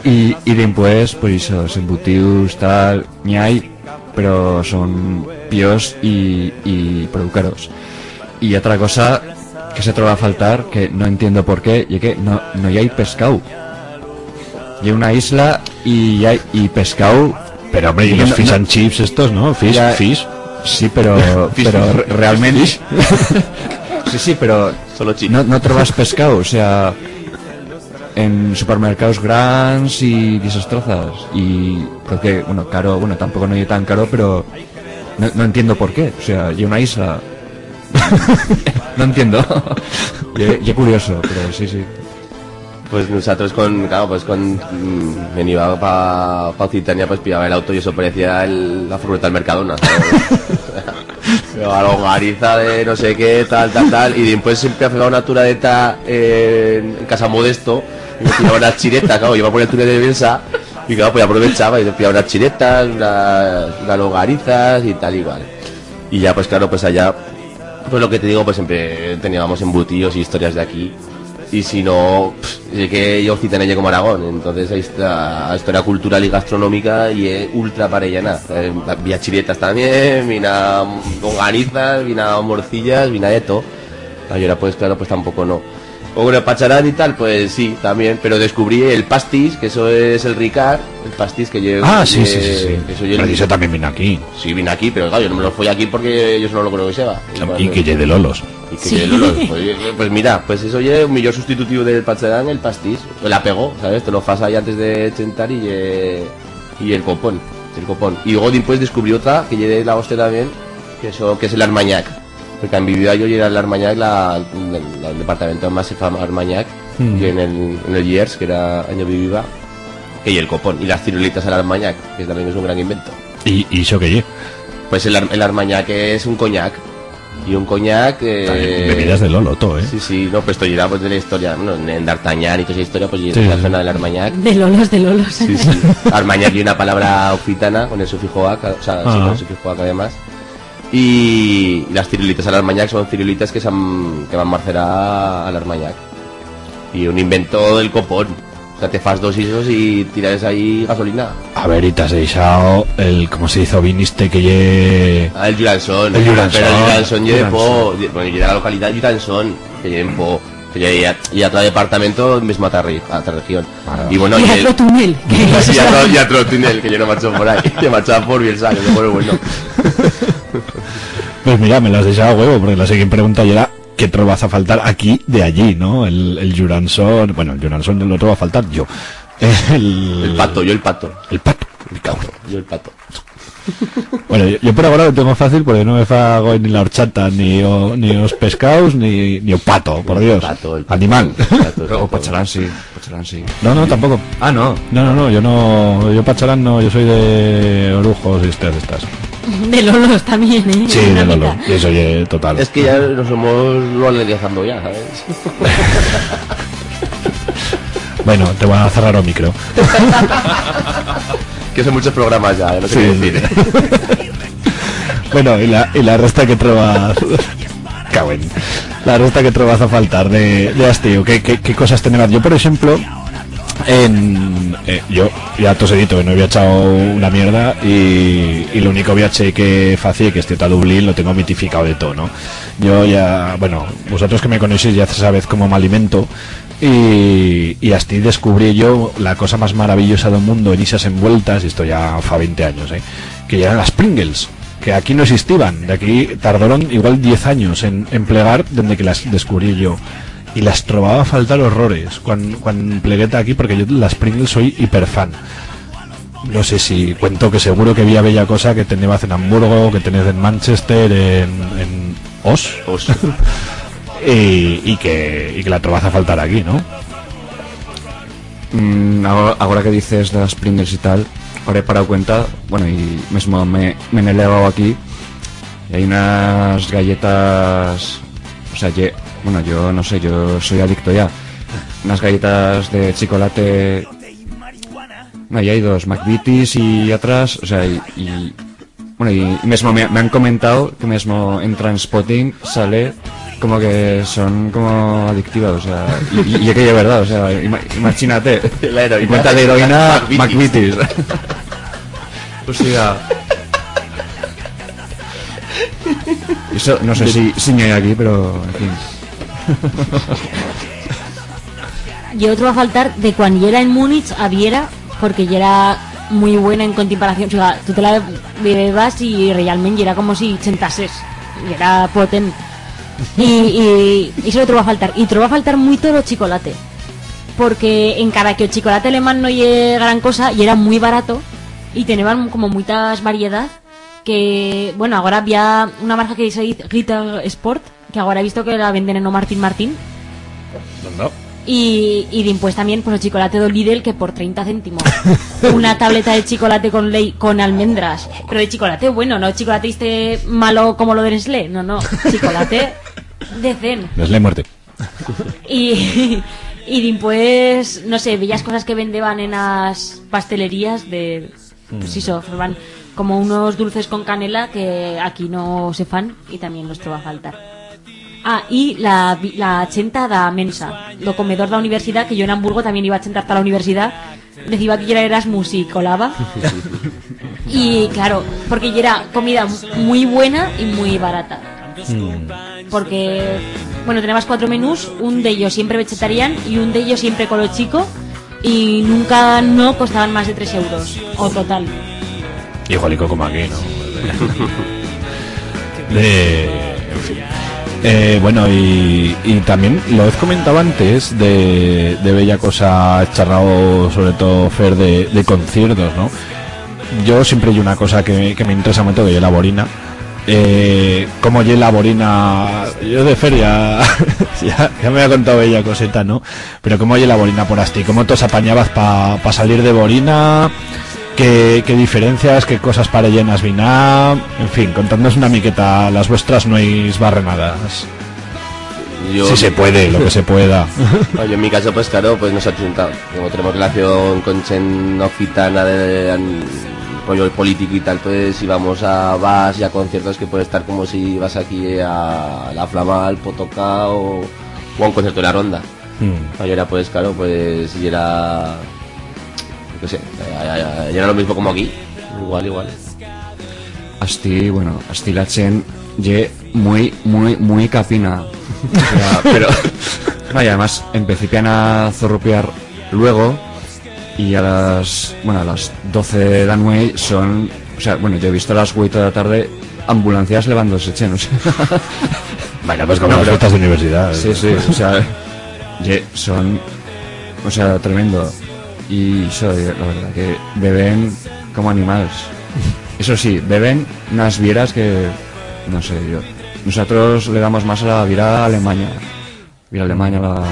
Y, y dimpués, pues, esos embutius, tal, ni hay, pero son piors y, y prou caros. Y otra cosa que se troba a faltar, que no entiendo por qué, ye que no, no hay pescau. Ye una isla y hay, y pescau. Pero, hombre, y los fish and chips estos, ¿no? Fish, fish. Sí, pero, pero re-, realmente. Sí, sí, pero no, no trobas pescau, o sea, en supermercados grans y d'esas trazas. Y, porque, bueno, caro, bueno, tampoco no ye tan caro, pero no, no entiendo por qué, o sea, ye una isla. No entiendo. Ye, ye curioso, pero sí, sí. Pues nusatros con, claro, pues con, mm, veniba pa, pa Occitania, pues pillaba el auto y eso parecía el, la furgoneta del Mercadona, ¿sabes? Pero a longaniza de no sé qué, tal, tal, tal, y después siempre haceba una turadeta, eh, en Casa Modesto, y me tiraba una chireta, claro, iba por el túnel de Belsa, y claro, pues aprovechaba y me pillaba una chireta, una, una longaniza y tal igual. Y ya, pues claro, pues allá, pues lo que te digo, pues siempre teníamos embutidos y historias de aquí. Y si no, pff, es que yo Occitania como Aragón, entonces ahí está, la historia cultural y gastronómica y es ultra parellana. Eh, vía chiretas también, vina longanizas, vina morcillas, vina de todo. Ahora pues claro, pues tampoco no. O bueno, el pacharán y tal, pues sí, también, pero descubrí el pastis, que eso es el Ricard, el pastis que yo... Ah, sí, sí, sí, sí. Eso yo... Pero eso también vino aquí. Sí, vino aquí, pero claro, yo no me lo fui aquí porque yo solo lo conocía. Y que ye de Lolos. Y que ye de Lolos. Pues, eh, pues mira, pues eso ye un millor sustitutivo del pacharán, el pastis. La pegó, ¿sabes? Te lo fas ahí antes de chentar y, eh, y el copón, el copón. Y luego después descubrí otra que ye de la hostia también, que eso, que es el armanyac. Porque en mi vida yo yera el armanyac, la, la, el departamento más se fa armanyac, y en el, en el Llers, que era año viviba, que ye el copón, y las ciruelitas al armanyac, que también es un gran invento. Y, y eso qué ye? Pues el, ar- el armanyac es un coñac, y un coñac... También eh, bebidas de Lolo, todo, ¿eh? Sí, sí, no, pues esto ya pues de la historia, bueno, en D'Artagnan y toda esa historia, pues y sí, la zona del armanyac. De Lolos, de Lolos. Sí, sí. Armanyac y una palabra occitana con el sufijo ac, o sea, sí, con el sufijo ac además. Y las ciruelitas al armanyac son ciruelitas que s'han, que van marcerar al armanyac. Y un invento del copón. O sea, te fas dos isos y tiras ahí gasolina. A ver, y t'has deixau el, ¿cómo se dice? O vin este que ye... Ah, el Jurançon. El Jurançon. Pero el Jurançon ye de Po, ye, bueno, ye de la localidad Jurançon, que ye en Po. Que ye, y a, y a otro departamento, mismo otra re-, otra región. Claro. Y bueno, y otro túnel. Y otro, y otro túnel, que yo no marcho por ahí, que marchaba por Bielsa, que se pone bueno. Pues mira, me lo has deixau a huevo, porque la siguiente pregunta ya era, ¿qué troba a faltar aquí de allí, no? El, el Jurançon, bueno, el Jurançon no lo troba a faltar yo. El... El pato, yo el pato. El pato, me cago en... Yo el pato. Bueno, yo, yo por agora lo tengo fácil porque no me fago ni la horchata, ni o, ni os pescaus, ni, ni o pato, por Dios. Pato, el pato. Animal. El pato, el pato. O pacharán, sí. Pacharán, sí. No, no, tampoco. Ah, no. No, no, no, yo no, yo pacharán no, yo soy de orujos y estas, estas. De Lolos también, ¿eh? Sí, de Lolo. Eso ye total. Es que ya nos somos lo adelgazando ya, ¿sabes? Bueno, te voy a cerrar el micro. Que son muchos programas ya, eh, no sé qué decir. Bueno, y la, y la resta que trobas... Caben. La resta que trobas a faltar de, de Astiu. ¿Qué, qué, qué cosas tenebaz? Yo, por ejemplo, en, eh, yo ya tos he dito que no he viachau una mierda y, y lo único viache que fací, que este ta Dublín, lo tengo mitificado de todo, ¿no? Yo ya, bueno, vosotros que me conocéis ya sabéis cómo me alimento y, y astí descubrí yo la cosa más maravillosa del mundo en esas envueltas, y esto ya fa veinte años, ¿eh? Que ya eran las Pringles, que aquí no existiban, de aquí tardaron igual diez años en, en plegar desde que las descubrí yo. Y las trobaba a faltar horrores. Cuando, cuando plegué ta aquí, porque yo las Pringles soy hiperfan. No sé si cuento que seguro que había bella cosa que tenebaz en Hamburgo, que tenez en Manchester, en, en Os. Os. Y, y que, y que la trobaz a faltar aquí, ¿no? Mm, ago-, agora que dices de las Pringles y tal, ahora he parado cuenta, bueno, y mesmo me, me he levado aquí, y hay unas galletas, o sea, ye-, bueno, yo no sé, yo soy adicto ya. Unas galletas de chocolate, no, y hay dos, McVitie's y otras, o sea, y, y, bueno, y mesmo me, me han comentado que mesmo en Trainspotting sale como que son como adictivas, o sea, y, y, y es que es verdad, o sea, ima-, imagínate, la heroína. En cuenta de heroína, McVitie's. McVitie's. O sea, eso no sé si, si hay aquí, pero, en fin. Yo trobo a faltar de cuan yera en Múnich, a viera, porque yera muy buena en comparación, o sea, tú te la bebas y realmente yera como si chentases, yera potent. Y, y, y eso lo trobo a faltar. Y trobo a faltar muito lo chocolate, porque encara que el chocolate alemán no ye gran cosa, yera muy barato y tenían como muitas variedad. Que, bueno, agora había una marca que se dice Ritter Sport, que agora he visto que la venden en o Martín Martín. ¿Dónde? Y, y dimpués tamién, pues, o chicolate d'o Lidl, que por treinta céntimos. Una tableta de chicolate con lei-, con almendras. Pero de chicolate bueno, no chicolate este malo como lo de Nestlé, no, no. Chicolate decent. Nestlé muerte. Y, y dimpués, no sé, bellas cosas que vendeban en as pastelerías de, pues, mm, ixo, fan como unos dulces con canela que aquí no se fan y tamién nos troba faltar. Ah, y la, vi-, la chenta d'a mensa, d'o comedor d'a universidat, que yo en Hamburgo tamién iba a chentar ta la universidat, deciba que yera Erasmus y colaba. Y, claro, porque yera comida muy buena y muy barata. Mm. Porque, bueno, tenebas cuatro menús, un d'ellos siempre vegetarian y un d'ellos siempre con lo chico, y nunca no costaban más de tres euros, o total. Igualico como aquí, ¿no? De, en fin. Eh, bueno, y, y tamién lo hez comentau antes de, de bella cosa, hez charrau sobre todo, Fer, de, de conciertos, ¿no? Yo siempre hay una cosa que, que m'interesa mucho, que ye la borina. Eh, cómo ye la borina, yo de feria, ya, ya me ha contado ella coseta, ¿no? Pero cómo ye la borina por astí, cómo tos apanyabas pa, pa salir de borina, qué, qué diferencias, qué cosas pareyén has vinar, en fin, contadnos una miqueta las vuestras nueits barrenadas. Yo... Si se puede, lo que se pueda. No, yo en mi caso, pues claro, pues nos ha chuntado. Como tenemos relación con chent occitana de, de, rollo político y tal, pues íbamos a bars y a conciertos que puede estar como si vas aquí a La Flama, al Potoca o, o a un concierto de la Ronda. Mm. Ahora, pues, claro, pues, y era, yo qué sé, eh, eh, eh, era lo mismo como aquí, igual, igual. Astí, bueno, astí la chent ye muy, muy, muy capina. O sea, pero, no, y además, empecipian a zorrupiar luego, y a las, bueno, a las doce de la nueit son, o sea, bueno, yo he visto a las oito de la tarde ambulancias levándose, che, no sé. Bueno, pues como... No, las pero fiestas de universidad. Sí, sí, o sea, ye, son, o sea, tremendo. Y eso, eh, la verdad que beben como animals. Eso sí, beben unas bieras que, no sé, yo, nosotros le damos más a la biera alemana. Biera alemana, la,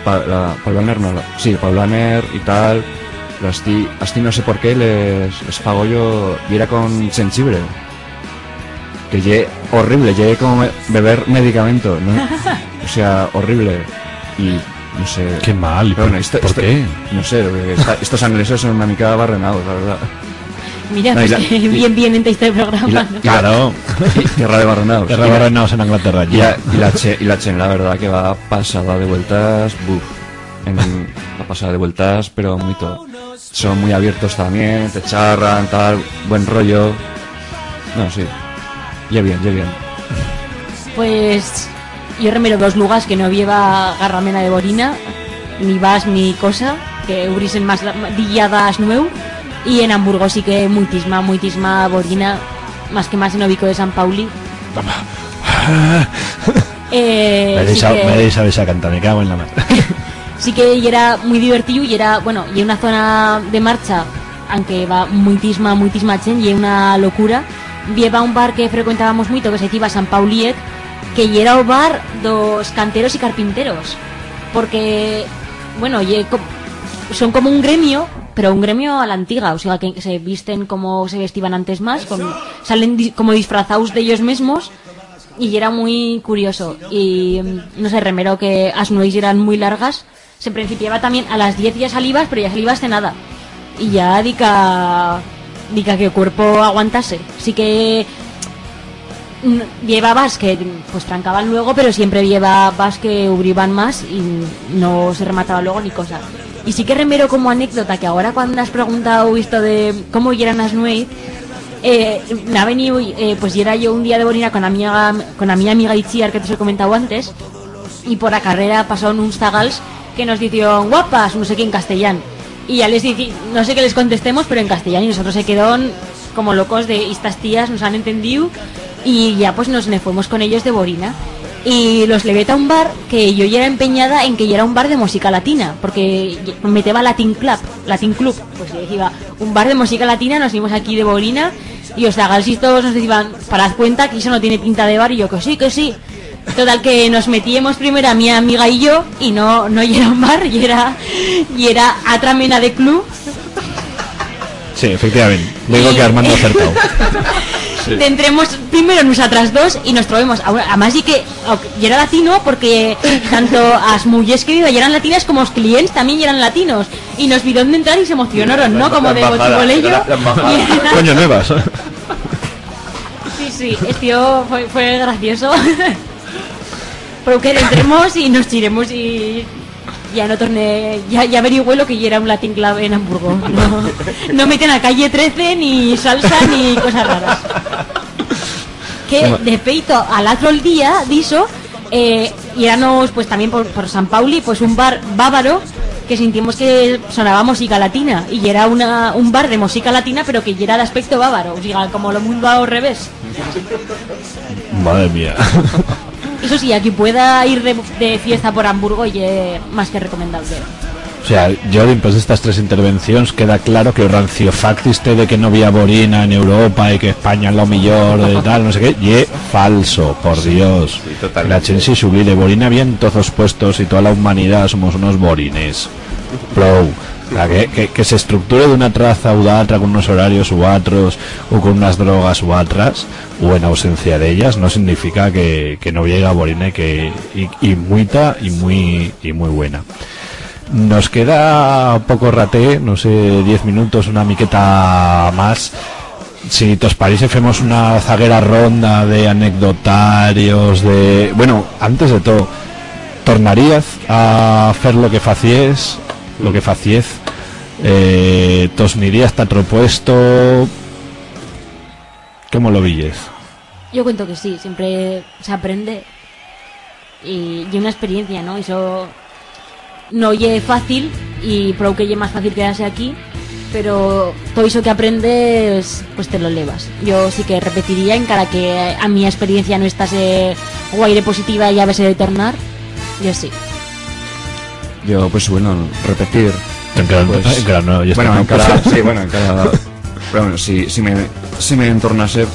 pa-, la Paulaner, no, la, sí, Paulaner y tal, pero astí, astí no sé por qué les, les fago yo biera con chenchibre. Que ye horrible, ye como me-, beber medicamento, ¿no? O sea, horrible. Y no sé. Qué mal, pero bueno, ¿por qué? No sé, porque esta-, estos angleses son una mica barrenados, la verdad. Mira, no, pues que bien, bien en este programa, ¿no? Claro. Y tierra de barrenados. Tierra de barrenados en Inglaterra, y la, y la che-, y la chent, la verdad, que va pasada de vueltas, buf. En, va pasada de vueltas, pero muy todo. Son muy abiertos también, te charran, tal, buen rollo. No, sí. Ya bien, ya bien. Pues yo remero dos lugars que no bieba garramena de borina, ni bars ni cosa, que ubrisen más la, ma-, dilladas nueu, y en Hamburgo sí que muitisma, muitisma borina, más que más en o bico de San Pauli. Eh, me sí deixa, que me deixa, deixa cantar, me cago en la mar. Sí que yera muy divertiu, yera, bueno, ye una zona de marcha, anque va muitisma, muitisma chent, ye una locura. Bieba un bar que frecuentábamos muito, que se diciba San Pauliet, que yera o bar d'os canteros y carpinteros, porque, bueno, ye co-, son como un gremio, pero un gremio a la antiga, o sea, que se visten como se vestiban antes más, con, salen di-, como disfrazaus d'ellos mesmos, y yera muy curioso. Y, mm, no sé, remero que as nueits yeran muy largas, se principiaba también a las diez, ya salibas, pero ya salibas cenada. Y ya dica, dica que o cuerpo aguantase. Sí que, mm, bieba bars que, pues, trancaban luego, pero siempre bieba bars que ubriban más y no se remataba luego ni cosa. Y sí que remero como anécdota que agora cuando has preguntau esto de cómo yeran as nueits, eh, m'ha veniu, eh, pues yera yo un día de borina con a mi, con a mi amiga Itziar, que te os he comentau antes, y por a carrera pasaron uns zagals que nos dicion: "Guapas", no sé qué en castellán. Y ya les dici-, no sé qué les contestemos, pero en castellán, y nosotros se quedón como locos de: "Estas tías nos han entendiu", y ya, pues, nos ne fuemos con ellos de borina. Y los levé ta un bar que yo yera empenyada en que yera un bar de música latina, porque ye-, meteba Latin Club, Latin Club, pues yo diciba: "Un bar de música latina, nos fuimos aquí de borina", y os zagals todos nos deciban: "Parad cuenta, que eso no tiene pinta de bar", y yo: "Que sí, que sí". Total, que nos metíemos primero a mi amiga y yo, y no, no yera un bar, yera, yera atra mena de club. Sí, efectivament. Digo que Armando ha acertau. Sí. Dentremos primero nusatras dos y nos trobemos a una, amás ye que, au, yera latino, porque tanto as mullers que bi yeran latinas como os clients también yeran latinos. Y nos vieron d'entrar y s'emocionaron, ¿no? Como de botibolleyo. Era la embajada. Coño, nuevas. Sí, sí, estió, fue, fue gracioso. Pero que dentremos y nos chiremos y ya no torné, ya, ya averigüé lo que yera un Latin Club en Hamburgo. No, no meten a Calle trece, ni salsa, ni cosas raras. Que, de feito, al atro día d'ixo, eh, yeranos, pues, también por, por San Pauli, pues, un bar bávaro que sintimos que sonaba mosica latina, y yera una, un bar de mosica latina, pero que yera d'aspecto bávaro, o siga, como lo mundo ao revés. Madre mía. Eso sí, a qui pueda ir de, de fiesta por Hamburgo, ye más que recomendable. O sea, yo, dimpués d'estas tres intervencions, queda claro que o ranciofact este de que no había borina en Europa y que España es lo millor de tal, no sé qué, ye falso, por Dios. Sí, totalmente. La chent se s'oblide, borina había en toz os puestos y toda la humanidat somos unos borines. Prou. O sea, que, que, que s'estructure d'una traza u d'atra, con unos horarios u atros, u con unas drogas u atras, u en ausencia d'ellas, no significa que, que no i haiga borina y que, y, y muita y muy, y muy buena. Nos queda poco raté, no sé, diez minutos, una miqueta más. Si tos parece, femos una zaguera ronda de anecdotarios, de... Bueno, antes de todo, tornaríaz a fer lo que faciez, lo que faciez? Eh, tos niríaz ta otro puesto? Cómo lo viyez? Yo cuento que sí, siempre se aprende y ye una experiencia, ¿no? Ixo no ye fácil y prou que ye más fácil quedar-se aquí, pero todo ixo que aprendes, pues te lo levas. Yo sí que repetiría, encara que a mi experiencia no estase guaire positiva y habese de tornar, yo sí. Yo, pues, bueno, repetir. Encara, pues, encara no, ya está, bueno, ¿no? Encara, sí, bueno, encara, pero bueno, si, si me, si me entornase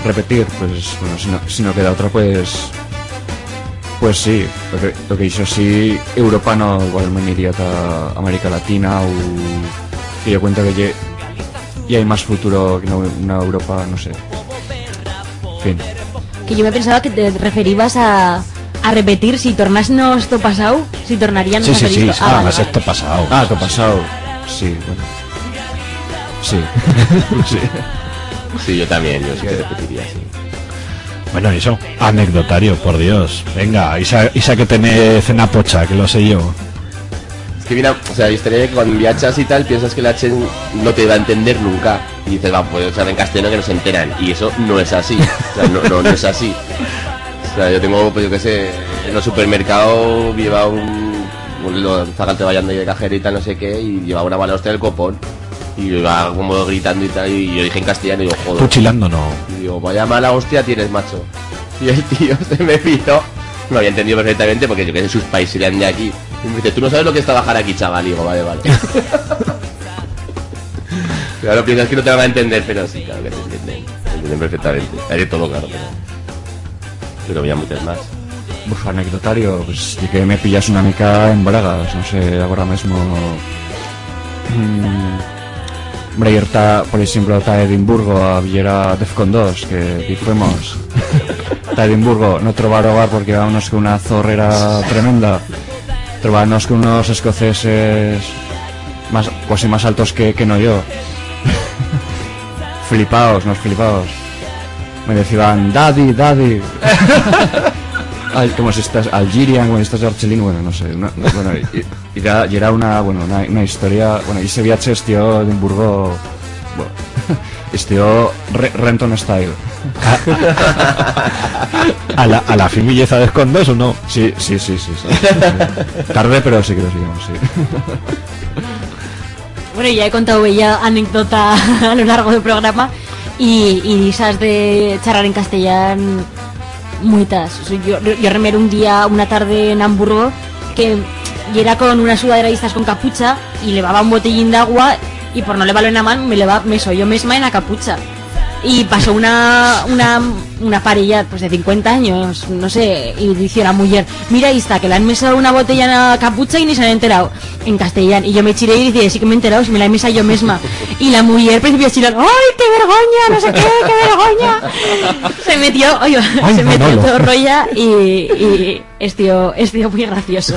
repetir, pues, bueno, si no, si no queda otra, pues, pues sí, lo que, lo que ixo sí, Europa no, igual me iría ta América Latina u, que yo cuento que ye, y hay más futuro que una, una Europa, no sé. Fin. Que yo me pensaba que te referibas a, a repetir, si tornásemos to pasau, si tornarían... Sí, sí, sí, sí. Ah, vale, más vale. Esto pasau. Ah, to pasau. Sí, bueno. Sí. Sí. Sí, yo también, yo sí que repetiría, sí. Bueno, eso, anecdotario, por Dios. Venga, ixa, ixa que tenez en a pocha, que lo sé yo. Es que mira, o sea, la historia de que cuando viajas y tal, piensas que la chent no te va a entender nunca. Y dices, va, pues yo charlo en castellano que no se enteran. Y eso no es así. O sea, no, no, no es así. O sea, yo tengo, pues yo qué sé, en los supermercados lleva un, un lo, zagal trabajando ahí de cajero y tal, no sé qué, y lleva una mala hostia del copón. Y va como gritando y tal, y yo dije en castellano, y digo, joder. Tú chilando no. Y digo, vaya mala hostia tienes, macho. Y el tío se me miró, me había entendido perfectamente, porque yo qué sé, sus pais serían de aquí. Y me dice, tú no sabes lo que es trabajar aquí, chaval. Y digo, vale, vale. Claro, piensas que no te van a entender, pero sí, claro que te entienden. Te entienden perfectamente. Hay de todo, claro, pero, pero había muchas más. Uf, anecdotario, pues, ye que me pillas una mica en bragas, no sé, agora mesmo. Mm, hombre, ir ta, por ejemplo, ta Edimburgo a vier a Defcon dos, que bi fuemos. Ta Edimburgo, no trobar hogar porque vámonos con una zorrera tremenda. Trobarnos con unos escoceses más, cuasi más altos que, que no yo. Flipaos, nos flipaos. Me decían, "Daddy, daddy." Ay, como si estás Algerian, como si estás Argelino, bueno, no sé, una, bueno, y, y era, y era una, bueno, una, una historia, bueno, y ese viaje estió Edimburgo, bueno, estió re-, Renton style. A, a la, a la fin viyez a Defcon dos u no? Sí, sí, sí, sí, sí. Tarde, pero sí que lo seguimos, sí. Bueno, ya he contado bella anécdota a lo largo del programa y, y esas de charrar en castellán, muitas. O sea, yo, yo, yo remedo un día, una tarde en Hamburgo, que yera con una sudadera de estas con capucha y levaba un botellín d'agua y por no levar-lo en a man, me leva-, me so yo mesma en a capucha. Y pasó una, una, una parella, pues, de cincuenta anyos, no sé, y dice la muller: «Mira, esta, que l'han mesado una botella en la capucha y ni s'han enterado», en castellán. Y yo me chiré y dice: «Sí que m'he enterado, si me la he mesado yo mesma». Y la muller principió a chirar: «¡Ay, qué vergonya, no sé qué, qué vergonya!». Se metió, oye, se metió todo roya y, y estió, estió muy gracioso.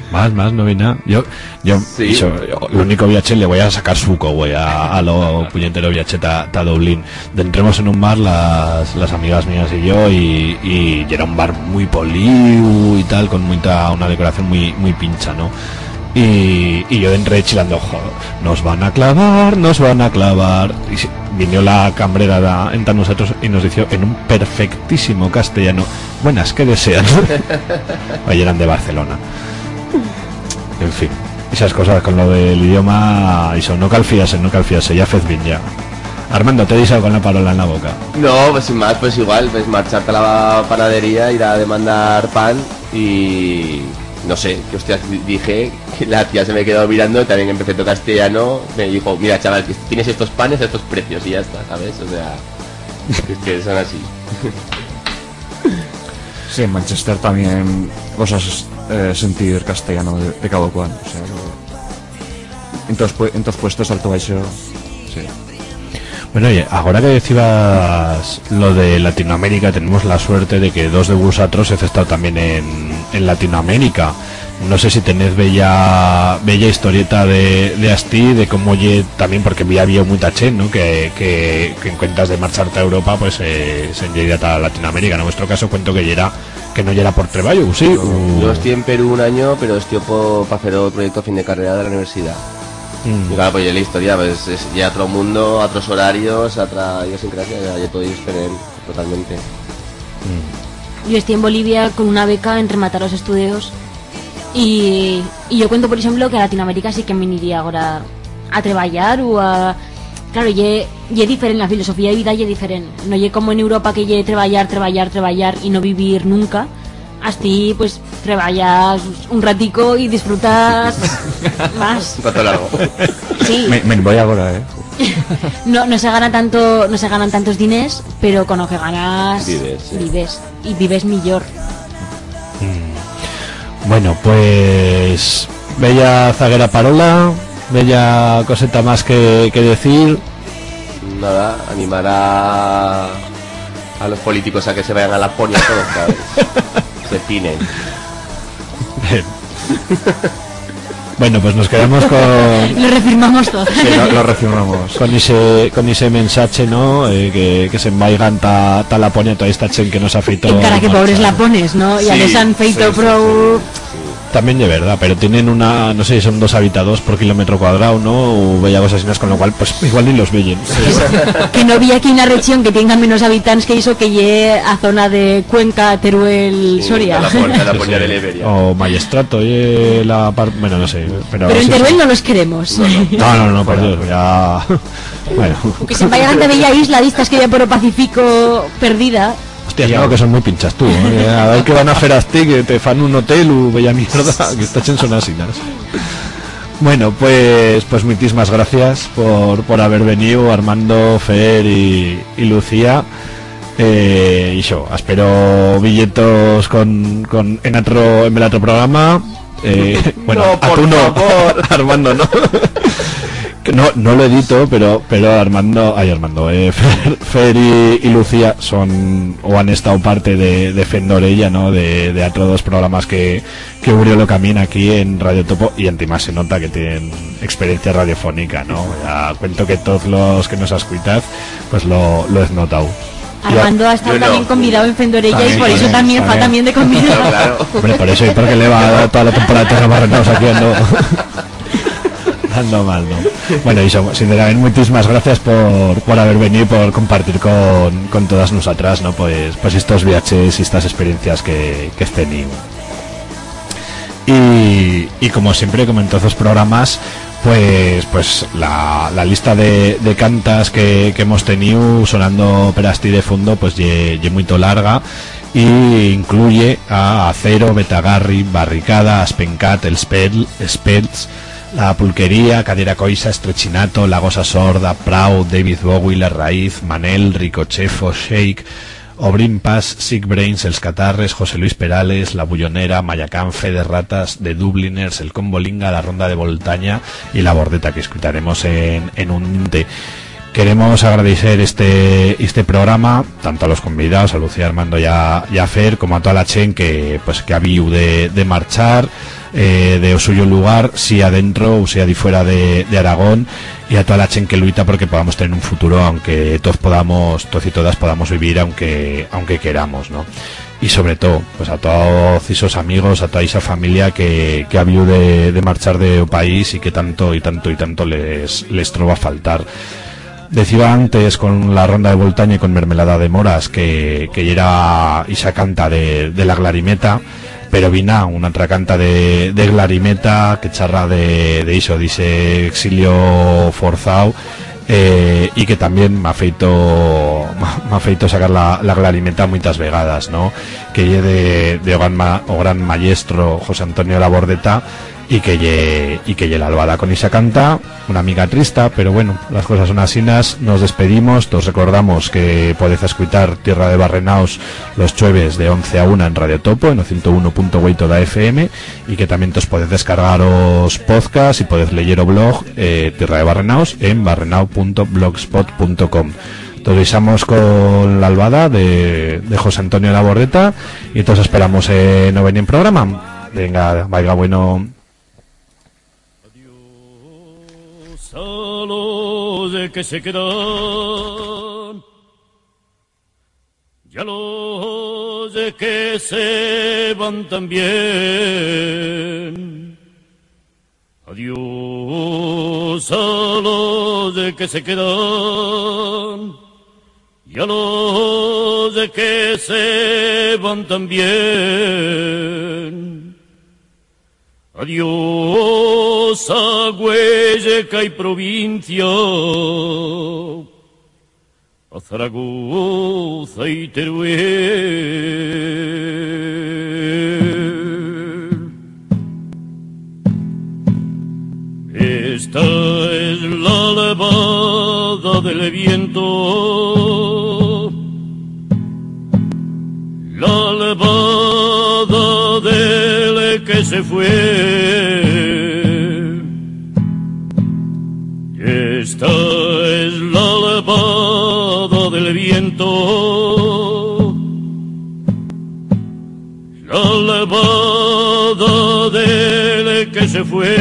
Más, más, no vi nada. Yo, yo, sí, ixo, yo, lo único viache le voi a sacar suco, voi a, a lo puñetero viache ta, ta Dublín. Dentremos en un bar, las, las amigas mías y yo, y, y yera un bar muy poliu y tal, con muita, una decoración muy, muy pincha, ¿no? Y, y yo dentré chilando: «Joder, nos van a clavar, nos van a clavar». Y se, vino la cambrera da, enta nosotros y nos dició en un perfectísimo castellano: «Buenas, ¿qué desean?». Oye, yeran de Barcelona. En fin, esas cosas con lo del idioma, ixo, no cal fiar-se, no cal fiar-se, ya fez bien ya. Armando, t'he deixau con la parola en la boca. No, pues sin más, pues igual, pues marchar ta la panadería, ir a demandar pan y no sé qué hostias di-, dije, que la tía se me quedó mirando, también empecé todo castellano, me dijo: «Mira, chaval, que tienes estos panes a estos precios", y ya está, ¿sabes? O sea, es que son así. Sí, en Manchester también vos has, eh, sentir castellano de, de cabo cuando, o sea, que en toz pue-, en toz puestos, alto, baixo, sí. Bueno, oye, agora que decibas lo de Latinoamérica, tenemos la suerte de que dos de vusatros hez estau también en, en Latinoamérica. No sé si tenez bella, bella historieta de, de astí, de cómo ye también, porque bi-, había muita chent, ¿no? Que, que, que en cuentas de marchar ta Europa, pues, eh, se'n ye ido ta Latinoamérica. En vuestro caso, cuento que yera, que no yera por treballo, ¿u sí? No, u no, estié en Perú un anyo, pero estié po-, pa fer o proyecto fin de carrera de la universidad. Mm. Y claro, pues, ye la historia, pues, es, ye otro mundo, otros horarios, otra idiosincrasia, ya, ye todo diferente, totalmente. Mm. Yo estié en Bolivia con una beca en rematar los estudios y, y yo cuento, por eixemplo, que a Latinoamérica sí que me iría agora a treballar u a... Claro, ye, ye diferent, la filosofía de vida ye diferent. No ye como en Europa, que ye treballar, treballar, treballar y no vivir nunca. Astí, pues, treballas un ratico y disfrutas más. Un rato largo. Sí. Me, me'n voi agora, eh. No, no se gana tanto, no se ganan tantos diners, pero con lo que ganas, vives, sí, vives, y vives millor. Mm. Bueno, pues, bella zaguera parola, bella coseta más que, que decir. Nada, animar a, a los políticos a que se vayan a Laponia todos, ¿sabes? Se pinen. Bien. Bueno, pues nos quedamos con... Lo refirmamos todo. Sí, lo, lo refirmamos. Con ixe, con ixe mensache, ¿no? Eh, que, que se'n vaigan ta, ta Laponia toda esta chent que nos ha feito... Encara que pobres lapones, ¿no? Ya les han feito prou. También de verdad, pero tienen una, no sé si son dos habitadors por kilómetro cuadrau, ¿no? U bella cosas asinas, con lo cual, pues, igual ni los veyen. Que no bi aquí una región que tenga menos habitants que ixo, que ye a zona de Cuenca, Teruel, sí, Soria. A la pon-, a la polla de Leberia. O Mayestrato, ye la par-, bueno, no sé, pero... Pero en Teruel no los queremos. No, no, no, por Dios, ya. Bueno. Que se'n vaigan de bella isla, d'istas que ya por o Pacífico perdida. Hostias, no, que son muy pinchas, tú, eh. A ver qué van a fer astí, que te fan un hotel u bella mierda, que esta chent son asinas. Bueno, pues, pues muitismas gracias por, por haber veniu, Armando, Fer y, y Lucía. Eh, ixo, espero viyetos con, con, en atro, en bel atro programa. Eh, bueno, no, a tú no, por favor. Armando, no. Que no, no lo edito, pero, pero Armando, ay, Armando, eh, Fer, Fer y, y Lucía son, o han estau parte de, de Fendo Orella, ¿no? De, de atros dos programas que, que ubrió lo camín aquí en Radio Topo, y antimás se nota que tienen experiencia radiofónica, ¿no? Ya cuento que toz los que nos escuitaz, pues lo, lo hez notau. Armando ha estau también convidau en Fendo Orella y por ixo también fa también de convidau. Claro, claro. Hombre, por ixo, y porque le va toda la temporada de Terrabarrenaos aquí, no. Ando mal, ¿no? Bueno, y sinceramente, muitismas gracias por, por haber veniu y por compartir con, con todas nusatras, ¿no? Pues, pues estos viaches y estas experiencias que, que hez teniu. Y, y como siempre, como en toz os programas, pues, pues la, la lista de, de cantas que, que hemos teniu sonando per astí de fondo, pues ye, ye muito larga y incluye a Acero, Betagarri, Barricada, Aspencat, Els Pel-, Els Pels, La Pulquería, Cadira Coixa, Estrechinato, La Gosa Sorda, Prau, David Bowie, La Raíz, Manel, Ricochefo, Shake, Obrim Pas, Sick Brains, Els Catarres, José Luis Perales, La Bullonera, Mayacán, Fe de Ratas, The Dubliners, El Combo Linga, La Ronda de Voltaña y La Bordeta, que escutaremos en, en un inte. Queremos agradecer este, este programa, tanto a los convidados, a Lucía, Armando y a, y a Fer, como a toda la chent que, pues, que ha habido de, de marchar, eh, de o suyo lugar, sea adentro o sea de fuera de, de Aragón, y a toda la chent que luita porque podamos tener un futuro, aunque todos podamos, todos y todas podamos vivir, aunque, aunque queramos, ¿no? Y sobre todo, pues, a todos esos amigos, a toda esa familia que, que ha habido de, de marchar de o país y que tanto y tanto y tanto les, les troba faltar. Deciba antes con La Ronda de Voltaña y con Mermelada de Moras que, que yera ixa canta de, de la Glarimeta, pero vina una otra canta de, de Glarimeta que charra de, de ixo, d'ixe exilio forzau, eh, y que también m'ha feito, m'ha feito sacar la, la Glarimeta muitas vegadas, ¿no? Que ye de, de o gran ma-, o gran mayestro José Antonio Labordeta, y que ye, y que ye l'albada con ixa canta, una mica trista, pero bueno, las cosas son asinas, nos despedimos, tos recordamos que podez escuitar Tierra de Barrenaos los chueves de once a una en Radio Topo, en o ciento uno punto oito da F M, y que también tos podez descargar os podcasts y podez leyer o blog, eh, Tierra de Barrenaos en barrenao punto blogspot punto com. Tos deixamos con l'albada de, de José Antonio Labordeta y tos esperamos en o venient programa. Venga, vaiga, bueno. Adiós a los que se quedan y a los que se van también. Adiós a los que se quedan y a los que se van también. Adiós a Huesca y provincia, a Zaragoza y Teruel. Esta es la levada del viento, la levada del que se fue. Esta es la levada del viento, la levada del que se fue,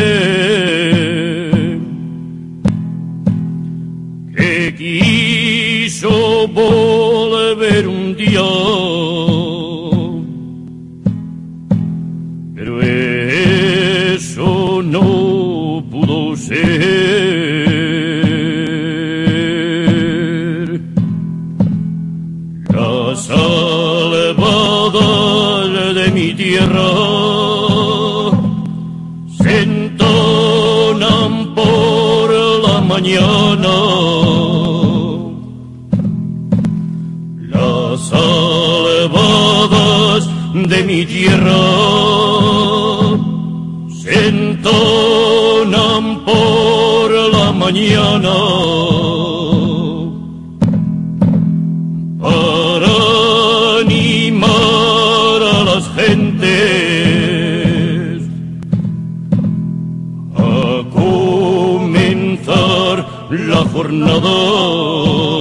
que quiso volver un día, pero eso no pudo ser. Las albadas de mi tierra se entonan por la mañana. Las albadas de mi tierra se entonan por la mañana para animar a las gentes a comenzar la jornada.